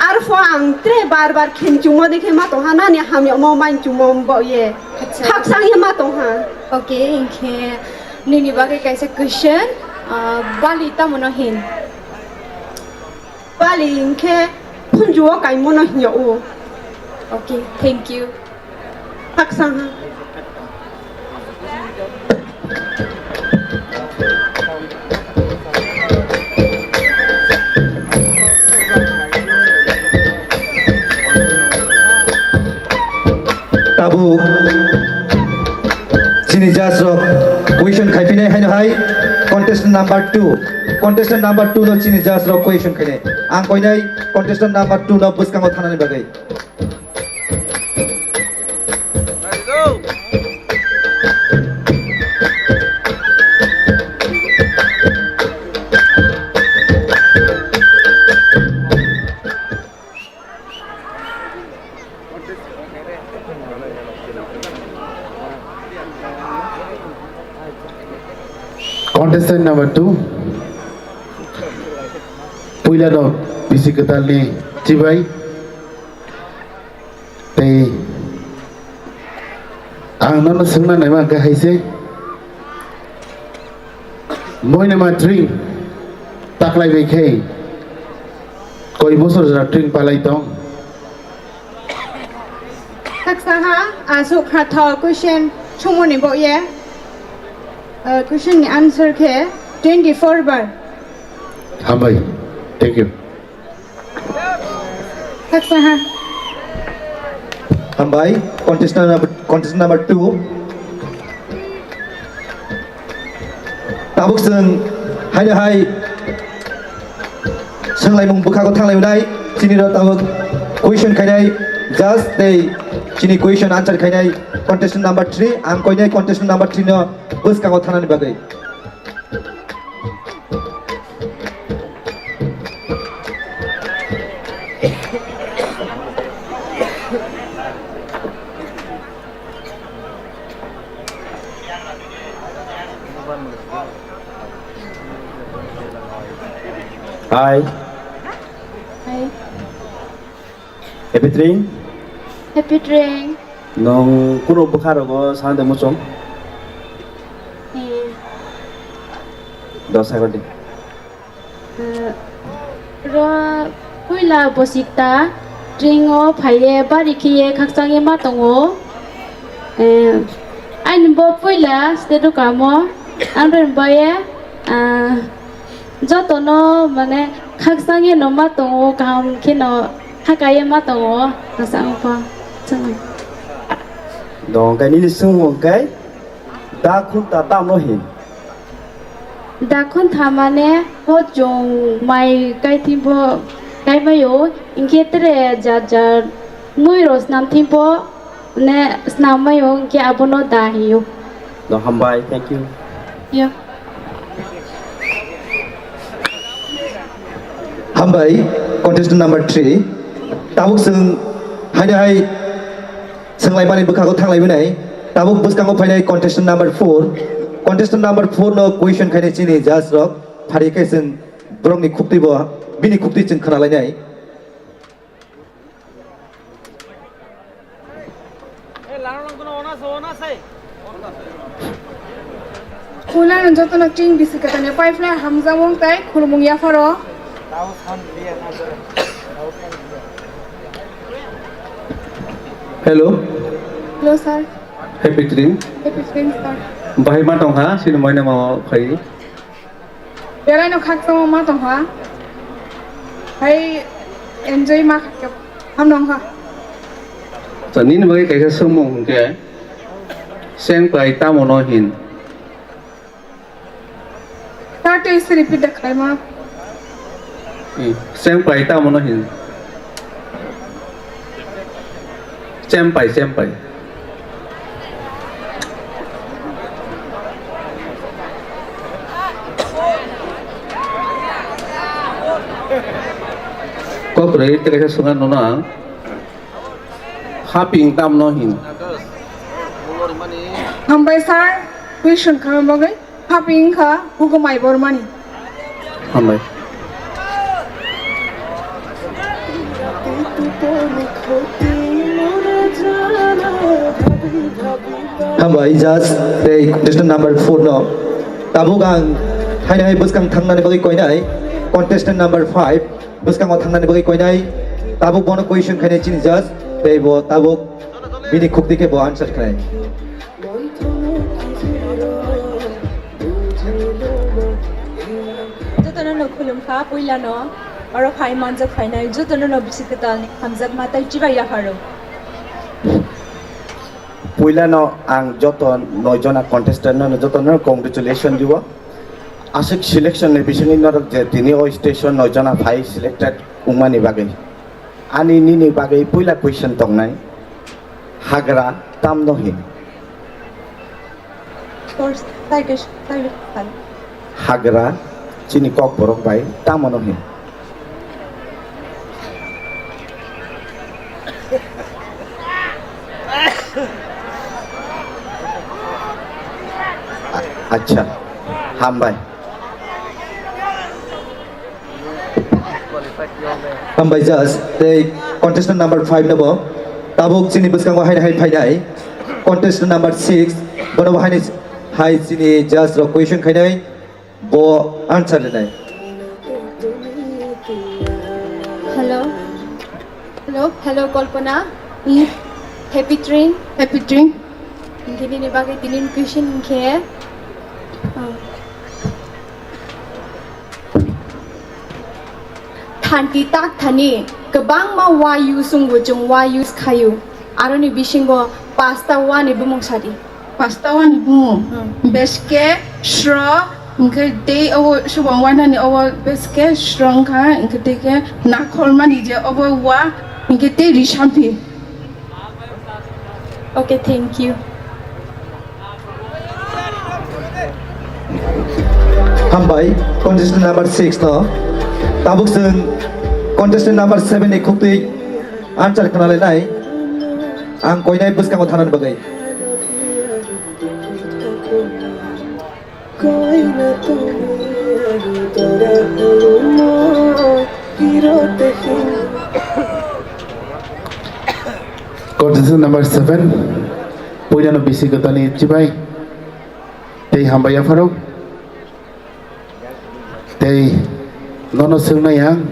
arpho ang tre bar bar khenchungmo dekhe ma tongha nani hamyokmo mainchungmo bo ye. Acha. Khakchangye ma tongha. Okay, hinkhe nini bagwi kaisa question, ah, bali tamo no hin? Bali hinkhe phunjuo kaimo no hinyao. Okay, thank you. Khakchangha. Tabuk chini judge rok question khaiphinai haino hai contestant number two, contestant number two no chini judge rok question khainai. Ang koinai contestant number two no bwskango thanani bagwi. Contestant number two. Puila no bisi kwtalni chibai. Tei ang nono swngna naima hwnkhe hai se. Moinama tring taklai bai khe koi bosor jora tring palai tong. Khakchangha, aswk kha thok question sumoni bo ye. Uh, question ni answer khe twenty-four bar. Hambai. Thank you. Khakchangha. Hambai, contestant number, contestant number two. Tabuk chwng haino hai swnglaimung bwkhago thanglaimwnai, chini rok tabuk question khainai judge tei chini question answer khainai contestant number three, ang koinai contestant number three no bwskango thanani bagwi. Hai. Hai. Happy train? Happy train. Nung kunu bwkha rogo sana de muchung? Eh. Dos second di. Eh, ro puila bosikta train o phaiye bari khiye khakchangye ma tongo. Eh, Ani bo puila state o kamo, amrwng baye, ah, jotono mane khakchangye no ma tongo, kaham kheno khakaye ma tongo, khakchang pa. Chwng. Dong kai nini sung kai da khun ta tam no hin. Dakhun thamane hot chwng mai kaithimbo kaimaio, hinkhe tere jat jat mui rok snam thimbo ne snam maio, hinkhe abono da hiyo. No, hambai, thank you. Ya. Hambai, contestant number three. Tabuk chwng haino hai Swnglaimani bwkhago thanglaiwi nai. Tabuk bwskango phainai contestant number four. Contestant number four no question khainai chini judge rok. Phari khe chwng borokni khuktwi bo, bini khuktwi chwng khwnalainai. Kunano jotono chini bisi kwthangni pai phlai hamjakmung tei khulumung yapharo. Hello. Hello, sir. Happy train. Happy train, sir. Bahai ma tong ha, sini moina ma phai. Berai no khakchangma ma tong ha. Hai enjoy ma kha, ham nong ha. Sa nini bagwi kaisa swngmung hwnkhe, sengpai tamo no hin? Sir, tei se repeat da khlaima. Hmm. Sengpai tamo no hin? Chempai, chempai. Kok rei tei kaisa sungan nono ang. Haping tam no hin. Hambai sir, question kha bagwi. Haping kha hugo mai bormani. Hambai. Hambai, judge tei contestant number four no. Tabuk ang haino hai bwskang thangnani bagwi koinai contestant number five. Bwskango thangnani bagwi koinai, tabuk bono question khainai chini judge, tei bo tabuk bini khukti khe bo answer khlai. Jotono no khulumkha, puilano oro phai manjak phainai jotono no bisi kwtalni hamjakma tei chibai yapharo. Puilano ang joto noi jona contestant no jotono congratulation diwo. Aswk selection ni bisingwi norok je tini o station noi jona phai selected wngmani bagwi. Ani nini bagwi puila question tongnai, hagra tamno hin? First, tai ke, tai ke, tai. Hagra chini kokborok bai tamono hin? A-, acha, hambai. Hambai judge, tei contestant number five no bo tabuk chini bwskango haino hai phainai. Contestant number six, bono bo haino hai chini judge rok question khainai, bo answer rinai. Hello. Hello, hello, Kalpana. Yes. Happy train. Happy train. Hinkhe nini bagwi tinin question hinkhe, uh, thanti tak thani kwbangma wa use wngo, chwng wa use khaio. Aroni bisingo pasta wa ni bumung sadi. Pasta wani bumu. Hmm. Beske, sro, hwnkhe tei obo subang wanani obo beske sro wngkha, hwnkhe tei khe nakholmani je obo wa, hwnkhe tei risamphi. Okay, thank you. Hambai, contestant number six no. Tabuk chwng contestant number seven ni khuktwi answer khwnalainai. Ang koinai bwskango thanani bagwi. Contestant number seven, puilano bisi kwtalni chibai tei hambai yapharo. Tei nono swngnai ang,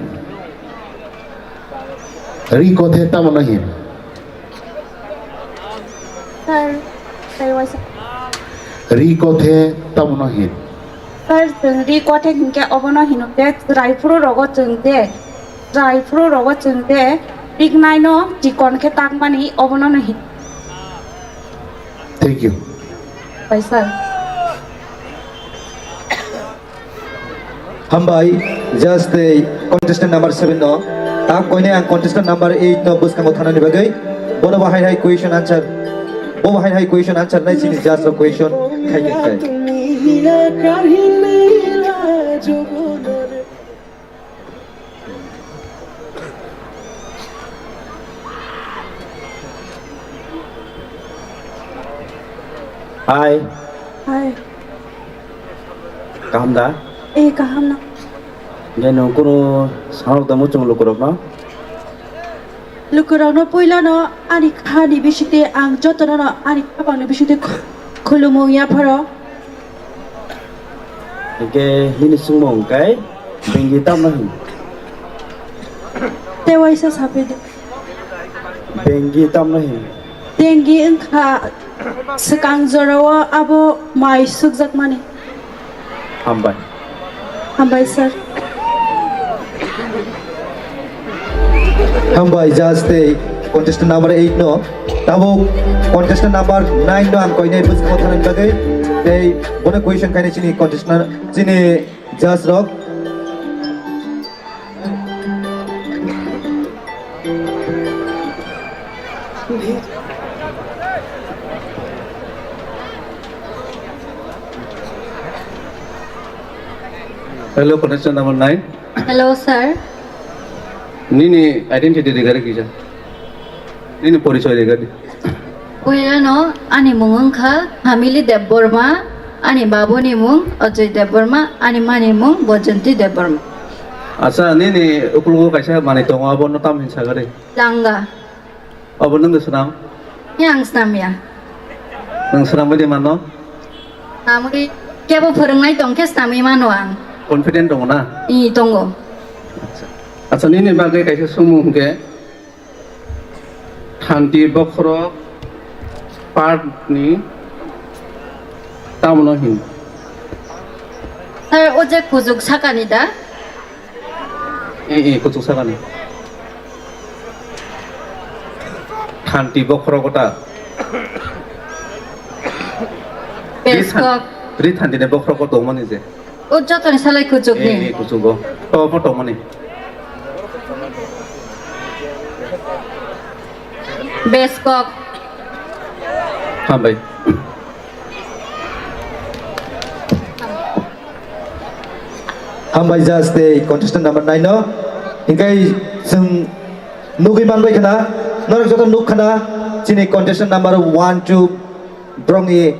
ri kothe tamo no hin? Sir, sir, waisa. Ri kothe tamono hin? Sir, chwng ri kothe hinkhe obono hino khe chwrai phuru rogo chwng de, chwrai phuru rogo chwng de, ri gnaino chikon khe takmani obono no hin. Thank you. Bai sir. Hambai, just tei contestant number seven no. Tak koine ang contestant number eight no bwskango thanani bagwi. Bono bo hai hai question answer. Bo hai hai question answer nai chini judge rok question khai khai khai. Hai. Hai. Kaham da? Eh, kaham no. Nge nung kunu sangrok da muchung lukurok no? Lukurok no puila no ani khani bisingte ang joto no ani khapang ni bisingte khu-, khulumung ya pharo. Hingke hini sungmo hingkai bengi tamno hin? Te waisa sapidi. Bengi tamno hin? Bengi wngkha swkang jorao abo mai sukjakmani. Hambai. Hambai sir. Hambai judge tei contestant number eight no. Tabuk contestant number nine no ang koinai bwskango thanani bagwi. Tei bono question khainai chini contestant, chini judge rok. Hello, contestant number nine. Hello, sir. Nini identity rigari kisa? Nini porichoy rigari? Puilano ani mung wngkha Hamili Debbarma, ani babuni mung Ajoy Debbarma, ani mani mung Bojonti Debbarma. Acha, nini ukulugo kaisa manwi tongo, abono tam hin sagari? Langa. Obo nwng swnam? He, ang swnam ya. Nwng swnamwi de mano? Swnamwi kebo phwrwngnai tong khe swnamwi mano ang. Confident tongo na? I, tongo. Acha, nini bagwi kaisa sumung hwnkhe, thanti bokhorok part ni tamono hin? Sir, o je kujuk sakani da? Eh, eh, kuchuk sakani. Thanti bokhorok kota. Beskok. Ri than-, ri thanti ni bokhorok kota tongmani je. O jotoni salai kuchuk ni. Eh, eh, kuchugo. To, to tongmani. Beskok. Hambai. Hambai judge tei contestant number nine no. Hingkai chwng nugwi manbai khna, norok joto nuk khna, chini contestant number one, two, borokni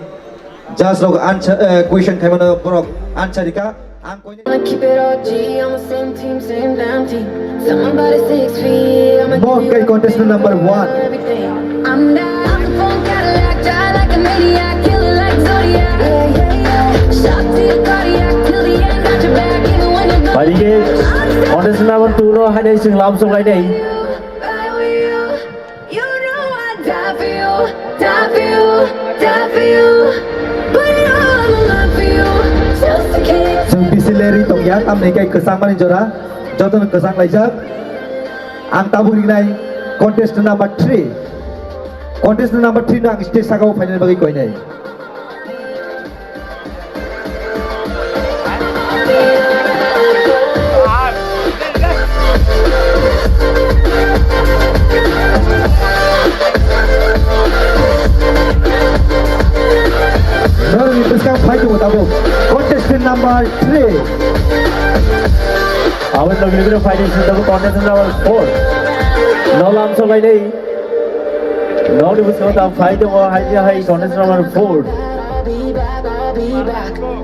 judge rok answer, eh, question khaimano borok answer rika. Ang koine. Keep it O G, I'm the same team, same damn team. Someone bought a six feet, I'ma give you everything. Bo hingkai contestant number one. I'm that phone Cadillac, drive like a maniac, kill it like Zodiac. Yeah, yeah, yeah. Shot to your cardiac, till the end, got your back, even when you're gone. Bai hingke contestant number two no hainai chwng lamsok lainai. Ride with you, ride with you. You know I die for you, die for you, die for you. Put it all on the line for you, just to keep. Chwng bisi leri tongya, tamni kai kwchang mani jora, jotono kwchang laijak. Ang tabuk rinai contestant number three. Contestant number three no ang stage saka o phainani bagwi koinai. Norokni bwskang phai tongo tabuk contestant number three. Aboni logi logi phai tongo tabuk contestant number four. No lamsok lainai. Nokni bwskango ta phai tongo, hai je hai contestant number four.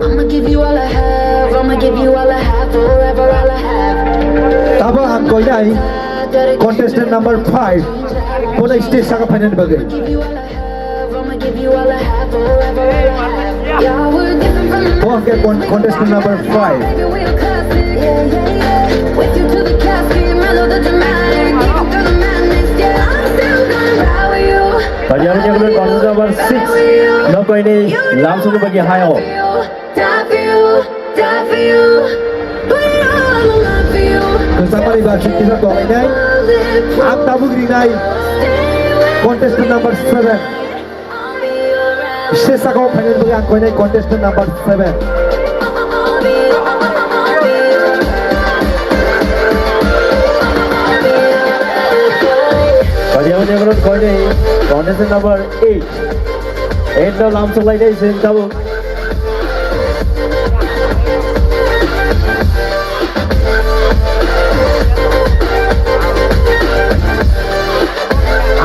I'ma give you all I have, I'ma give you all I have, forever all I have. Tabo ang koinai contestant number five. Bono stage saka phainani bagwi. I'ma give you all I have, I'ma give you all I have, forever all I have. Yeah, we're different from the Bo hingke con-, contestant number five. Baby, we're classic. Yeah, yeah, yeah. With you to the casket, mellow the dramatic. Even through the madness, yeah, I'm still gonna ride with you. Padi aboni ulo contestant number six no koinwi lamsokni bagwi hai o. Kwchangmani ba kisa tonglainai. Ang tabuk rinai contestant number seven. Stage sakao phainani bagwi ang koinai contestant number seven. Padi aboni ulo koinwi contestant number eight. Eight no lamsok lainai chwng tabuk.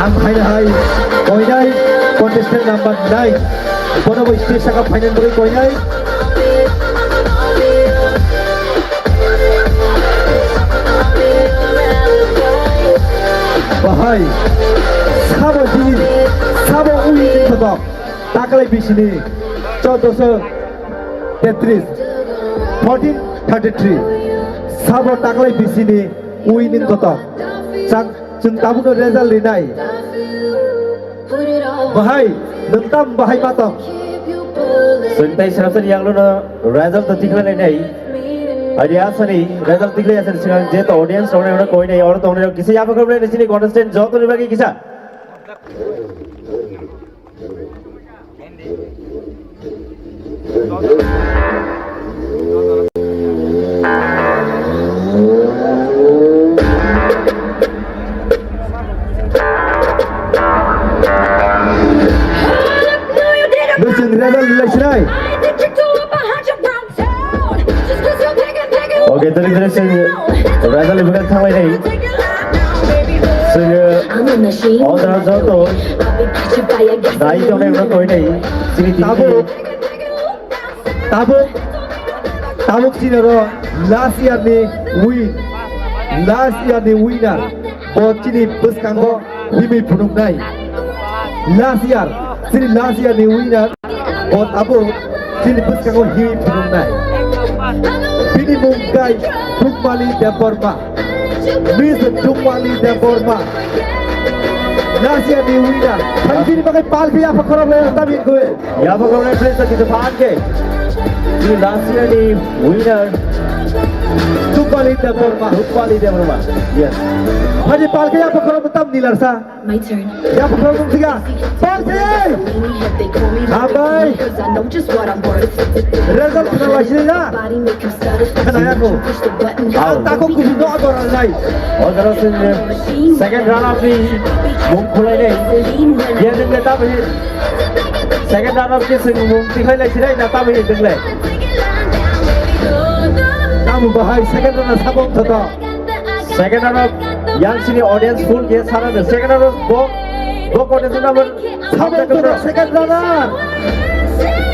Ang phaina hai koinai contestant number nine. Bono bo stage saka phainani bagwi koinai. Bahai, sabo hini, sabo ui ni kotok. Taklai bisini choddoso tetris, fourteen thirty-three. Sabo taklai bisini ui ni kotok. Chang, chwng tabukno result rinai. Bahai, nwng tam bahai ma tong? Chwng tai srapsa ni yanglo no result to tikhlai nai nai. Ani asani result tikhlai asani sinang je to audience rok nai koinai oro tongnai rok kisa yapha khoroknai nai sini contestant joto ni bagwi kisa. Listen, rebel, let's try. Okay, tadi tadi sing rebel ibu kan thanglai nai. Sing, eh, order joto. Dai to nai udah koi nai. Sini tinggi. Tabuk, tabuk, tabuk chini oro last year ni win, last year ni winner bo chini bwskango himwi phunuknai. Last year, chini last year ni winner bo tabuk chini bwskango himwi phunuknai. Bini mung khe Dukmali Debbarma. Miss Dukmali Debbarma. Last year ni winner. Thang bini bagwi pal khe yapha khorok le tam in kwe. Yapha khorok le please kita phan ke. Ni last year ni winner. Dukmali Debbarma. Dukmali Debbarma. Yes. Haji pal khe yapha khorok tam nilar sa. My turn. Yapha khorok siga. Pal khe. Hambai. Result khna lai sini na. Khna ya ko. Ang tako kusi no agor nai. O jora sini second runner up ni mung khulai nai. Dia deng le tabi. Second runner up ni sini mung tikhai lai sinai na tabi deng le. Tamu bahai second runner sabong thoto. Second runner up yang sini audience full ke sana de. Second runner up bo bo audience number Sabong to second runner.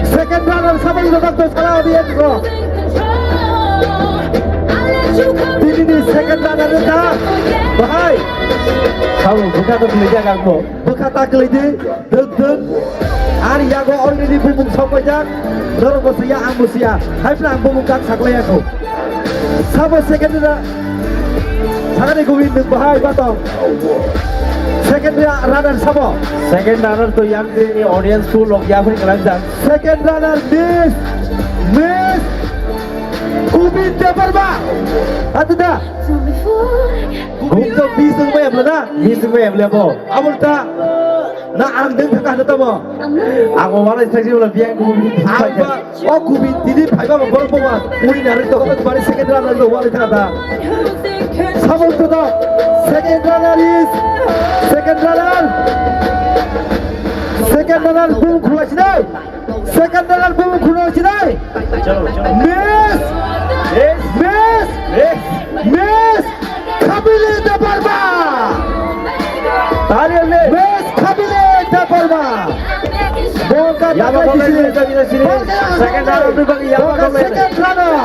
Second runner sabong to to sala audience ro. Tini ni second runner ta. Bahai. Sabong buka to beli jaga ko. Buka ta kali di. Duk duk. Ari yago already bumung sok bajak. Norok bo siya ang bo siya. Hai pla ang bumung kak saklai ako. Sabo second ra-, sakani kubui nwng bahai batong. Second ra-, runner sabo. Second runner to yang ni audience full log ya phri kalang jang. Second runner Miss, Miss Kubin Debbarma. Atu da. Kubin to Miss nwng bayam na. Miss nwng bayam le bo. Abul ta. Na ang deng thaka hano tamo. Ang walai thakjibla biyang kubin. Ang ba. O kubin tini phaiba bo borok bo ma. Ui na ring toko bari second runner do wali thaka da. Sabong to do. Second runner is. Second runner. Second runner bum khulai sinai. Second runner bum khulai sinai. Miss. Miss. Miss. Miss. Khabili Debbarma! Tari le. Miss Khabili Debbarma! Bongka ya, taklai bongka kisi. Bongka sini. Bongka second runner, bongka bongka second runner.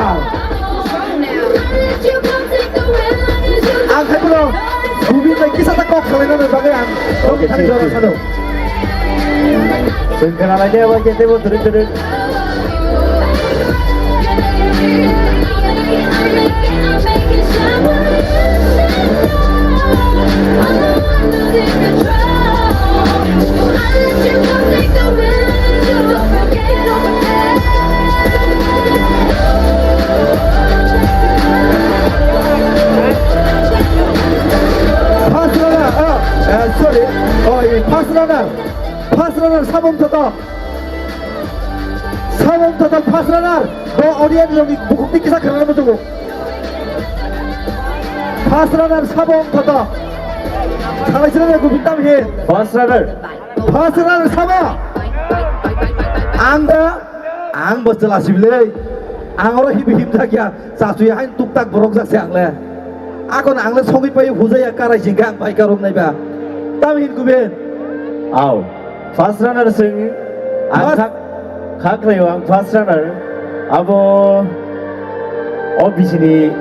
Ang khai bro, gubi tai kisa ta kok khalai na bagwi ang. Okay, thani thik, jora thik. Sano. Sengkana lagi apa kita buat terus terus. Total first runner, bo audience rokni bukhukni kisa khwnana muchungo. First runner sabo wng thoto. Salai srana gubin tam he. First runner. First runner sabo. Ang da, ang bo chwla sibilai. Ang oro hibi himjak ya. Chasui hain tuktak borok jak se ang le. Akon ang le sogwi pai hujai ya karai jingkha ang pai karok nai ba. Tam hin gubin. Aw. First runner swng ang First- khak, khak khlaio ang first runner. Abo o bisini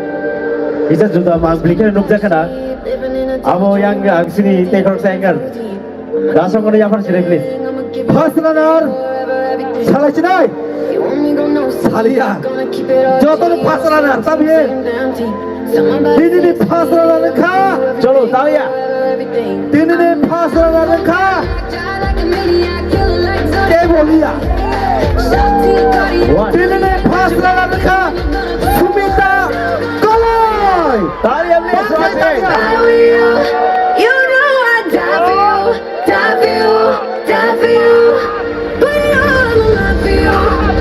kisa juda mang blikhe nukjak khana. Abo yang ang sini tekhorok saingar. Dasong kono yaphar sini please. First runner salai sinai. Saliya. Joto first runner tabi. Tini ni first runner kha. Cholo, taliya. Tini ni first runner kha. Ke boliya. One. Tini ni first runner kha. Sumita Koloi. Taliya, please, one second. You know I die for you, die for you, die for you. Put it all on the line for you,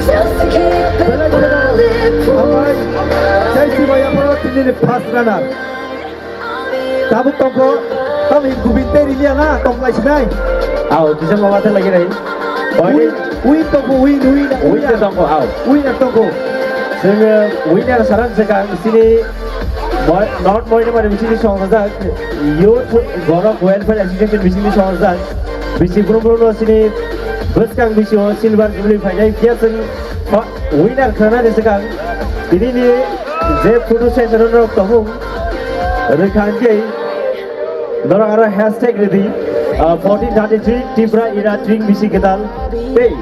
just to keep it bulletproof. Thank you, Maya, for tini ni first runner. Tabuk tongko, tamo hin gubin teri liya na, tong lai sinai. Aw, kisa mama te lagi rai. Win, win tongko, win, win, win tongko, aw. Win tongko. Sini winner sarang sekang sini Moi-, North Moinamari bisingni songchajak Youth Borok Welfare Association bisingni songchajak bisi brum brum no sini bwskang bisio silver jubilee phainai phiya chwng pha-, winner khwnani swkang tinini je photo session rok tongmung rwkha hwnkhe norok aro hashtag rwdi, ah, fourteen thirty-three Tripura Era Tring Bisi Kwtal tei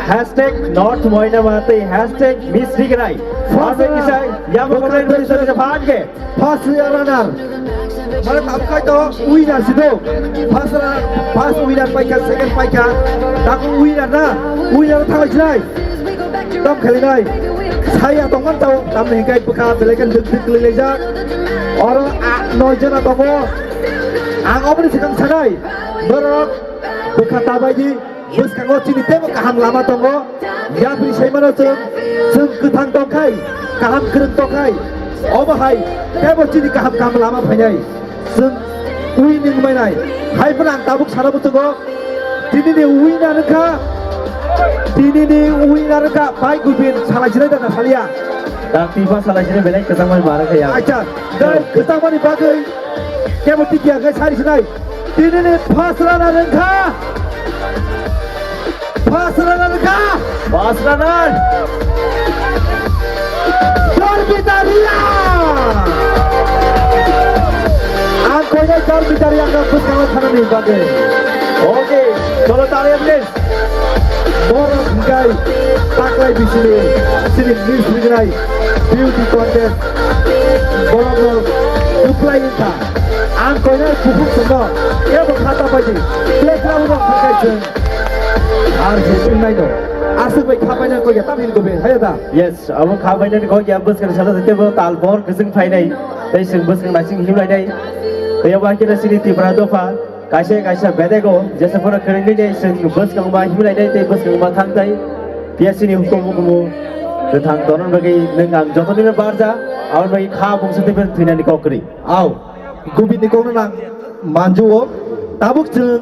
hashtag North Moinama tei hashtag Miss Rigrai. First runner. Kisa yabo comment kisa phan khe. First runner. Mane tam kai to winner si do. First runner, first winner paikha, second paikha. Taku winner na, winner thalai sinai. Tam khali nai. Saya tongman tau, tam ni kai bwkha belai kan duk duk lelejak. Oro a, noi jona tongo. Ang oboni sikang sanai. Borok bwkha tabai di. Bwskango chini teibo kaham lama tongo. Yapri saimano chwng, chwng kwthang tongkhai, kaham kwrwng tongkhai. Obo hai teibo chini kaham kaham lama phainai. Chwng winning mainai. Hai phano ang tabuk sana muchungo. Tinini winner wngkha. Tinini winner wngkha. Bai Gubin salai sinai da na saliya. Dak tiba salai sinai belai kwchangmani mara kaya. Acha, dai kwchangmani bagwi kebo tikya khe sari sinai. Tinini first runner wngkha. First runner wngkha. First runner. Dormita Reang. Ang koinai Dormita Reang no bwskango thanani bagwi. Okay, cholo taliya please. Borok hingkai taklai bisini sini Miss Rigrai beauty contest borokno kwplai wngkha. Ang koinai bukhuk songno kebo khata baidi playground rok thangkai chwng ar je chwng naino aswk bai kha paina koi ya tamhin gobe haya da. Yes, abo kha paina ni koi ya bwskang sala tebo tal bor kwchwng phainai tei chwng bwskang naising himlainai tei abo hakhe sini Tripura dopha. Kaisa kaisa bedego jesa phano kwrwngwi de chwng bwskangma himlai de tei bwskangma thang tai. P S C ni hukumu kumu kwthang tonon bagwi nwng ang jotoni no barja, aboni bagwi kha bungsa tei thwinani kok kwrwi. Aw, gubini kokno nang manjuo. Tabuk chwng,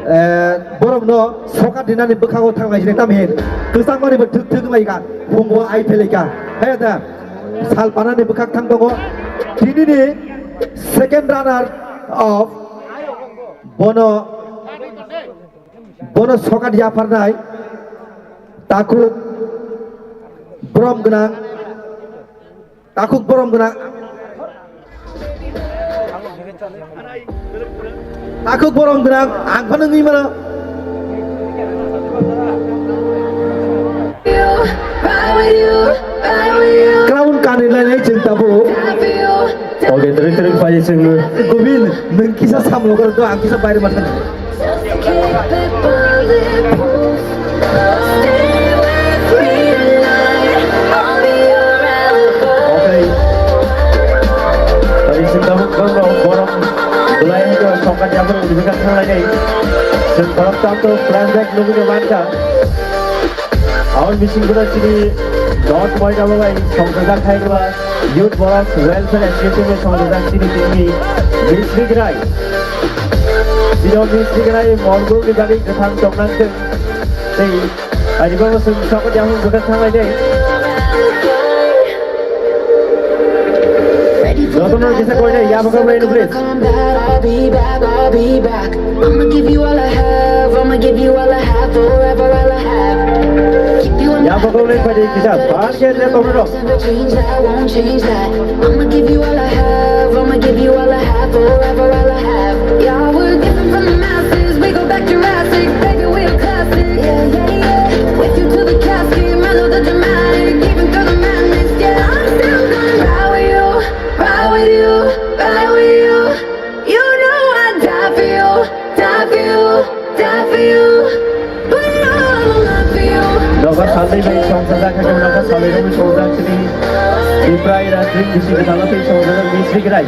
eh, borokno sokat dinani bwkhango thanglai jini tamhin kwchangmani bo thwk thwk lai kha, phungo ai phelai kha. He da, sal panani bwkhak thang tongo. Tinini second runner of Bono, bono sokat yapharnai takhuk borom gwnang, takhuk borom gwnang, takhuk borom gwnang, ang phano wngwi mano. Crown kanwi lainai chwng tabuk. Oke, tring tring pai chwng. Gobin, nwng kisa samlo koro to, ang kisa baire mathan. Oke. Tari chwng tabuk bangno borok belai hwnkhe songkha jabra ni bwkha thanglainai. Chwng borok tamto pranjak nugwi mankha. Bising kuda chini North Moidabagai songchajak hai ba Youth Borok Welfare Association bai songchajak chini tini Misri Grai. Chini Misri Grai Mongol ni bagwi kwthang tongnang tei Ani baba sung sokot yahung buka thanglai de. Jotono kisa koinai, yabakam laino, please. I'ma give you all I have, I'ma give you all I have, forever all I have. Keep you in my Yabakam laino padi kisa, bad ke ne tomro. Never change that, won't change that. I'ma give you all I have, I'ma give you all I have, forever all I have. Yeah, we're different from the masses, we go back Jurassic, baby, we a classic. Yeah, yeah, yeah. With you to the casket, I know the dramatic, even through the madness, yeah. I'm still gonna ride with you, ride with you, ride with you. You know I'd die for you, die for you, die for you. Put it all on the line for you. Nogo salni bai songsa jakha, nogo salni bai songsa jakha. Tiprai rajni bisi gana tei songsa jakha Misri Grai.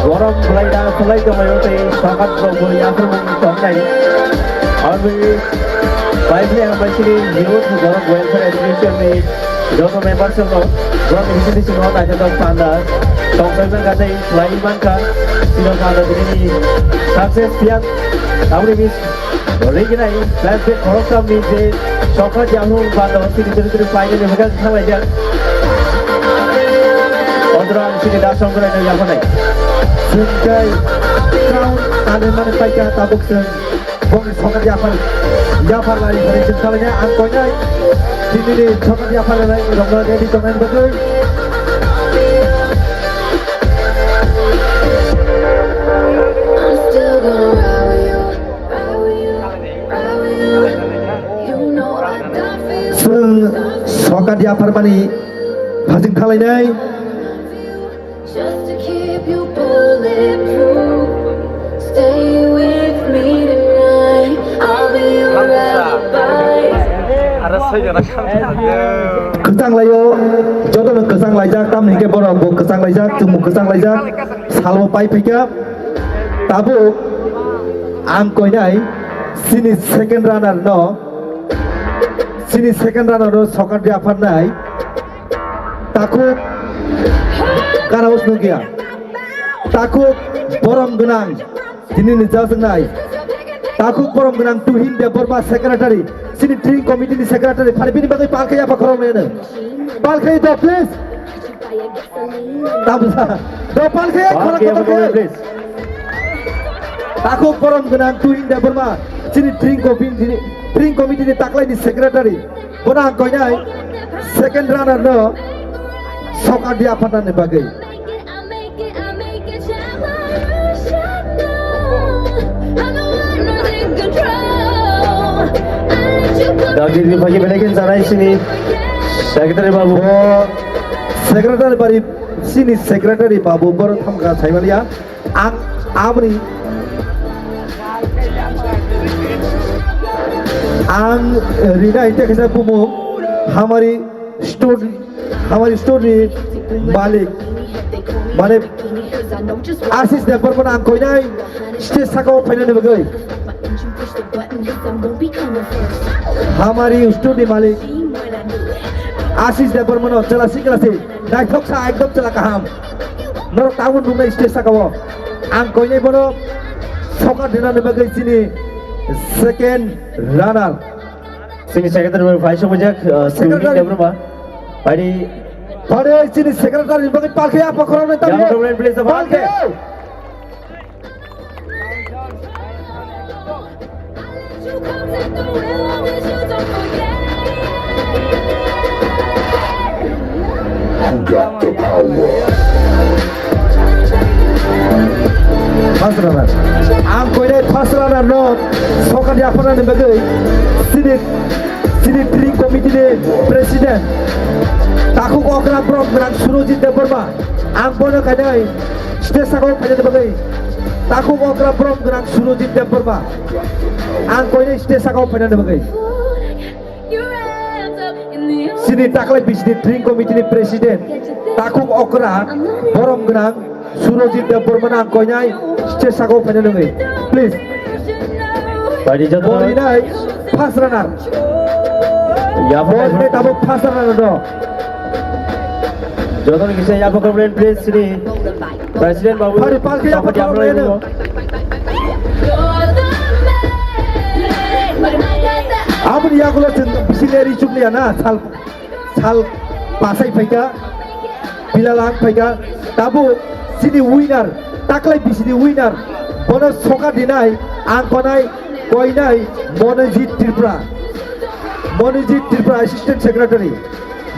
Borom belai da belai tongmani tei sokat rok bo yaphar mung tongnai. Aroni bai phai ang bai sini youth borok welfare association ni joto members rok borok ni bising bising no naithotok panda tongthai mangkha tei khlai mangkha sino panda bini success phiya aboni bis Riginai, flashback khoroksa mije, sokha jahung bando, sini turi turi final ni hwkha thanglaijak. Odra ang sini da songkrai no yaphonai. Singkai, crown, ane mane paika tabuk sing. Bongni sokha yaphar, yaphar lari phari sing khalanya, ang koinai. Sini ni sokha yaphar lai, rongna ready tongnai bagwi. I'm still gonna ride with you. Chwng sokat yapharmani phasing thalainai. Kwchang laio, jotono kwchang laijak, tamni hwnkhe borok bo kwchang laijak, chwngbo kwchang laijak, salbo pai phaikha. Tabuk ang koinai chini second runner no, chini second runner no sokat yapharnai takhuk kara usnukya, takhuk borom gwnang, tini ni jaswngnai takhuk borom gwnang Tuhin Debbarma secretary, chini dring committee ni secretary, phari bini bagwi palkhe yapha khorok nene. Palkhe do please. Tamsa. Dopal khe khorok kotor khe. Please. Takhuk borom gwnang Tuhin Debbarma. Chini dring committee ni, dring committee ni taklai ni secretary. Bono ang koinai second runner no sokat yapharnani bagwi. Dagdiri phagi belekin janai sini secretary babu. Bo secretary bari sini secretary babu boro thamka saimaliya. Ang abri ang rina ite kesa bumu hamari store Hamari store ni malik, mane Ashish Debbarma no ang koinai stage saka o phainani bagwi. Hamari store ni malik Ashish Debbarma no chwla si chwla si naithok sa ekdom chwla kaham. Norok tabuk nuknai stage saka o ang koinai bono sokat rinani bagwi chini second runner. Chini secretary bai phai sokjak, uh, Secretary. Tuhin Debbarma. Bai di. Bai di, chini secretary ni bagwi palkhe apa khorang nai tabi. Yang problem please, palkhe. Who got the power? First runner. Ang koinai first runner no sokat yapharnani bagwi sini, sini dring committee ni president takhuk okra borom gwnang Surojit Debbarma. Ang bono kainai stage saka o phainani bagwi takhuk okra borom gwnang Surojit Debbarma. Ang koinai stage saka o phainani bagwi. Sini taklai bisini dring committee ni president takhuk okra borom gwnang Surojit Debbarma no ang koinai stage saka o phainani bagwi. Please. Bai di joto. Borinai. First runner. Yapha Bol khe tabuk first runner do. Jotono kisa yapha khorokbrwi please sini President babu. Phari palkhe yapha khorokbrwi no. Aboni yagulo chwng bisi leri chukliya na sal. Sal pasai phaikha, Bilal ang phaikha, tabuk sini winner, taklai bisini winner, bono soka dinai, ang konai, koinai, Monojit Tripura, Monojit Tripura Assistant Secretary,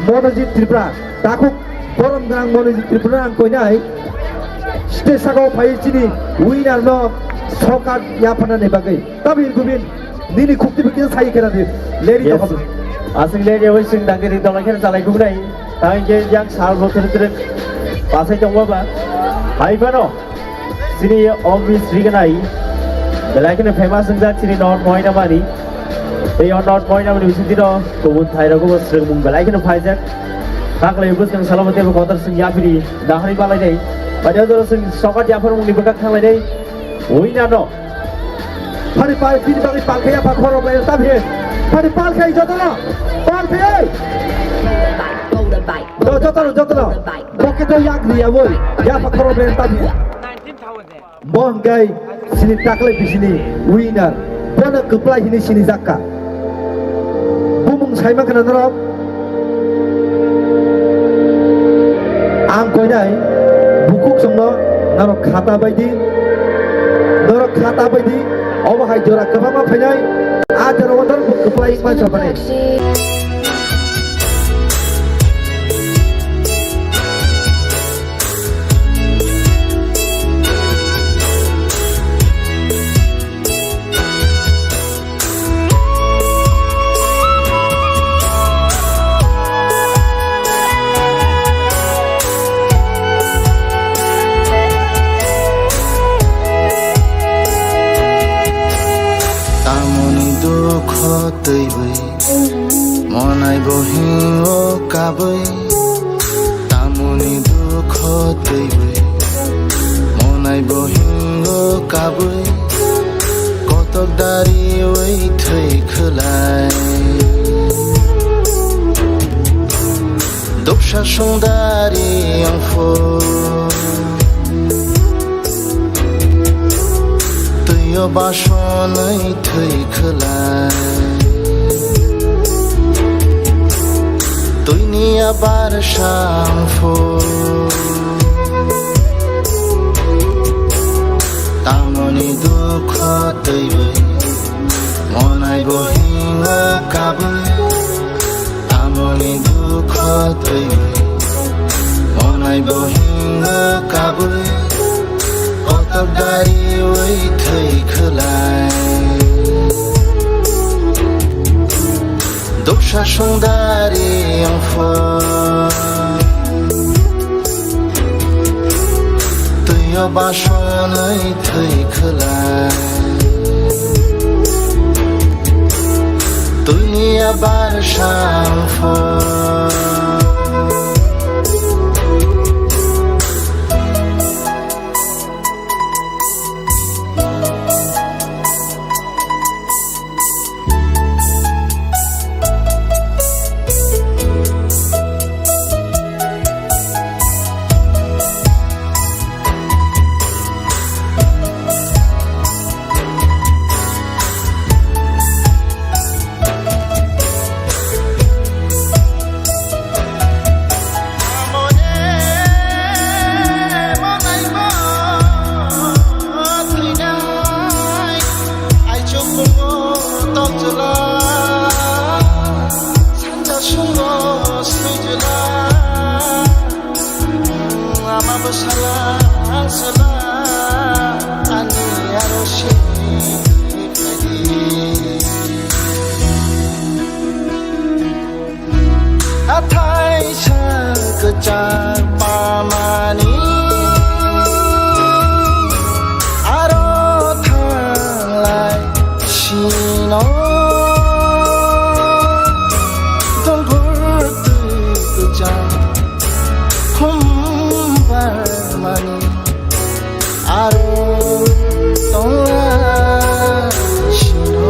Monojit Tripura, takhuk borom gwnang Monojit Tripura ang koinai, stage saka o phai sini winner no soka yaphanani bagwi. Tabi Gubin, nini khukti bikhe sai khera di. Leri Yes. tokam. Aswk leri oi sing dangiri dola khera chalai kubnai. Tang je yang sal bo tere tere pasai tong baba. Hai bano. Sini Omi Sri ganai. Belai kheno famous wngjak sini North Moinamani. Tei o North Moinamani bising dino kubun thai rogo bo swrwng mung belai kheno phaijak. Taklai bwskang salo bo tebo kotor sing yapiri dahari balai dai. Pada doro sing sokat yapar mungni bwkak thanglai dai. Winner no. Phari pai, phini bagwi palkhai yapha khorok lai ta phi. Phari palkhai jotono. Palkhai. Do jotono, jotono. Boke to yak ri yaboi. Yapha khorok lai ta phi. Bo hwnkhe sini taklai bisini winner. Bono kwplai hini sini jakka. Bumung saima khna norok. Ang koinai bukhuk songno norok khata baidi, norok khata baidi, obo hai jora kwbangma phainai, a jora o norok bo kwplai wngma chobani. Tamoni dukho twiwi monai bo hingo kabwi. Tamoni dukho twiwi monai bo hingo kabwi. Kotok dariwi thwi khwlai. Duksa songdari wngphu. Twio basonwi thwi khwlai. Twini abar sangphu. Tamoni dukho twiwi monai bo hingo kabwi. Tamoni dukho twiwi monai bo hingo kabwi. Kotok dariwi thwi khwlai. Duksa songdari wngphu. Twio basonwi thwi khwlai. Twini abar sangphu. Ama bwsala ang sala ani aro sini khaidi. Hathai sa kwchak pamani aro thanglai sino. Dongor twi kwchak khumbar mani aro tongla sino.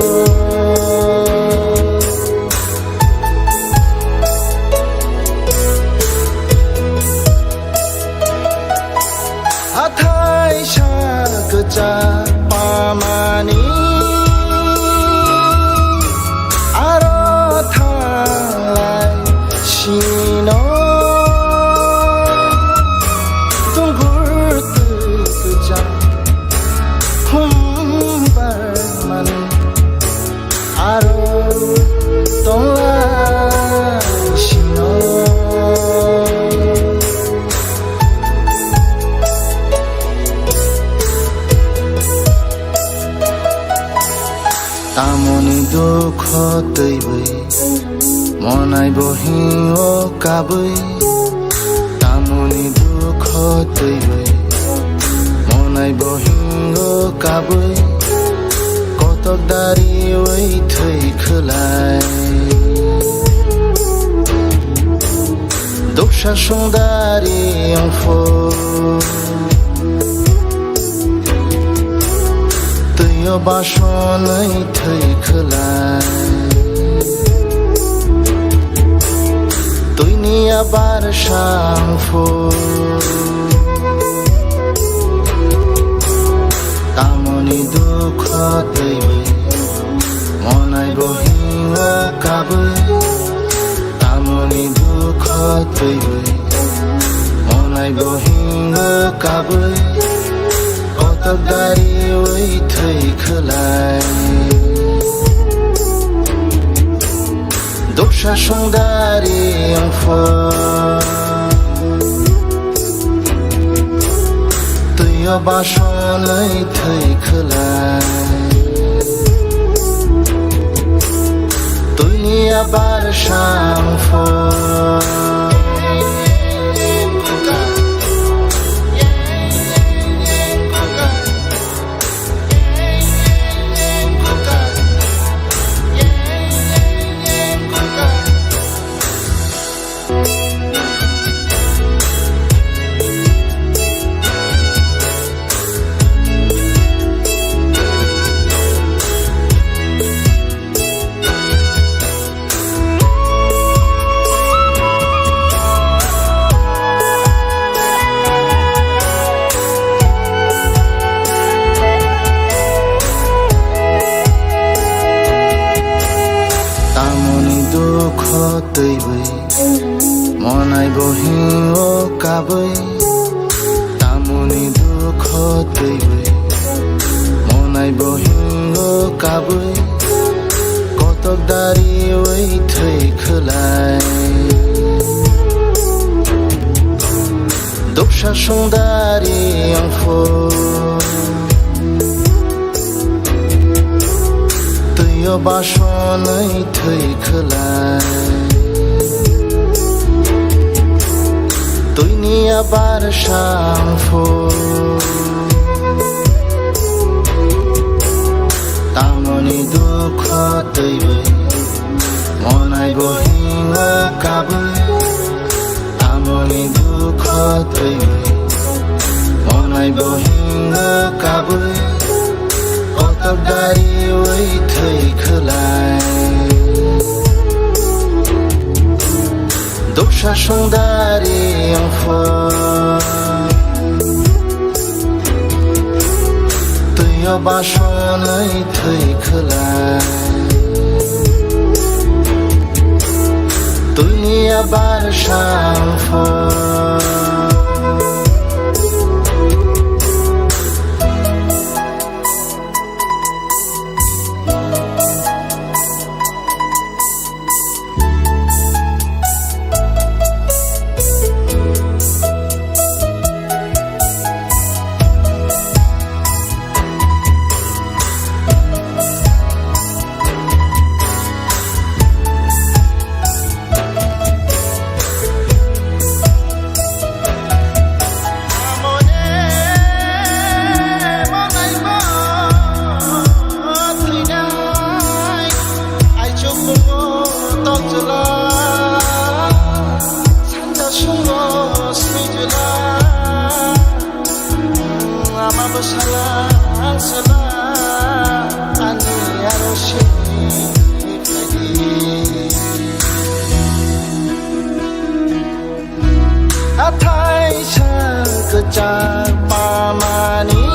twiwi, monai bo hingo kabwi, tamoni dukho twiwi, monai bo hingo kabwi, kotok dariwi thwi khwlai. Duksa songdari wngphu, twio basonwi thwi khwlai. Twini abar sangphu, tamoni dukho twiwi, monai bo hingo kabwi, tamoni dukho twiwi, monai bo hingo kabwi, kotok dariwi thwi khwlai. Duksa songdari wngphu, twio basonwi thwi khwlai. Twini abar sangphu, tamoni dukho twiwi, monai bo hingo kabwi, tamoni dukho twiwi, monai bo hingo kabwi, kotok dariwi thwi khwlai. Duksa songdari wngphu, twio basonwi thwi khwlai. Twini abar sangphu, tamoni dukho twiwi, monai bo hingo kabwi, tamoni dukho twiwi, monai bo hingo kabwi, kotok dariwi thwi khwlai. Duksa songdari wngphu, twio basonwi thwi khwlai. Twini abar sangphu. Ama bwsala ang sala ani aro sini khaidi. Hathai sa kwchak pamani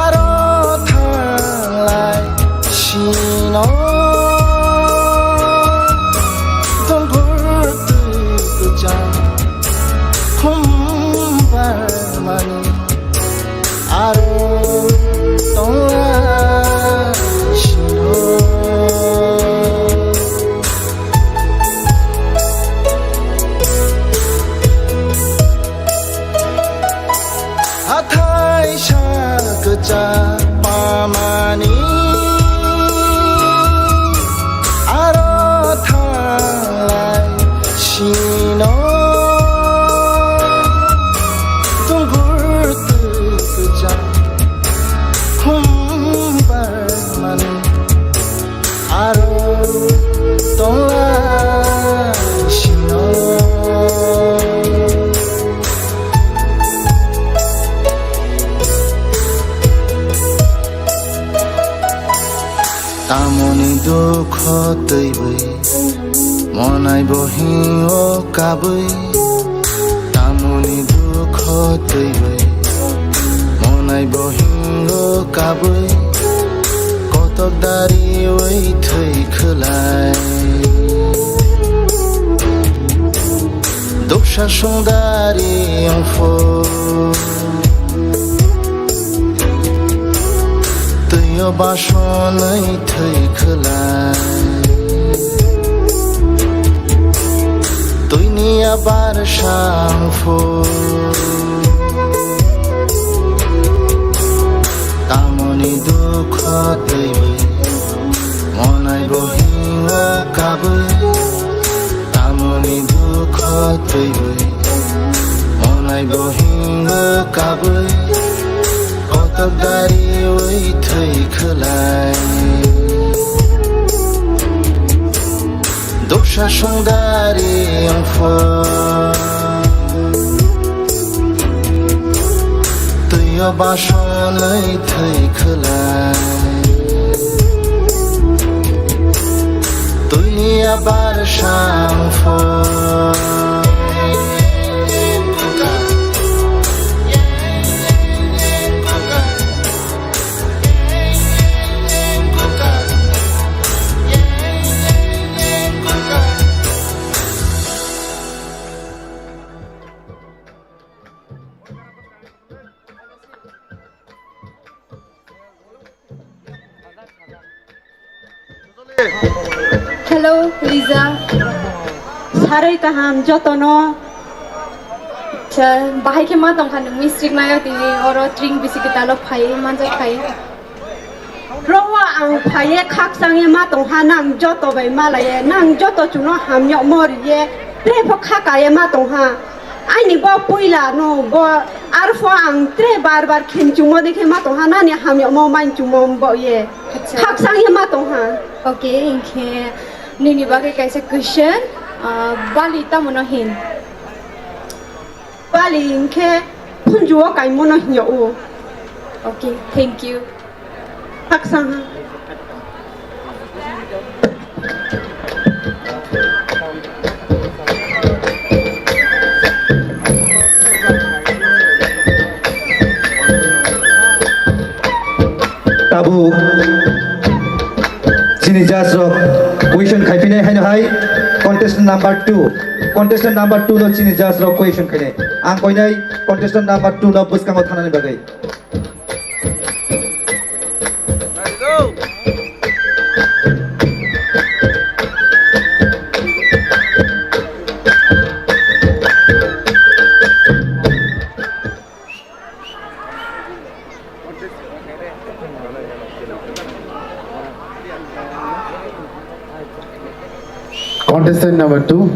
aro thanglai sino. Dongor twi kwchak khumbar mani aro tongla sino. Aro tongla sino. Tamoni dukho twiwi, monai bo hingo kabwi. Tamoni dukho twiwi, monai bo hingo kabwi. Kotok dariwi thwi khwlai. Duksa songdari wngphu. Twio basonwi thwi khwlai. Twini abar sangphu. Tamoni dukho twiwi, monai bo hingo kabwi. Tamoni dukho twiwi, monai bo hingo kabwi. Kotok dariwi thwi khwlai. Duksa songdari wngphu. Twio basonwi thwi khwlai. Twini abar sangphu. Hello, Lisa. Saroi kaham jotono. Acha, bahai khe ma tongkha nwng mistrik nayo tini oro tring bisi kwtal o phai manjak phai. Rowa ang phaiye khakchangye ma tongha nang joto bai malaiye nang joto chuno hamyokmo riye. Tre pho kha kaiye ma tongha. Aini bo puila no bo arpho ang tre bar bar khenchungmo dekhe ma tongha nani hamyokmo mainchungmo bo ye. Acha. Khakchangye ma tongha. Okay, hinkhe nini bagwi kaisa question, ah, bali tamo no hin? Bali hinkhe phunjuo kaimo no hinyo o. Okay, thank you. Khakchangha. Tabuk chini judge rok question khaiphinai haino hai contestant number two, contestant number two no chini judge rok question khainai. Ang koinai contestant number two no bwskango thanani bagwi. Contestant number two.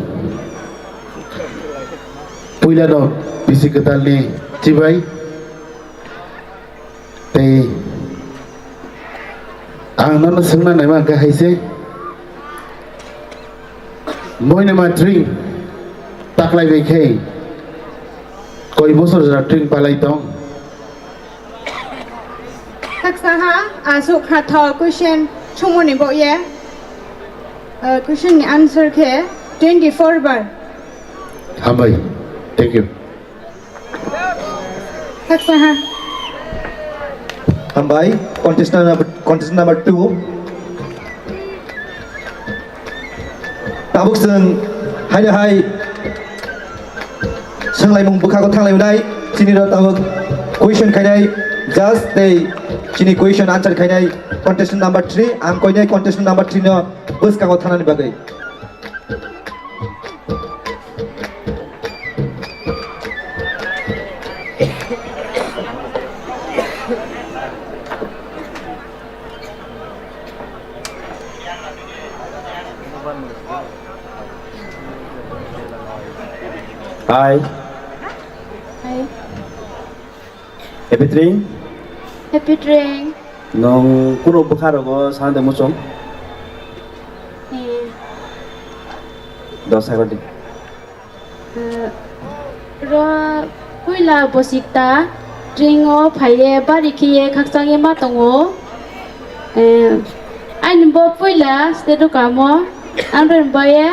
Puila no bisi kwtal ni chibai. Tei ang nono swngna naima hwnkhe hai se, Moinama tring taklai bai khe koi bosor jora tring palai tong? Khaksa ha, aswk kha tho question sumoni bo ye. Uh, question ni answer khe twenty-four bar. Hambai. Thank you. Khaksa ha. Hambai, contestant number, contestant number two. Tabuk chwng haino hai swnglaimung bwkhago thanglaimwnai, chini rok tabuk question khainai judge tei chini question answer khainai contestant number three, ang koinai contestant number three no bwskango thanani bagwi. Hi. Hi. Happy train? Happy train. Nwng kunu bwkha rogo sana de muchung? Dos second di. Eh, ro puila bosikta train o phaiye bari khiye khakchangye ma tongo. Eh, aini bo puila state o kamo, amroi baye,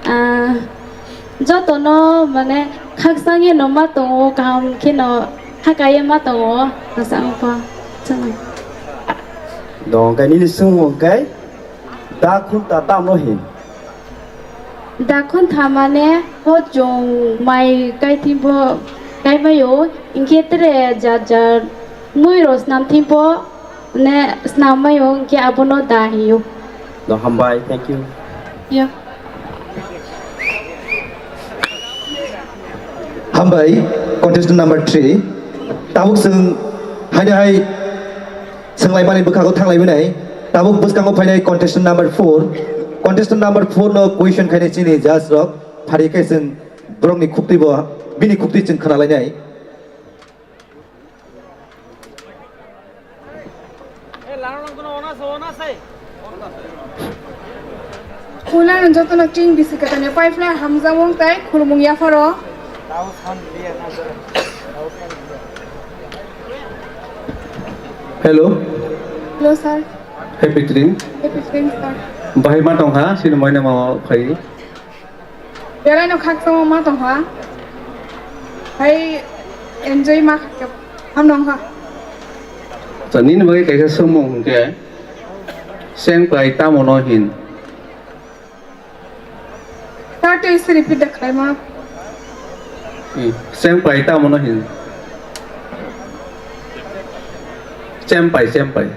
ah, jotono mane khakchangye no ma tongo, kaham kheno hakaye ma tongo, khakchang pa chwng. Dong kai nini sung kai. Da khunta tamno hin? Da khunta mane bo chwng mai kai thimbo kai maio, hinkhe tere jat jat mui rok snam thimbo ne snam maio, hinkhe abono da hio. No, hambai, thank you. Ya. Hambai, contestant number three. Tabuk chwng haino hai Swnglaimani bwkhago thanglaiwi nai. Tabuk bwskango phainai contestant number four. Contestant number four no question khainai chini judge rok. Phari khe chwng borokni khuktwi bo, bini khuktwi chwng khwnalainai. Puilano jotono chini bisi kwthangni pai phlai hamjakmung tei khulumung yapharo. Hello. Hello, sir. Happy train. Happy train, sir. Bahai ma tong ha, sini moina ma phai. Belai no khakchangma ma tong ha. Hai enjoy ma kha, ham nong ha. Sa nini bagwi kaisa swngmung hwnkhe, sengpai tamo no hin? Sir, tei se repeat da khlaima. Hmm. Chempai tamo no hin. Chempai, chempai.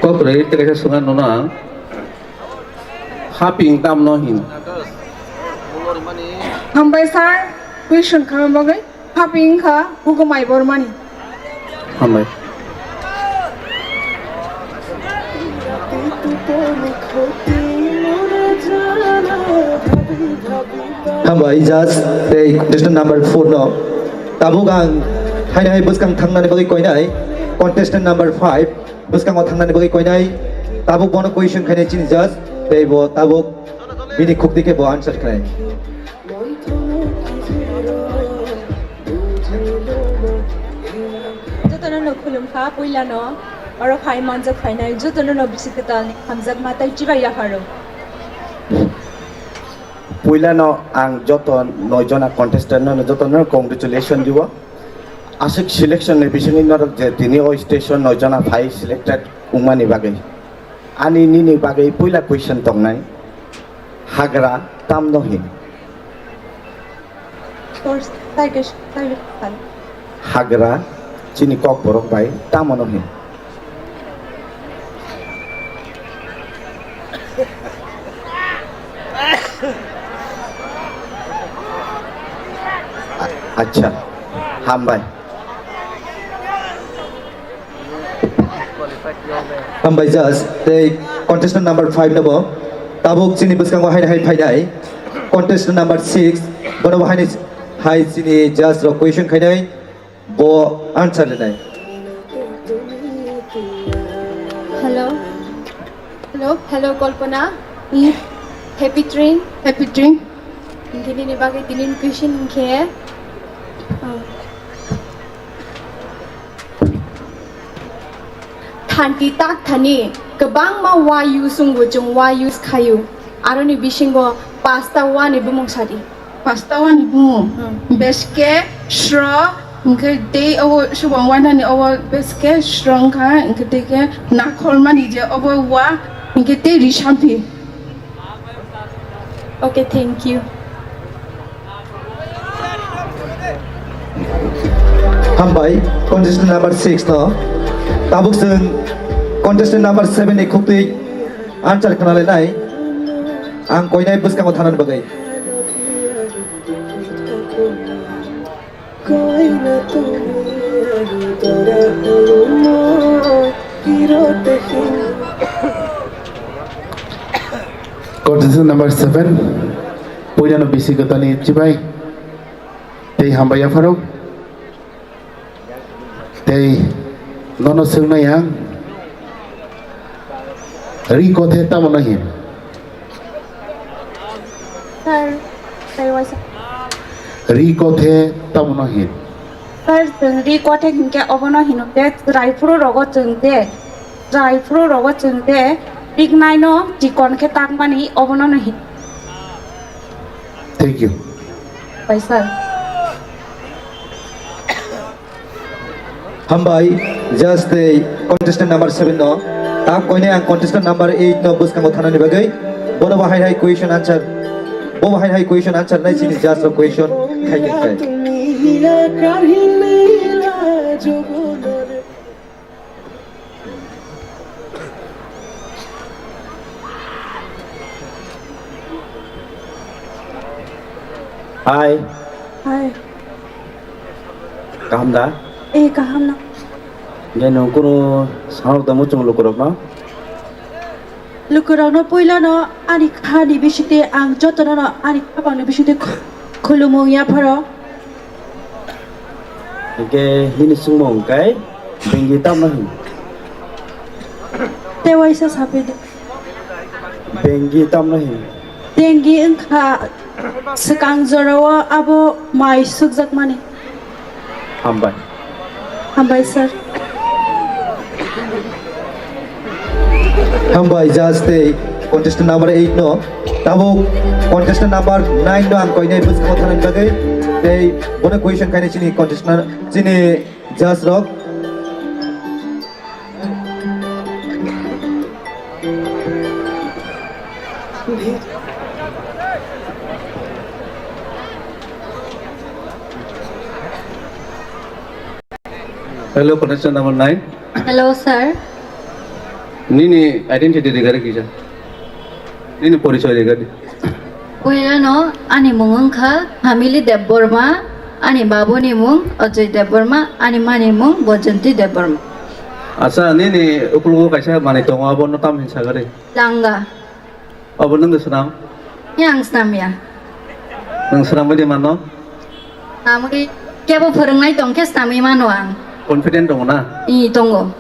Kok rwi tei kaisa swngna nono ang. Haping tamno hin? Hambai sir, question khaima bagwi. Haping wngkha Hugo Mai Bormani. Hambai. Hambai, judge, tei contestant number four no. Tabuk ang haino hai bwskang thangnani bagwi koinai contestant number five. Bwskango thangnani bagwi koinai, tabuk bono question khainai chini judge, tei bo tabuk bini khukti khe bo answer khlai. Jotono no khulumkha, puilano oro phai manjak phainai jotono no bisi kwtalni hamjakma tei chibai yapharo. Puilano ang joto noi jona contestant no jotono congratulation diwo. Aswk selection ni bisingwi norok je tini o station noi jona phai selected wngmani bagwi. Ani nini bagwi puila question tongnai, hagra tamno hin? Hagra chini kokborok bai tamno hin? A-, acha, hambai. Hambai judge, tei contestant number five no bo tabuk chini bwskango haino hai phainai. Contestant number six, bono bo haino hai chini judge rok question khainai. Bo answer rinai. Hello. Hello, hello, Kalpana. Hmm. Happy train. Happy train. Hinkhe nini bagwi tinin question hinkhe, oh. Thanti tak thani kwbangma wa use wngo, chwng wa use khaio. Aroni bisingo pasta wa ni bumung sadi. Pasta wani bumu. Hmm. Beske, sro, hwnkhe tei obo subang wanani obo beske, sro wngkha, hwnkhe tei khe nakhormani je obo wa, hwnkhe tei risamphi. Okay, thank you. Hambai, contestant number six no. Tabuk chwng contestant number seven ni khuktwi answer khwnalainai. Ang koinai bwskango thanani bagwi. Contestant number seven, puilano bisi kwtalni chibai. Hambai yapharo. Tei nono swngnai ang, ri kothe tamo no hin? Sir, tei waisa. Ri kothe tamo no hin? Sir, chwng ri kothe hinkhe obono hino khe chwrai phuru rogo chwng de, chwrai phuru rogo chwng de, riknaino chikon khe takmani obono no hin. Thank you. Bai sir. Hambai, just tei contestant number seven no. Tak koine ang contestant number eight no bwskango thanani bagwi. Bono bo hai hai question answer. Bo hai hai question answer nai chini judge rok question khai khai khai. Hai. Hai. Kaham da? Eh, kaham no. Nge nung kunu sanok da muchung lukurok no? Lukurok no puila no ani khani bisite ang joto no ani khapang ni bisite khu-, khulumung ya pharo. Hingke hini sungmo hingkai bengi tamno hin? Tewaisa sapidi. Bengi tamno hin? Bengi wngkha swkang jorao abo mai sukjakmani. Hambai. Hambai sir. Hambai judge tei contestant number eight no. Tabuk contestant number nine no ang koinai bwskango thanani bagwi tei bono question khainai chini contestant chini judge rok. Hello, contestant number nine. Hello, sir. Nini identity rigari kisa? Nini porichoy rigari? Puilano ani mung wngkha Family Debbarma, ani babuni mung Ajoy Debbarma, ani mani mung Bojonti Debbarma. Acha, nini ukulugo kaisa manwi tongo, abono tam hin sagari? Langa. Obo nwng swnam? He, ang swnam ya. Nwng swnam bai de mano? Swnamwi kebo phwrwngnai tong khe swnamwi mano ang. Confident tongo na? I, tongo.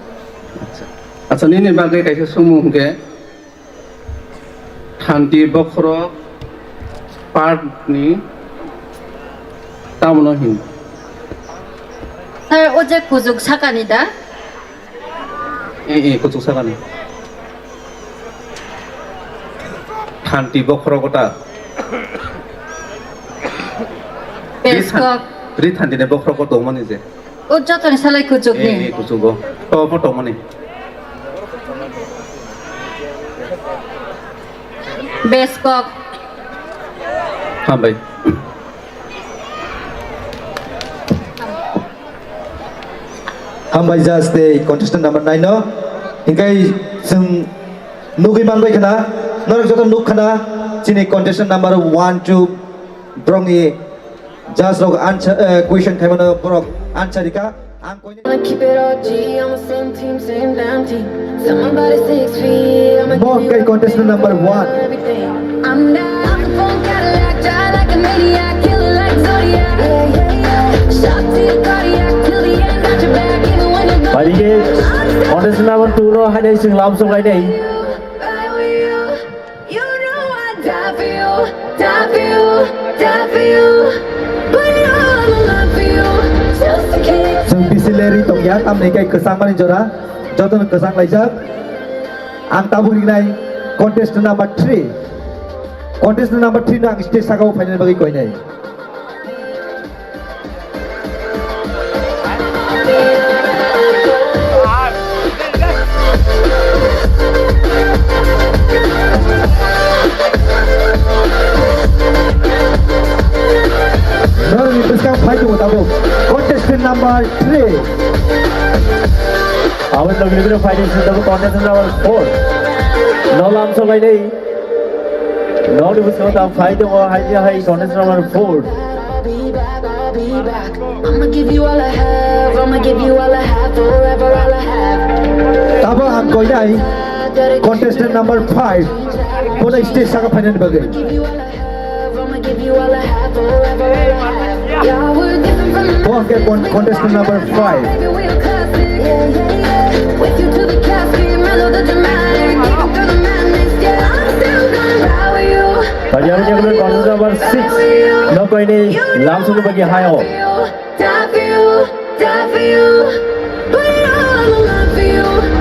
Acha, nini bagwi kaisa sumung hwnkhe, Thanti bokhorok part ni tamno hin? Sir, o je kujuk sakani da? Eh, eh, kuchuk sakani. Thanti bokhorok kota. Beskok. Ri thanti ni bokhorok kota mani je. O jotoni salai kuchuk ni. Eh, eh, kuchugo. To, to, to mani. Beskok. Hambai. Hambai judge tei contestant number nine no. Hingkai chwng nugwi manbai khna, norok joto nuk khna, chini contestant number one, two, borokni judge rok answer, eh, question khaimano borok answer rika. Ang koine I'ma keep it O G, I'm a same team, same damn team. Someone about a six feet, I'ma Mo give you hingkai contestant number one. Everything. I'm that, I'm the phone Cadillac, drive like a maniac, kill it like Zodiac. Yeah, yeah, yeah. Shot to your cardiac, till the end, got your back, even when you're gone. Bai hingke contestant number two no hainai chwng lam song lainai. Ride with you. You know I die for you, die for you, die for you. Put it all on the line for you, just to keep Chwng bisi leri tongya, tamni kai kwchangmani jora, jotono kwchang laijak. Ang tabuk rinai contestant number three. Contestant number three no ang stage sakao phainani bagwi koinai. Norokni bwskang phai tongo tabuk contestant number three. Aboni logi logi phai tongo tabuk contestant number four. No lam song lainai. Nokni bwskango tang phai tongo, hai je hai contestant number four. I'ma give you all I have, I'ma give you all I have, forever all I have. Tabo ang koinai contestant number five, bono stage saka phainani bagwi. I'ma give you all I have, I'ma give you all I have, forever all I have. Yeah, we're Contestant number five. Pajama jagalo contestant number six. No koini lamsuni bagi hayo.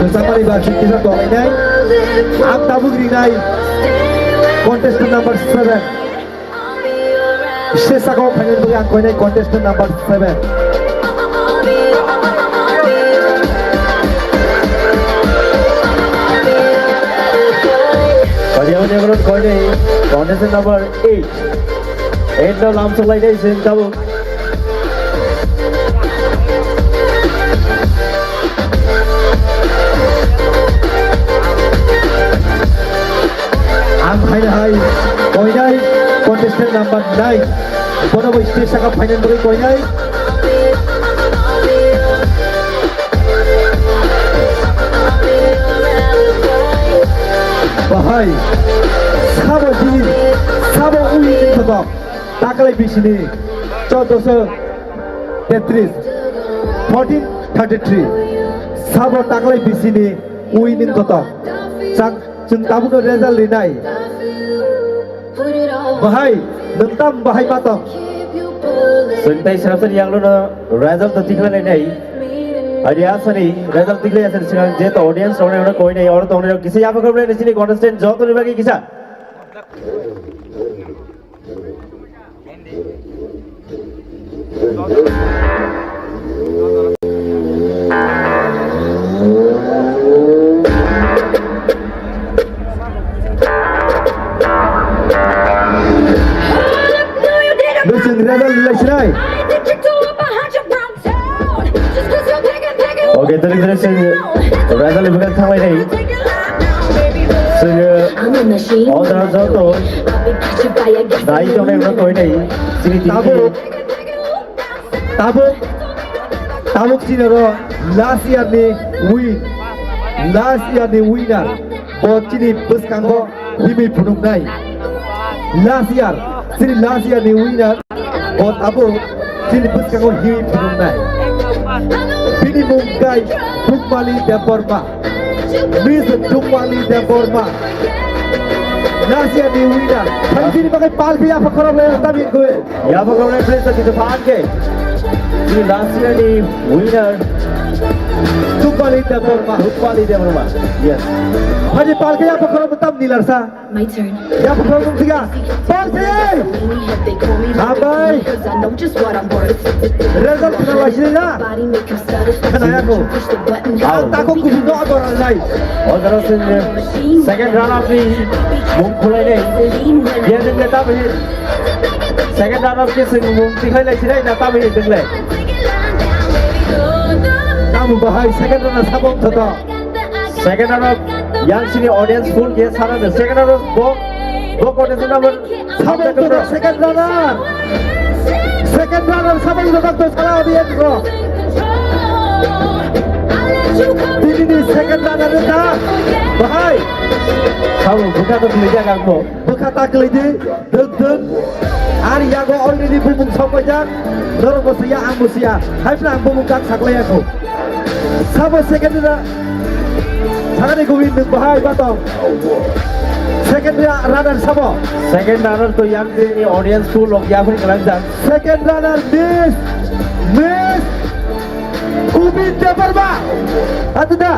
Kwchangmani ba kisa tonglainai. Ang tabuk rinai. Contestant number seven. Stage sakao phainani bagwi ang koinai contestant number seven. Pajama jagalo koinai contestant number eight. Eight no lamsok lainai sing tabuk. Ang hai hai koinai contestant number nine. Bono bo stage saka phainani bagwi koinai. Bahai sabo dini sabo ui ni kotok. Taklai bisini choddoso tetris, fourteen thirty three. Sabo taklai bisini winning koto. Chang, chwng tabukno result rinai. Bahai, nwng tam bahai matong. Chwng tai srapsani yanglono result to tikhlai lainai. Ani asani result tikhlai asani sinang je to audience rok nai koinai oro tongnai rok kisa yapha khoroknai sini contestant joto ni bagwi kisa. Listen, rebel, listen. Okay, tadi tadi sing Raja Libukan thanglai dai. Sing Odra joto dai jone no koi dai. Sini tini. Tabuk, tabuk, tabuk sini ro last year ni win, last year ni winner. Bo chini bwskango himwi phunuknai. Last year, chini last year ni winner. Bo tabuk chini bwskango himwi phunuknai. Bini mung kai Dukmali Debbarma. Miss Dukmali Debbarma. Last year ni winner. Thang bini bagwi pal khe yapha khorok le tamni kwe. Yapha khorok le please to the park. Ni last year ni winner. Dukmali Debbarma. Dukmali Debbarma. Yes. Haji pal khe yapha khorok tam ni larsa. My turn. Yapha khorok siga. Party! Abai! Result khna laisini na? Khna ya ko. Ang tako kubi no agor nai. Odro sing second runner up ni mung khulai nei. Dia deng le tabi. Second runner up ni sing mung tikhai lai sinai na tabi deng le. Tamu bahai second runner sabong thoto. Second runner up, yang sini audience full ke sana de. Second runner up, bo, bo contestant number sabo to second runner. Second runner sabo to to sala audience ro. Tini ni second runner ta bahai. Sabo buka to beli jaga ko. Bwkha ta kwlai di, dwk dwk. Ar yago already bumung sokpaijak. Norok bo siya, ang bo siya. Hai phano ang bumung kak saklai ya kho. Sabo second ra-, sakani gubui nwng bahai batong. Second ra-, runner sabo. Second runner to yang ni audience full of yaphri kalangjak. Second runner Miss, Miss Kubin Debbarma. Atuda.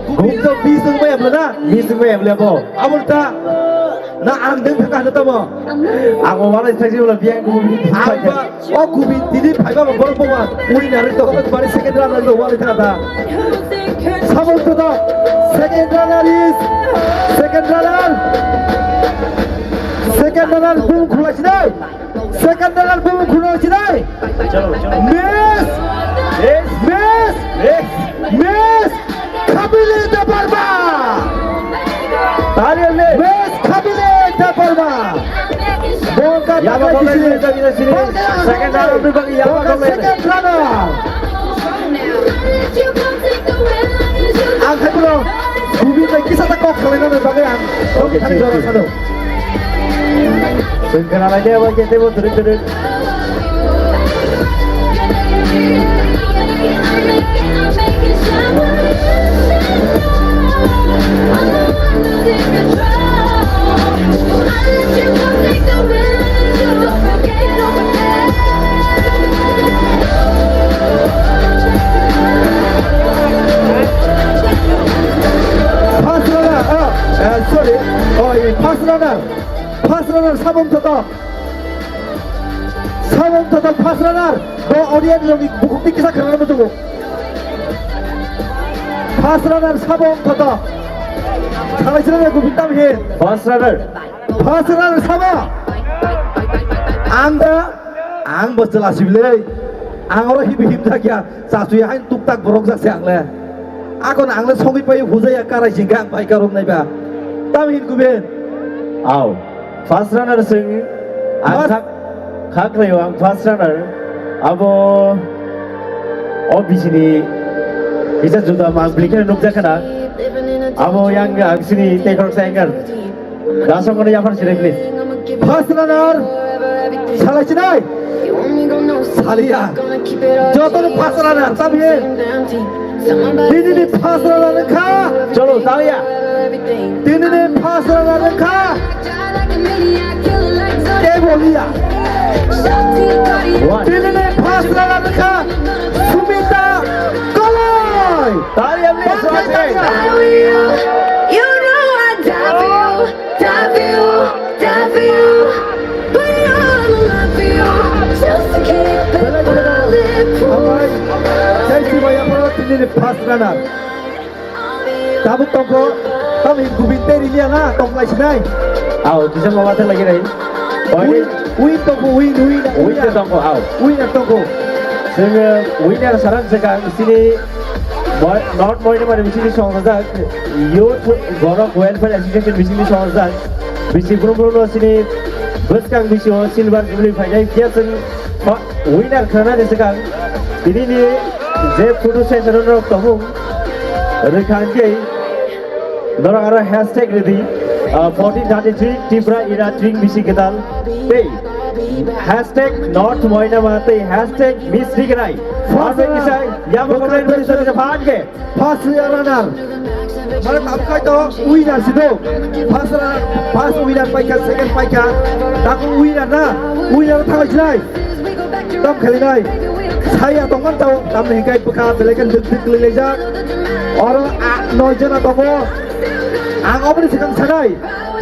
Kubin to bis nwng bai amlo na? Bis nwng bai amlo bo. Abo ta na ang deng thaka hano tamo. Ang bo walai thakjak wala biyang ko. Ang ba o kubi tini phaiba ba borok bo ba. Ui na ri to ko bari second runner do walai thaka ta. Sabon to da. Second runner is second runner. Second runner bum khulai sinai. Second runner bum khulai sinai. Miss! Miss! Miss! Miss! Khabili Debbarma! Tari le. Miss Khabili Debbarma! Bongka Yaba takai Bongka kisi. Yaba Bongka Second runner, Bongka Bongka Bongka second runner. Ang khai bro, gubi tai kisa ta kok khalai na bagwi ang. Okay, thani thik, jora thik. Sano. Sengkana lagi apa kita buat terus terus. Sabong thotok. Sabong thotok first runner. Bo audience rokni bukhukni kisa khwnana muchungo. First runner Sabong thotok. Salai srana gubin tam he. First runner. First runner sama. Ang da, ang bo chwla sibilai. Ang oro hibi himjak ya. Chasui hain tuktak borok jak se ang le. Akon ang le sogwi pai hujai ya karai jingka ang pai karok nai ba. Tam hin gubin. Au. First runner sing ang First- khak, khak reo ang first runner. Abo o bisini kisa juda mang blikhe nukjak khana. Abo yang ang sini tekrok saingar. Dasong kono yaphar sini please. First runner salai sinai. Saliya. Jotono first runner tabi. Tini ni first runner kha. Cholo, taliya. Tini ni first runner kha. Ke boliya. One. Tini ni first runner kha. Sumita Koloi. Taliya, please, one second. You know I die for you, die for you, die for you. But I'm alive for you, just to keep it bulletproof. Thank you, Maya, for tini ni first runner. Tabuk tongko, tamo hin gubin teri liya na, tong lai sinai. Au, kisa mama te lagi rai. Win, win tongko, win, win, win te tongko, au. Win tongko. Sini winner sarang sekang sini Moi-, North Moinamari bisini songjak, Youth Borok Welfare Association bisini songjak, bisi brum brum no sini bwskang bisio silver jubilee phainai phiya chwng pha-, winner khana de swkang. Tini ni je photo session rok tongmung rwkha hwnkhe norok aro hashtag rwdi, ah, fourteen thirty-three Tripura Era Twing Bisi Kwtal tei hashtag North Moinama tei hashtag Miss Rigrai. Hashtag kisa yabo comment section phan khe. First runner. Mane tam kai to winner si do. First runner, first winner paikha, second paikha. Taku winner na, winner thalai sinai. Tam khalinai. Saya tongman tau, tam ni kai bwkha, belekan duk duk lelejak. Oro a, noi jona tongo. Ang oboni sikang sanai.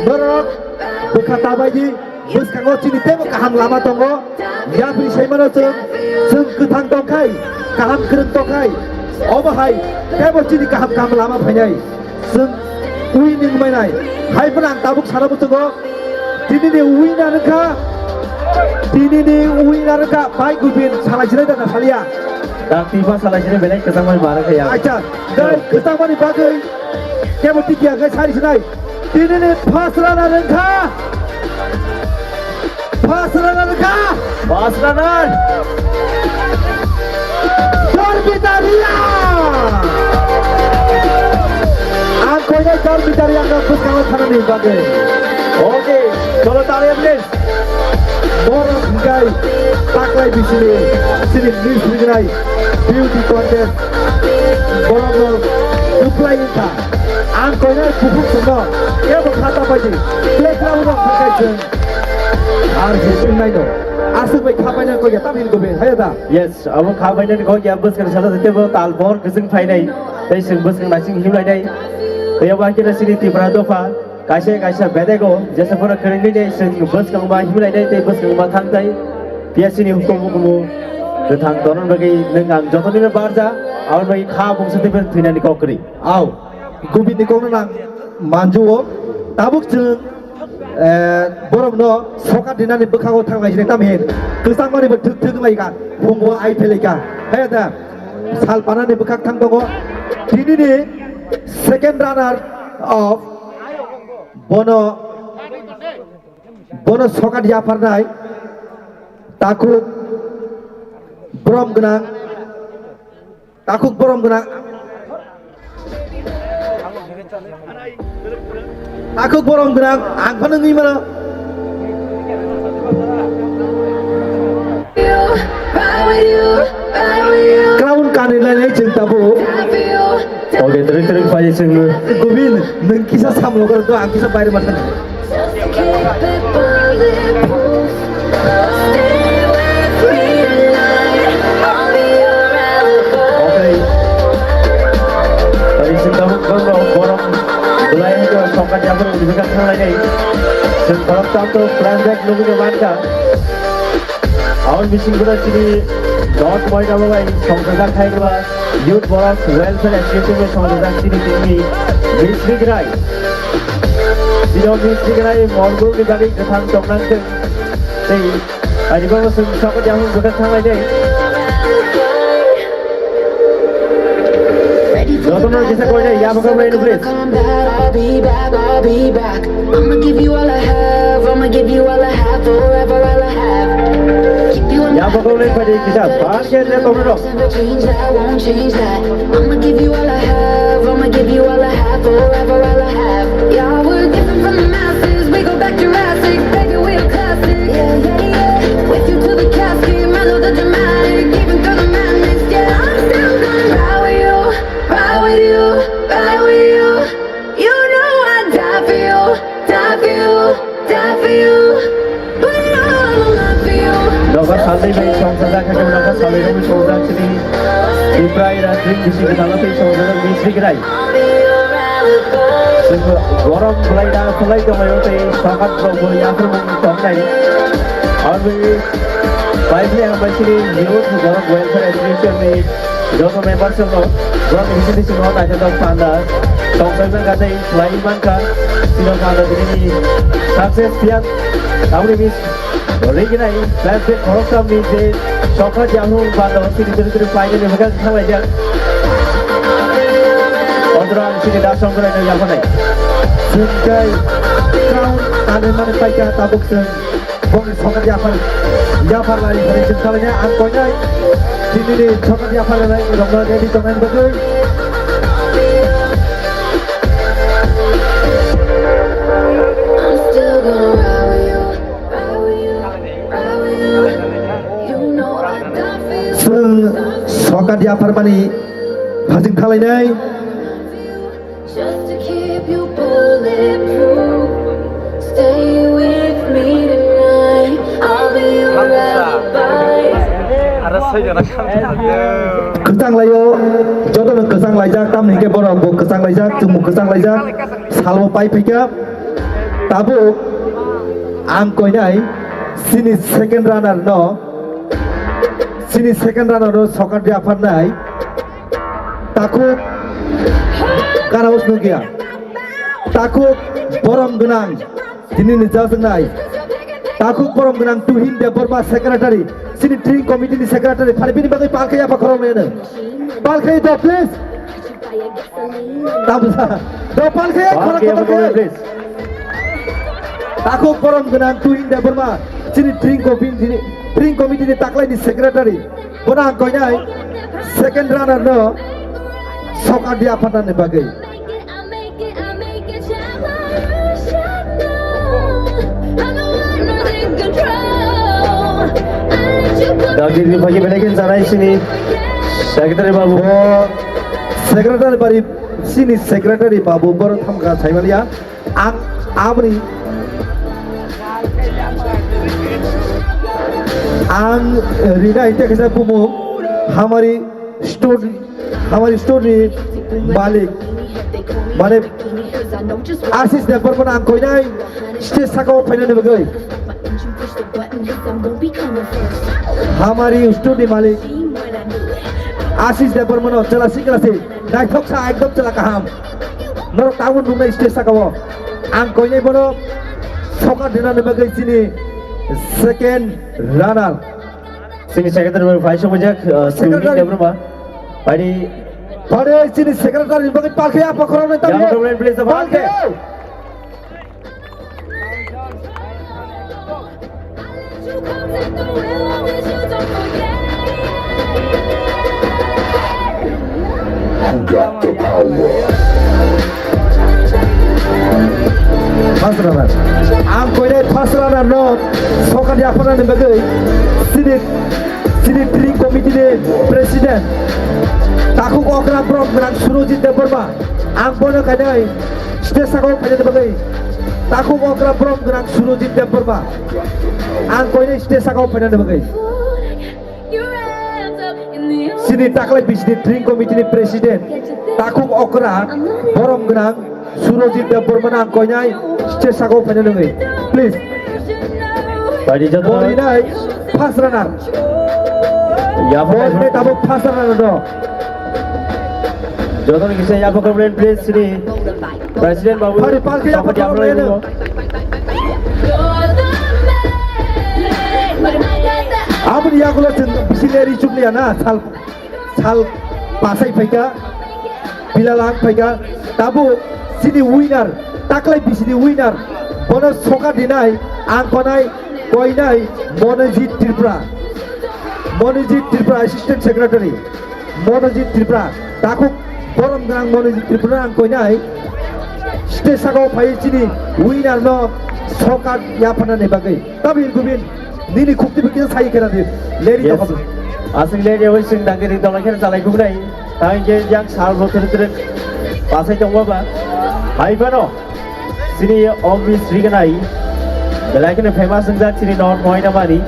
Borok bwkha tabai di. Bwskango chini teibo kaham lama tongo. Yapri saimano chwng, chwng kwthang tongkhai, kaham kwrwng tongkhai. Obo hai teibo chini kaham kaham lama phainai. Chwng winning mainai. Hai phano ang tabuk sana muchungo. Tini ni winner wngkha. Tini ni winner wngkha. Bai Gubin salai sinai da na saliya. Dak tiba salai sinai belai kwchangmani bara kaya. Acha, dai kwchangmani bagwi kebo tikya khe sari sinai. Tini ni first runner wngkha. First runner wngkha. First runner. Dormitoria. Ang koinai Dormitoria ang bwskango thanani bagwi. Okay, cholo tali please. Borok hingkai taklai bisini sini Miss Rigrai beauty contest borokno kwplai wngkha. Ang koinai bukhuk songno ebo khata baidi playground rok thangkai chwng ar himnai no aswk bai khapaina koi tam hin gobe haya da. Yes, abo khapaina ni koi ya bwskang sala tebo tal bor kwchwng phainai tei chwng bwskang naising himlainai tei abo akira sini Tripura dopha. Kaisa kaisa bedego jesa phano kwrwngwi de chwng bwskangma himlai de tei bwskangma thang tai. P S C ni hukumu kumu kwthang tonon bagwi nwng ang jotoni no barja, aboni bagwi kha bungsa tei thwinani kok kwrwi. Au, gubini kokno nang manjuo, tabuk chwng, eh, borokno sokat dinani bwkhago thanglai jini tamhin kwchangmani bo thwk thwk lai kha, phungo ai phelai kha. Haya da, sal panani bwkhak thang tongo, tinini second runner of Bono, bono sokat yapharnai takhuk borom gwnang, takhuk borom gwnang, takhuk borom gwnang, ang phano wngwi mano. Crown kanwi lainai chwng tabuk. Oke, tring tring pai chwng. Gubin, nwng kisa samlo karo to, ang kisa baire ma thang. Oke. Tari chwng tabuk bangno borom belai no songkar jabor ni bikak thang lai nai. Chwng borom Tanto flashback nugwi mankha. Aboni bisingtwi chini North Moidababai songchajak khairokba Youth Borok Welfare Association bai songchajak chini tini Miss Rigrai. Chini Miss Rigrai Mongolni bagwi kwthang tongnang thung. Tei Ani baba sung sokot yahung bwkha thanglai dei. Jotono kisa koinai, ya bwkha wnglaino, please. I'ma give you all I have, I'ma give you all I have, forever all I have. Keep you in my heart. Ya bwkha wnglaino, kisa, bangkhe je tongno. Never change that, won't change that. I'ma give you all I have, I'ma give you all I have, forever all I have. Yeah, we're different from the masses, we go back Jurassic, baby, we a classic. Yeah, yeah, yeah. With you to the casket, I know the dramatic, even through the madness. Yeah, I'm still gonna ride with you, ride with you, ride with you. You know I'd die for you, die for you, die for you. Put it all on the line for you. Nogo salni bai songchajak, haikhe nogo salni bai songchajak chini Tipra Industry bisi kwtal tei songchajak Miss Rigrai. Chwng borom bwlai da, bwlai tongmani tei sokhat rok bo yapharmung tongnai. Aboni bai bini ang bai chini Youth Borok Welfare Association ni joto members rok borok ni bising bising no naithotok panda tongthok mankha tei khlai mankha. Sino panda bini success phiya aboni bis Rigrai, flashback khoroksa mi je sokha jahung bando sini turi turi final ni hokha thanglaijak. Odra sini da songkrai no yaphanai. Sungkai crown tane mane paika tabuk sung. Bongni sokha japhar, japhar lari phari sung thalanya ang koinai. Sini ni sokha japhar lai rongna ready tongnai bagwi. I'm still gonna ride with you. Chwng sokat yapharmani hasing thalainai. Just to keep you bulletproof. Stay with me tonight. I'll be your alibi. Kwchang laio, jotono kwchang laijak, tamni hwnkhe borok bo kwchang laijak, chwngbo kwchang laijak, salbo pai phaikha. Tabuk ang koinai chini second runner no, chini second runner no sokar di apharnai takhuk karaus nungya, takhuk borom gwnang tini ni jajaknai, takhuk borom gwnang Tuhin Debbarma secretary, chini dring committee ni secretary, phari bini bagwi palkhai apa khorok nene, palkhai do please. Tamsa. Dopal khe khorok khorok khe. Takhuk borom gwnang Tuhin Debbarma, chini dring committee ni, dring committee ni taklai ni secretary. Bono ang koinai second runner no sokar di apharnani bagwi. Dagdiri phagi belai khe janai sini secretary babu. Bo secretary bari sini secretary babu boro thamkha saimaliya. Ang aboni ang rina ite kisa bumu hamari store, hamari store ni malik mane Ashish Debbarma ang koinai stage saka o phainani bagwi. Hamari store ni malik Ashish Debbarma no chwla sikla se naithok sa ekdom chwla kaham. Norok tabuk nuknai stage saka o. Ang koinai bono sokar dinani bagwi chini second runner. Chini secretary bai phai sokjak, uh, Secretary. Tuhin Debbarma. Bai di. Bai di chini secretary ni bagwi palkhe apa khorang nai tabi. Please, palkhe. Who got the power? First runner. Ang koinai first runner no sokar di apharnani bagwi chini, chini dring committee ni president takhuk okra borom gwnang Surojit Debbarma. Ang bono kainai stage saka o phainani bagwi takhuk okra borom gwnang Surojit Debbarma. Ang koinai stage saka o phainani bagwi. Chini taklai bisini dring committee ni president takhuk okra borom gwnang Surojit Debbarma no ang koinai stage saka o phainani bagwi. Please. Bari joto. Bol rinai first runner. Yapha. Bol rinai tabuk first runner no. Joto ni kisa yapha khorokbrwi please sini. President babu. Bari palkhe yapha khorokbrwi no. Aboni yagulo chwng bisi leri chukliya na sal. Sal pasai phaikha, pilal ang phaikha, tabuk chini winner, taklai bisini winner, bono soka dinai, ang konai, koinai, Monojit Tripura. Monojit Tripura, Assistant Secretary, Monojit Tripura, takhuk borom gwnang Monojit Tripura ang koinai, stage saka o phai chini winner no soka yaphanani bagwi. Tabi gubin. Nini khukti bikhe sai kena di. Leri. Yes. Tokam. Aswk leri oi sing dagi ri dola khe chalai khuknai. Tang je yang sal bo tere tere pasai tong ba. Hai bano. Sini Omi Sri Ganai. Belai kheno famous wngjak chini North Moinamani.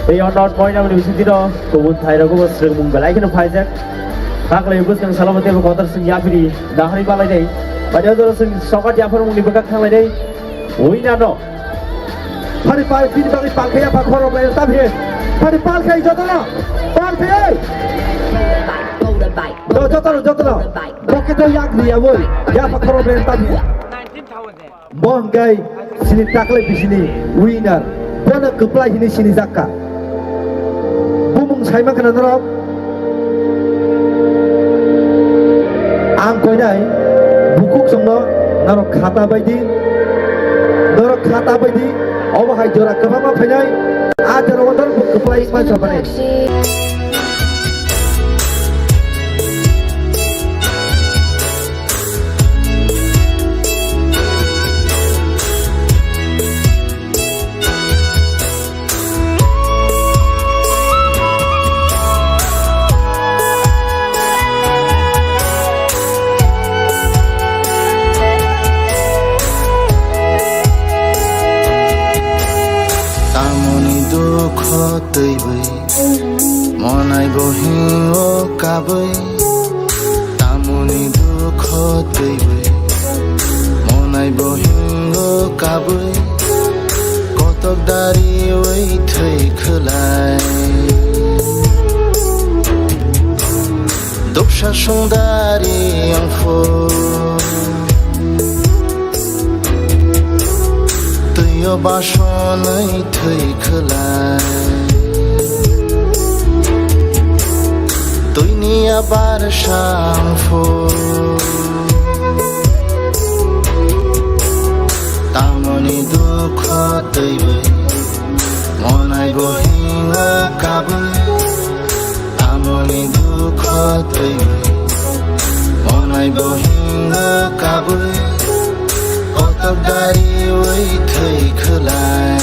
Tei o North Moinamani bising dino kubun thai rogo bo swrwngmung belai kheno phaijak. Taklai bwskang salo bo tebo kotor sing yapiri dahari balai dai. Pada jora sing sokat yapharmungni bwkak thanglai dai. Winner no. Phari pal, phini bagwi pal khe yapha khorok lai ta phi. Phari pal khe jotono. Pal khe. Jo-, jotono, jotono. Boke to yak ni ya woi. Yapha khorok lai ta phi. Bo hwnkhe sini taklai bisini winner. Bono kwplai hini sini jakka. Bumung saima khna norok. Ang koinai bukhuk songno norok khata baidi, norok khata baidi, obo hai jora kwbangma phainai, a jora o norok bo kwplai wngma chobani. Tamoni dukho twiwi monai bo hingo kabwi. Tamoni dukho twiwi monai bo hingo kabwi, kotok dariwi thwi khwlai. Duksa songdari wngphu twio basonwi thwi khwlai. Twini abar sangphu tamoni dukho twiwi monai bo hingo kabwi. Tamoni dukho twiwi monai bo hingo kabwi, kotok dariwi thwi khwlai.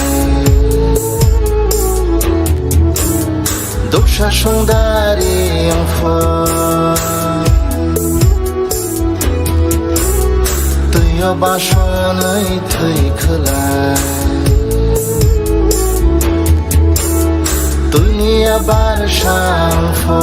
Duksa songdari wngphu twio basonwi thwi khwlai. Twini abar sangphu.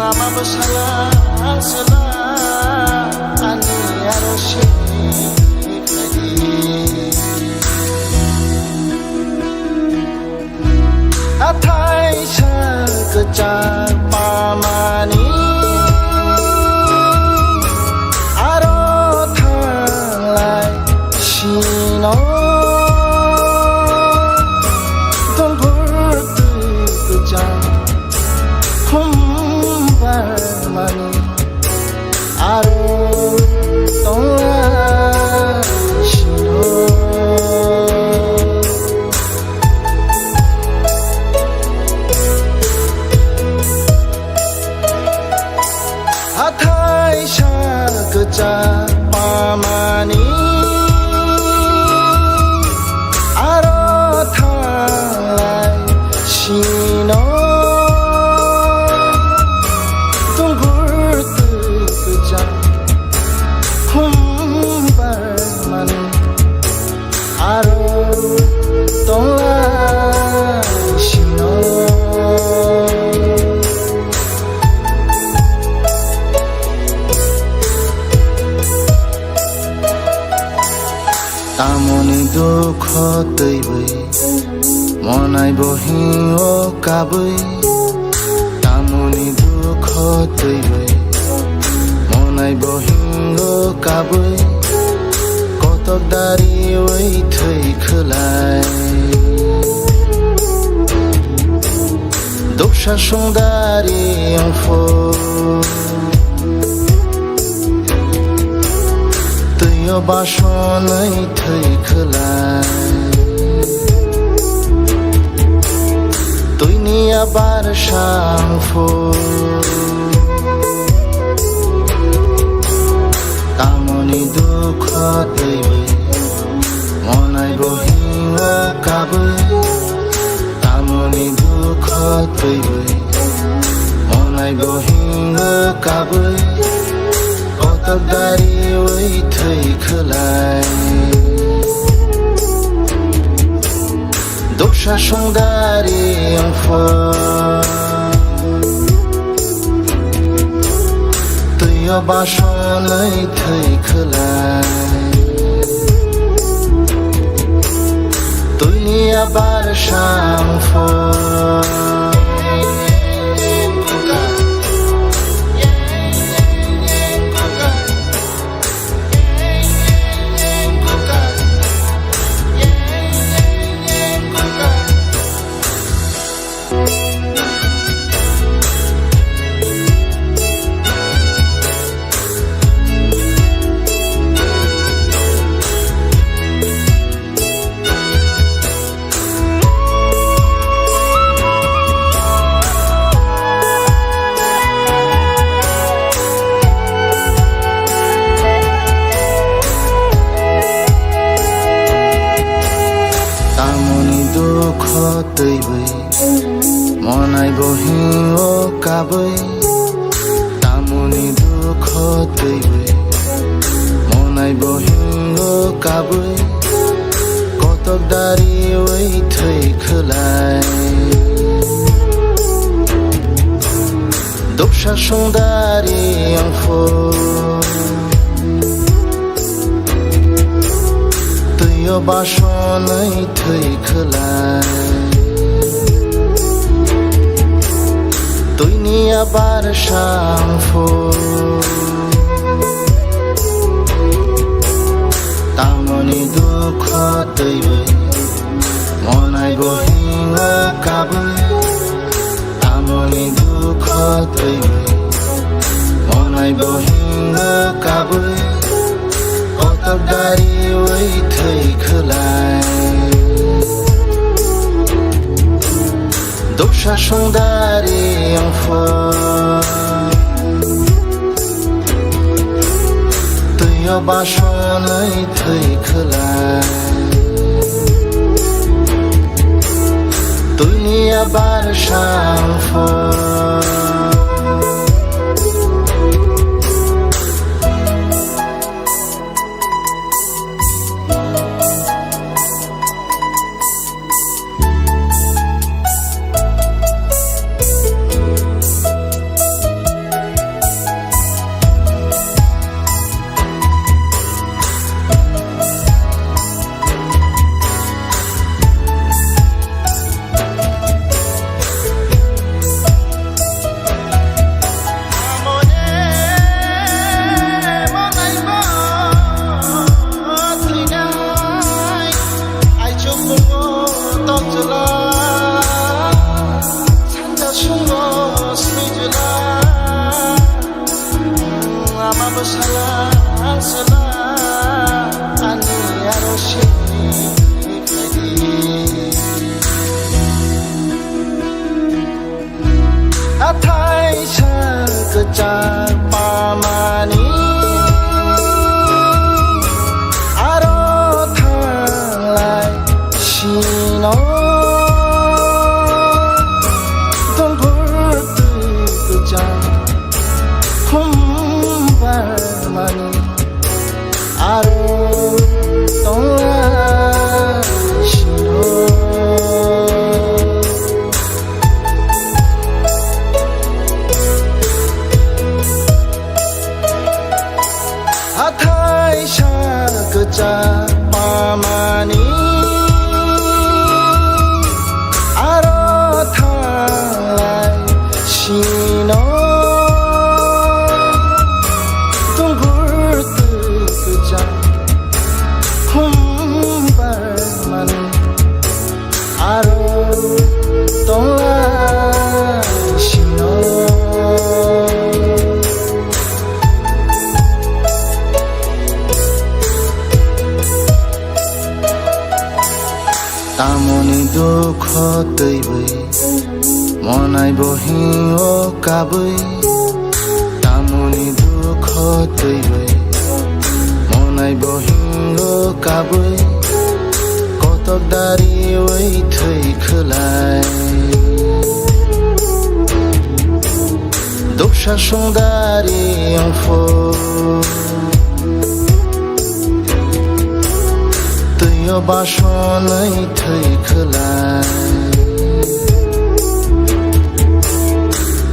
Ama bwsala ang sela ani aro sini khaidi. Hathai sa kwchang pamani aro thanglai sino dongor twi kwchang humbar mani. Aro tongla sino Monai bo hingo kabui, tamoni dukho twiwi. Monai bo hingo kabui, kotok dariwi thwi khwlai. Duksa songdari wngphu, twio basonwi thwi khwlai. Twini abar sangphu, tamoni dukho twiwi. Monai bo hingo kabui, tamoni dukho twiwi. Monai bo hingo kabui, kotok dariwi thwi khwlai. Duksa songdari wngphu, twio basonwi thwi khwlai. Twini abar sangphu. Tamoni dukho twiwi, monai bo hingo kabui. Tamoni dukho twiwi, monai bo hingo kabui. Kotok dariwi thwi khwlai. Duksa songdari wngphu, twio basonwi thwi khwlai. Twini abar sangphu, tamoni dukho twiwi, monai bo hingo kabui. Tamoni dukho twiwi, monai bo hingo kabui. Kotok dariwi thwi khwlai. Duksa songdari wngphu, twio basonwi thwi khwlai. Twini abar sangphu. Ama bwsala sala ani aro sini khaidi. Hathai sal kwchak pamani aro thanglai sino. Dongor twi kwchak khum barmani aro tonglaisino. twiwi, monai bo hingo kabwi, tamoni dukho twiwi, monai bo hingo kabwi, kotok dariwi thwi khwlai. Duksa songdari wngphu, twio basonwi thwi khwlai.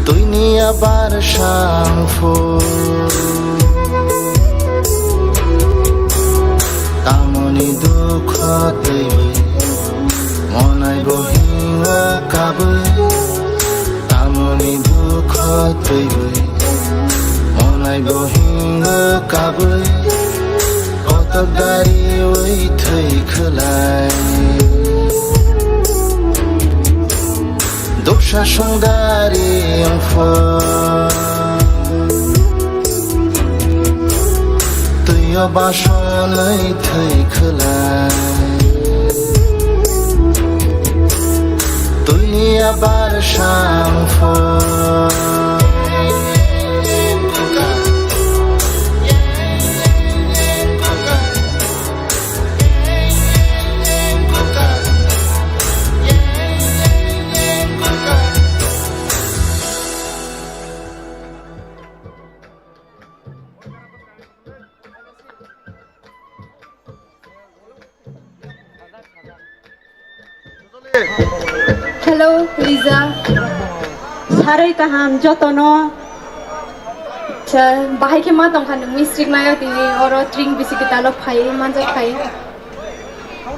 Twini abar sangphu, tamoni dukho twiwi, monai bo hingo kabwi, tamoni dukho twiwi, monai bo hingo kabwi, kotok dariwi thwi khwlai. Duksa songdari wngphu, twio basonwi thwi khwlai. Twini abar sangphu, Hello, Lisa. Saroi kaham jotono. Acha, bahai khe ma tongkha nung mistrik nayo tini oro tring bisi kitalo phai manjak phai.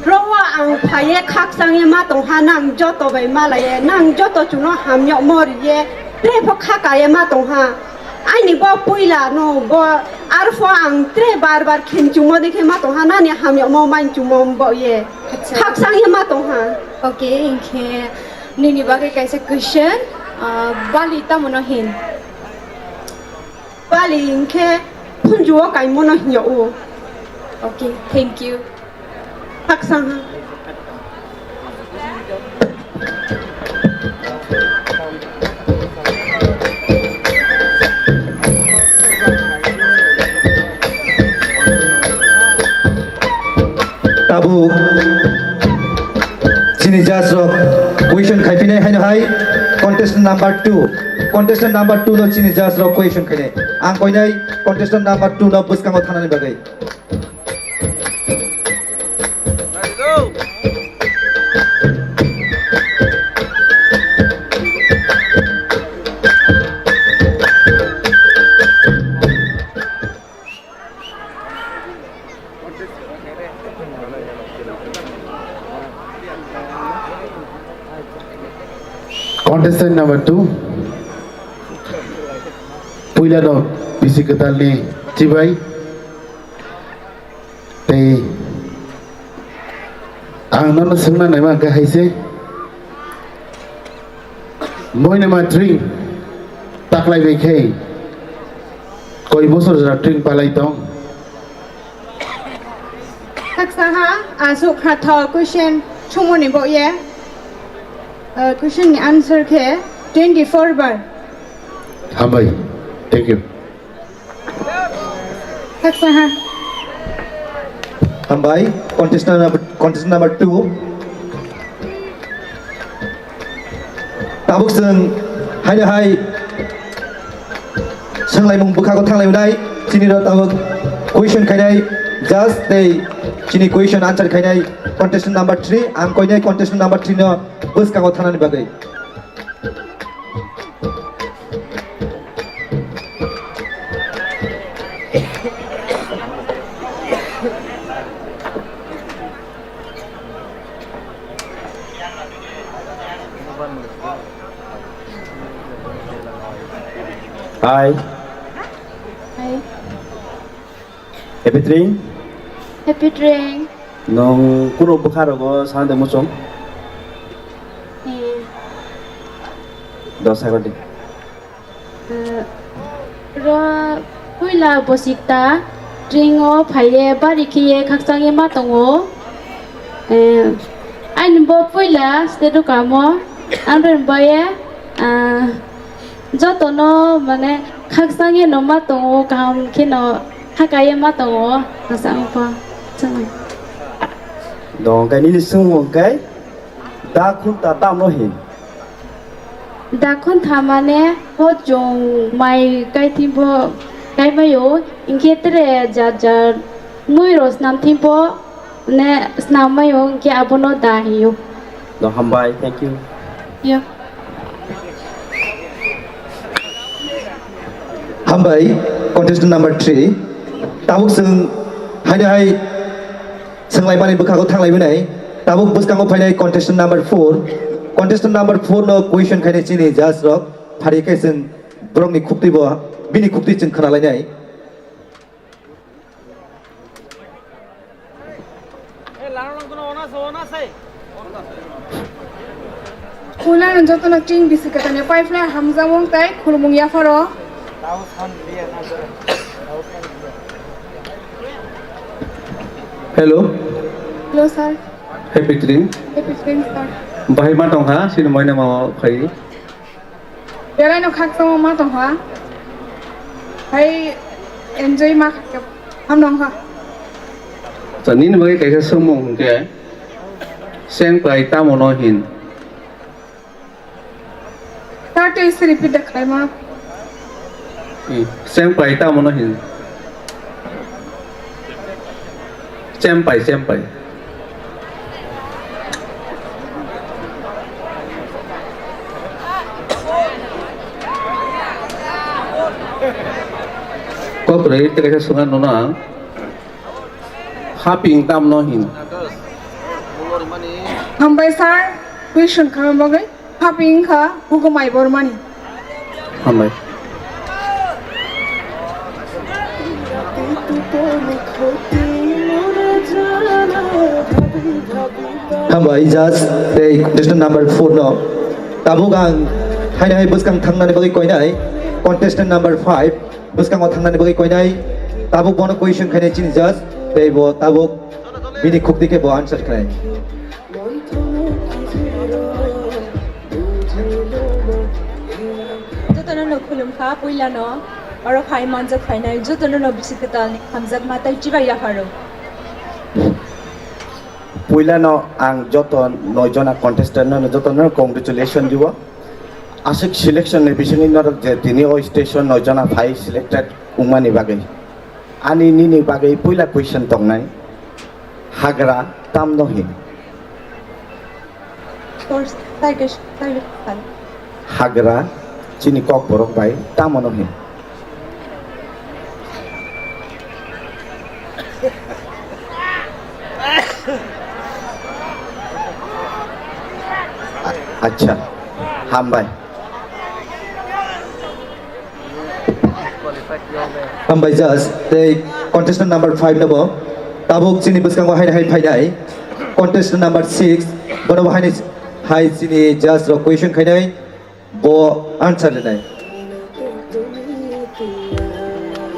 Rowa ang phaiye khakchangye ma tongha nang joto bai malaiye nang joto chuno hamyokmo riye trepho khakaye ma tongha. Aini bo puila no bo arpho ang tre bar bar khenchungmo dekhe ma tongha nani hamyokmo mainchungmo bo ye. Acha. Khakchangye ma tongha. Okay, hinkhe nini bagwi kaisa question, ah, bali tamo no hin? Bali hinkhe phunjuo kaimo no hinyao. Okay, thank you. Khakchangha. Tabuk chini judge rok question khaiphinai haino hai contestant number two, contestant number two no chini judge rok question khainai. Ang koinai contestant number two no bwskango thanani bagwi. Contestant number two, puila no bisi kwtalni chibai. Tei ang nono swngna naima hwnkhe hai se, Moinama tring taklai bai khe koi bosor jora tring palai tong? Khaksa ha, aswk kha tho question sumoni bo ye. Uh, question ni answer khe twenty-four bar. Hambai. Thank you. Khaksa ha. Hambai, contestant number, contestant number two. Tabuk chwng haino hai swnglaimung bwkhago thanglaimwnai, chini rok tabuk question khainai judge tei chini question answer khainai contestant number three, ang koinai contestant number three no bwskango thanani bagwi. Hai. Hai. Happy train? Happy train. Nwng kunu bwkha rogo sana de muchung? Eh. Dos second di. Eh, ro puila bosikta train o phaiye bari khiye khakchangye ma tongo. Eh, Ani bo puila state o kamo, amrwng baye, ah, jotono mane khakchangye no ma tongo, kaham kheno khakaye ma tongo, asang pa chwng. Dong kai nini sung kai da khun ta tam no hin. Dakhun thamane o chwng mai kaithimbo kaimaio, hinkhe tere jat jat mui rok snam thimbo ne snam maio, hinkhe abono da hio. No, hambai, thank you. Yo. Hambai, contestant number three. Tabuk chwng haino hai Swnglaimani bwkhago thanglaiwi nai. Tabuk bwskango phainai contestant number four. Contestant number four no question khainai chini judge rok. Phari khe chwng borokni khuktwi bo, bini khuktwi chwng khwnalainai. Puilano jotono chini bisi kwthangni pai phlai hamjakmung tei khulumung yapharo. Hello. Hello, sir. Happy train. Happy train, sir. Bahai ma tongkha, sini moina ma phai. Belai no khakchangma ma tongkha. Hai enjoy ma kha, ham nongkha. Sa nini bagwi kaisa swngmung hwnkhe, sengpai tamo no hin? Sir, please repeat the khlaima. Hmm. Sengpai tamo no hin? Chempai, chempai. Kok rwi tei kaisa swngan nono ang. Haping tam no hin? Hambai sir, question kama bagwi. Haping kha hukumai bormani. Hambai. Hambai, judge tei contestant number four no. Tabuk ang haino hai bwskang thangnani bagwi koinai. Contestant number five. Bwskango thangnani bagwi koinai, tabuk bono question khainai chini judge, tei bo tabuk bini khukti khe bo answer khlai. Jotono no khulumkha, puilano oro phai manjak phainai jotono no bisi kwtalni hamjakma tei chibai yapharo. Puilano ang joto noi jona contestant no jotono congratulation dibo. Aswk selection ni bisingwi norok je tini o station noi jona phai selected wngmani bagwi. Ani nini bagwi puila question tongnai. Hagra tamno hin? Hagra chini kokborok bai tamono hin? A-, acha, hambai. Hambai judge, tei contestant number five no bo tabuk chini bwskango haino hai phainai. Contestant number six, bono bo haino hai chini judge rok question khainai. Bo answer rinai.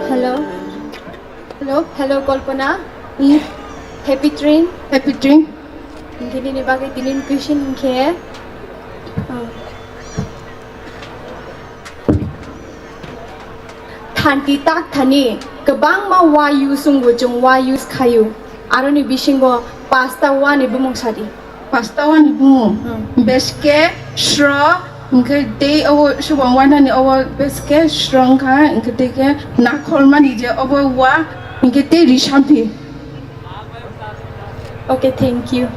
Hello. Hello, hello, Kalpana. Hmm. Happy train. Happy train. Hinkhe nini bagwi tinin question hinkhe, oh. Thanti tak thani kwbangma wa use wngo, chwng wa use khaio. Aroni bisingo pasta wa ni bumung sadi. Pasta wani bumo. Hmm. Beske sro, hwnkhe tei obo subang wanani obo beske sro wngkha, hwnkhe tei khe nakholmani je obo wa, hwnkhe tei risamphi. Okay, thank you.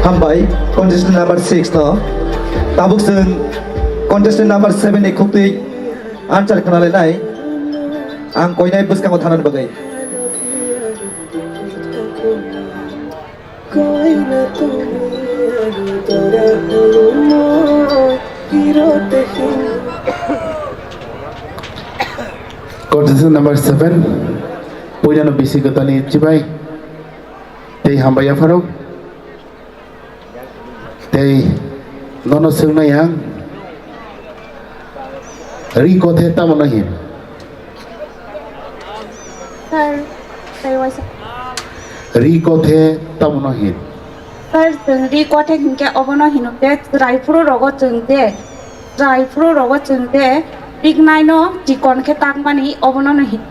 Hambai, contestant number six no. Tabuk chwng contestant number seven ni khukti answer khwnalainai. Ang koinai bwskango thanani bagwi. Contestant number seven, puilano bisi kwtalni chibai tei hambai yapharo. Tei nono swngnai ang, ri kothe tamo no hin? Sir, sir, waisa. Ri kothe tamono hin? Sir, chwng ri kothe hinkhe obono hino khe chwrai phuru rogo chwng de, chwrai phuru rogo chwng de, riknaino chikon khe takmani obono no hin.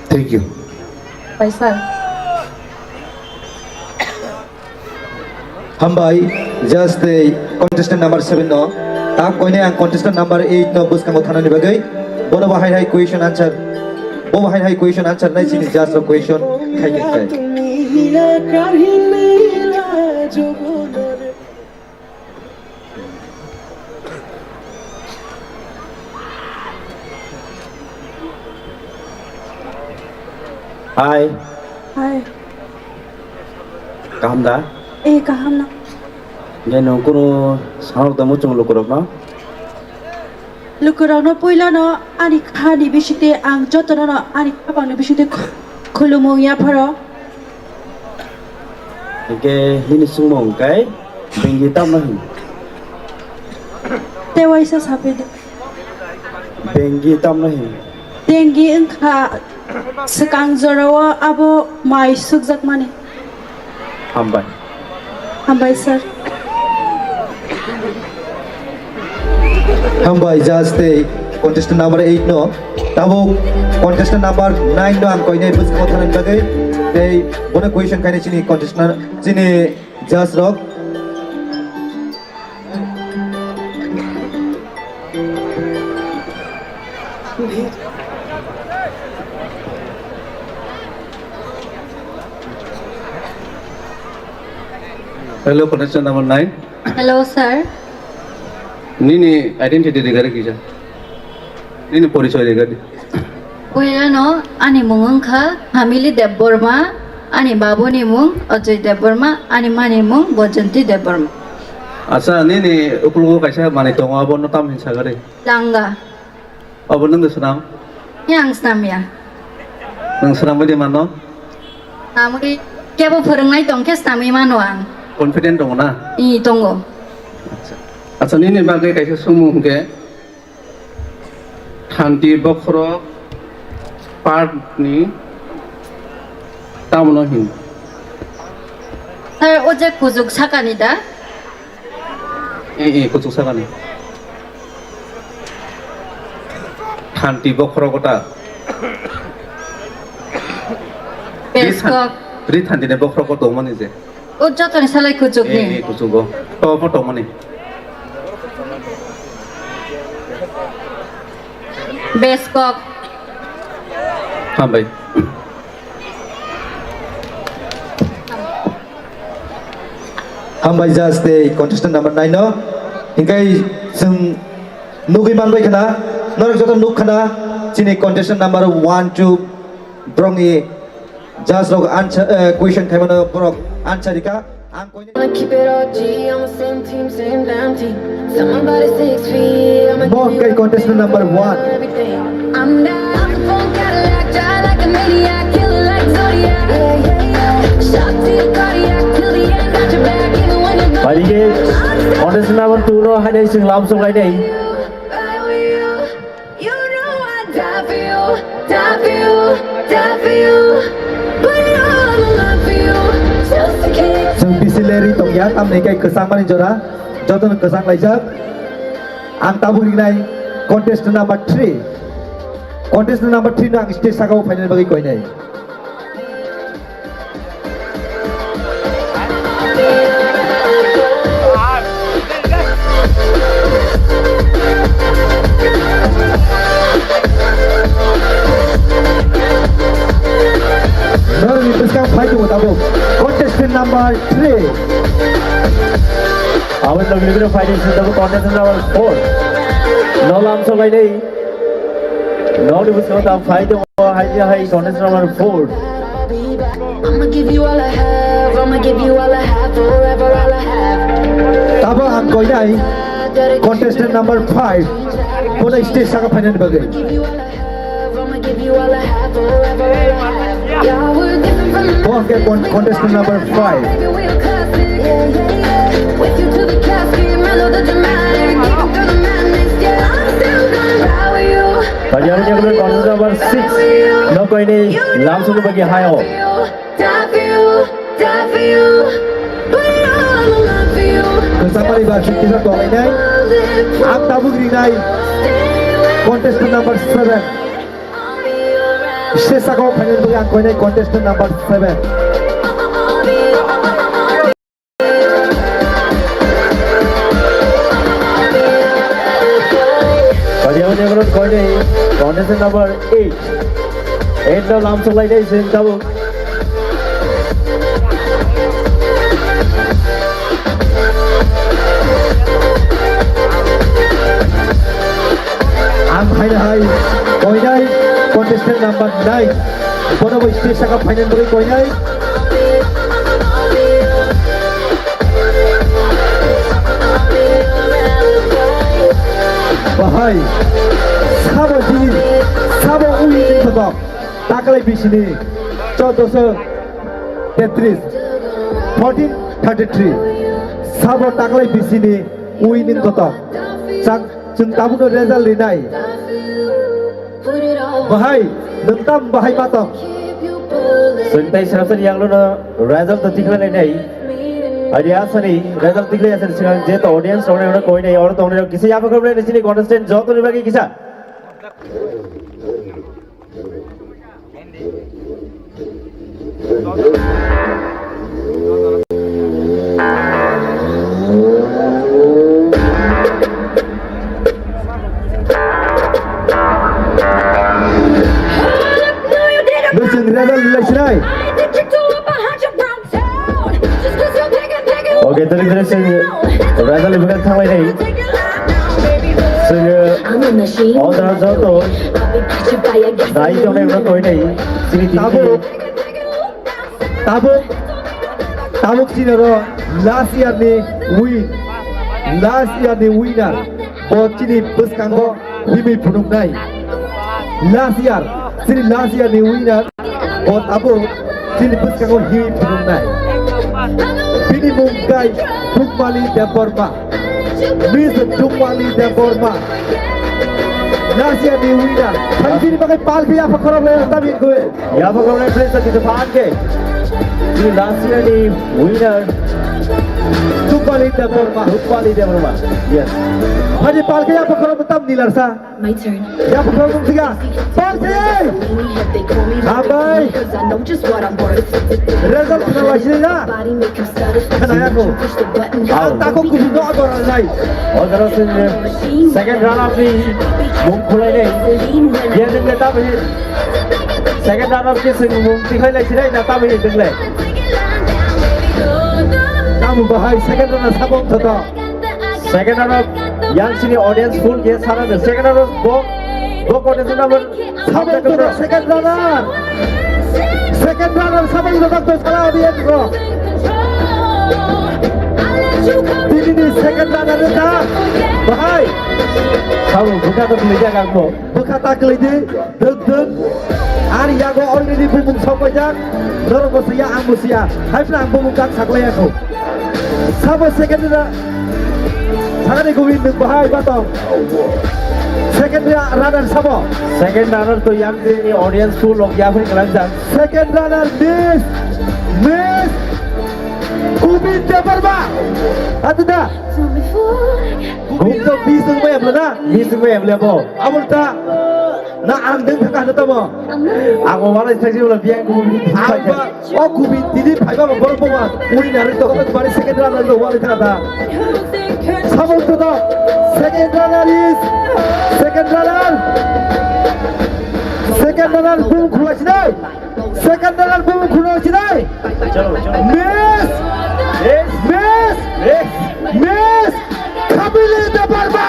Thank you. Bai sir. Hambai, just, eh, contestant number seven no. Tak koine ang contestant number eight no bwskango thanani bagwi. Bono bo hai hai question answer. Bo hai hai question answer nai chini judge rok question khai khai khai. Hi. Hi. Kaham da? Eh, kaham no. Nge nung kunu sanok da muchung lukurok no? Lukurok no puila no ani khani bisite ang joto no ani khapang ni bisite khu-, khulumung ya pharo. Hingke nini sungmung kai bengi tamno hin? Te waisa sapidi. Bengi tamno hin? Bengi wngkha swkang jorao abo mai sukjakmani. Hambai. Hambai sir. Hambai judge tei contestant number eight no. Tabuk contestant number nine no ang koinai bwskango thanani bagwi. Tei bono question khainai chini contestant, chini judge rok. Hello, contestant number nine. Hello, sir. Nini identity rigari kisa? Nini porichoy rigari? Puilano ani mung wngkha Hamili Debbarma, ani babuni mung Ajoy Debbarma, ani mani mung Bojonti Debbarma. Acha, nini ukulugo kaisa manwi tongo, abono tam hin sagari? Langa. Abo nwng swnam? Ya, ang swnam ya. Nwng swnamwi de mano? Swnamwi kebo phwrwngnai tong khe swnamwi mano ang. Confident tongo na? I, tongo. Acha. Acha, nini bagwi kaisa sumung hwnkhe, Thanti bokhorok part ni tamono hin? Sir, o je kujuk sakani da? Eh, eh, kuchuk sakani. Thanti bokhorok kota. Beskok. Ri than-, ri thanti ni bokhorok kota mani je. O jotoni salai kuchuk ni. Eh, eh, kuchuk o. To, to, to mani. Beskok. Hambai. Hambai judge tei contestant number nine no. Hingkai chwng nugwi manbai khna, norok joto nuk khna, chini contestant number one, two, borokni judge rok answer, eh, question khaimano borok answer rika. Ang koine. Wanna keep it O G, I'm the same team, same damn team. Tell my body six feet, I'ma give you everything. Bo hwnkhe contestant number one. I'm that Cadillac, drive like a maniac, killer like Zodiac. Yeah, yeah, yeah. Shot to your cardiac, till the end, got your back, even when you're gone. Contestant number two no hainai chwng lamsok lainai. Ride with you. You know I die for you, die for you, die for you. Put it all on the line for you, just to keep. Chwng bisi leri tongya, tamni kai kwchangmani jora, jotono kwchang laijak. Ang tabuk rinai contestant number three. Contestant number three no ang stage saka o phainani bagwi koinai. Norokni bwskang phai tongo tabuk contestant number three. Aboni logi logi phai tongo tabuk contestant number four. No lamsok lainai. Nokni bwskango tabuk phai tongo. Oh, hai, hai, contestant number four. I'ma give you all I have, I'ma give you all I have, forever all I have. Tabuk ang koinai contestant number five. Bono stage saka phainani bagwi. I'ma give you all I have, I'ma give you all I have, forever all I have. Yeah, we're different from the. Bo hwnkhe con-, contestant number five. Baby, we're classic. Yeah, yeah, yeah. With you to the casket, mellow the dramatic. Even through the madness, yeah, I'm still gonna ride with you. Pajak ni contestant number six. No koinai lamsok ni bagwi hai o. Kwchangmani ba chwng kisa tonglainai. Ang tabuk rinai contestant number seven. Stage sakao phainani bagwi ang koinai contestant number seven. Padiyauni oro koinai contestant number eight. Eight no lamsok lainai chwng tabuk. Ang phaina hai koinai contestant number nine. Bono bo stage saka phainani bagwi koinai. Bahai sabo di sabo ui ni kotok taklai bisini choddoso tetris, fourteen thirty three sabo taklai bisini ui ni kotok. Chak Chwng tabukno result rinai. Bahai, nwng tam bahai ma tong? Chwng tai srapsani yanglono result to tikhlai lainai. Ani asani result tikhlai asani sigang je to audience rokni ono koinai oro tongnai rok kisa yapha khoroknai chini contestant jotoni bagwi kisa. Bwswng result rilai sinai. Okay, tini tini sing result ni bwkha thanglai nai. Sing, uh, order joto dai tong nai, tong nai. Sini tini. Tabuk, tabuk, tabuk chini oro last year ni win, last year ni winner. Bo chini bwskango himwi phunuknai. Last year, chini last year ni winner, bo abo chini bwskango himwi phunuknai. Bini mung khe Dukmali Debbarma. Miss Dukmali Debbarma. Last year ni winner. Thang bini bagwi pal khe yapha khorok le ta bin khe. Yapha khorok le please ta kisa phan khe. Chini last year ni winner. Dukmali Debbarma. Dukmali Debbarma. Yes. Hani pal khe yapha khorok tam nilar sa. My turn. Yapha khorok mung siga. Party! Hambai! Result khna laisina. Khna ya ko. Ang tako kubi no ador nai. Odoro sini second runner ni mung khulai nai. Dia jeng ta bhi. Second runner ke sini mung tikhai lai sinai na ta bhi dengle. Tamu bahai second runner sabong thata. Second runner yang sini audience full ke sana de. Second runner bo, bo contestant number sabong thata second runner. Second runner sabong thata to sana audience ko. Tini ni second runner ta bahai. Sabong buka to media kangmo. Bwkha ta kwlai di, dwk dwk. Ani yago already bumung sok paijak. Norok bo siya, ang bo siya. Hai phano ang bumung kak saklai ya kho. Sabo second ra-, sakani gubui nwng bahai ba tong. Second ra-, runner sabo. Second runner to yang ni audience full log ya phai kalang jang. Second runner Miss, Miss Kubit Debbarma. Atu da. Kubit to bis nwng bai apla da. Bis nwng bai apla bo. Abul ta. Na ang deng thaka hano tamo. Ang o walai thakji wala biang ko. Ang ba o kubi tini phaiba ba borok ba. Ui nari to ko bari second runner no walai thaka da. Sabon to da. Second runner is second runner. Second runner bum khulai sinai. Second runner bum khulai sinai. Chalo, chalo. Miss. Miss. Miss. Miss. Miss. Khabili Debbarma!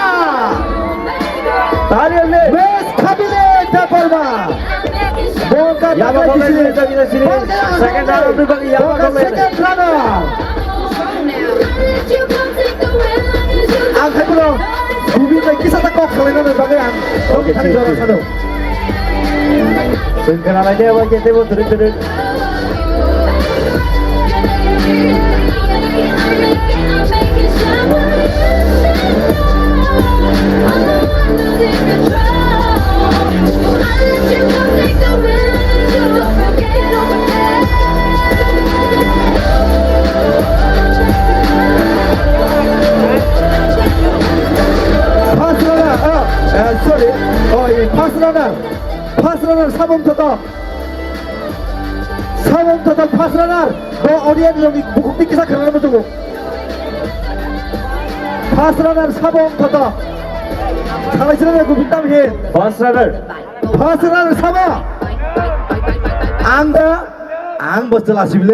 Tari le. Miss Khabili Debbarma! Bongka yaba takai bisi. Second round ni bagi yaba bongka second runner. Ang khai bro, Bumi bai kisa ta kok salai na bagwi ang. Okay, thang jora sano. Sengkana lai de, wa kete bo turik turik. First runner, Sabong Thoto. Sabong Thoto, first runner. Bo audience rokni bukhukni kisa khwnana muchungo. First runner, Sabong Thoto. Thalai sira Govinda Mihir. First runner. First runner, Sabo. Ang da, ang bo chwla sibil.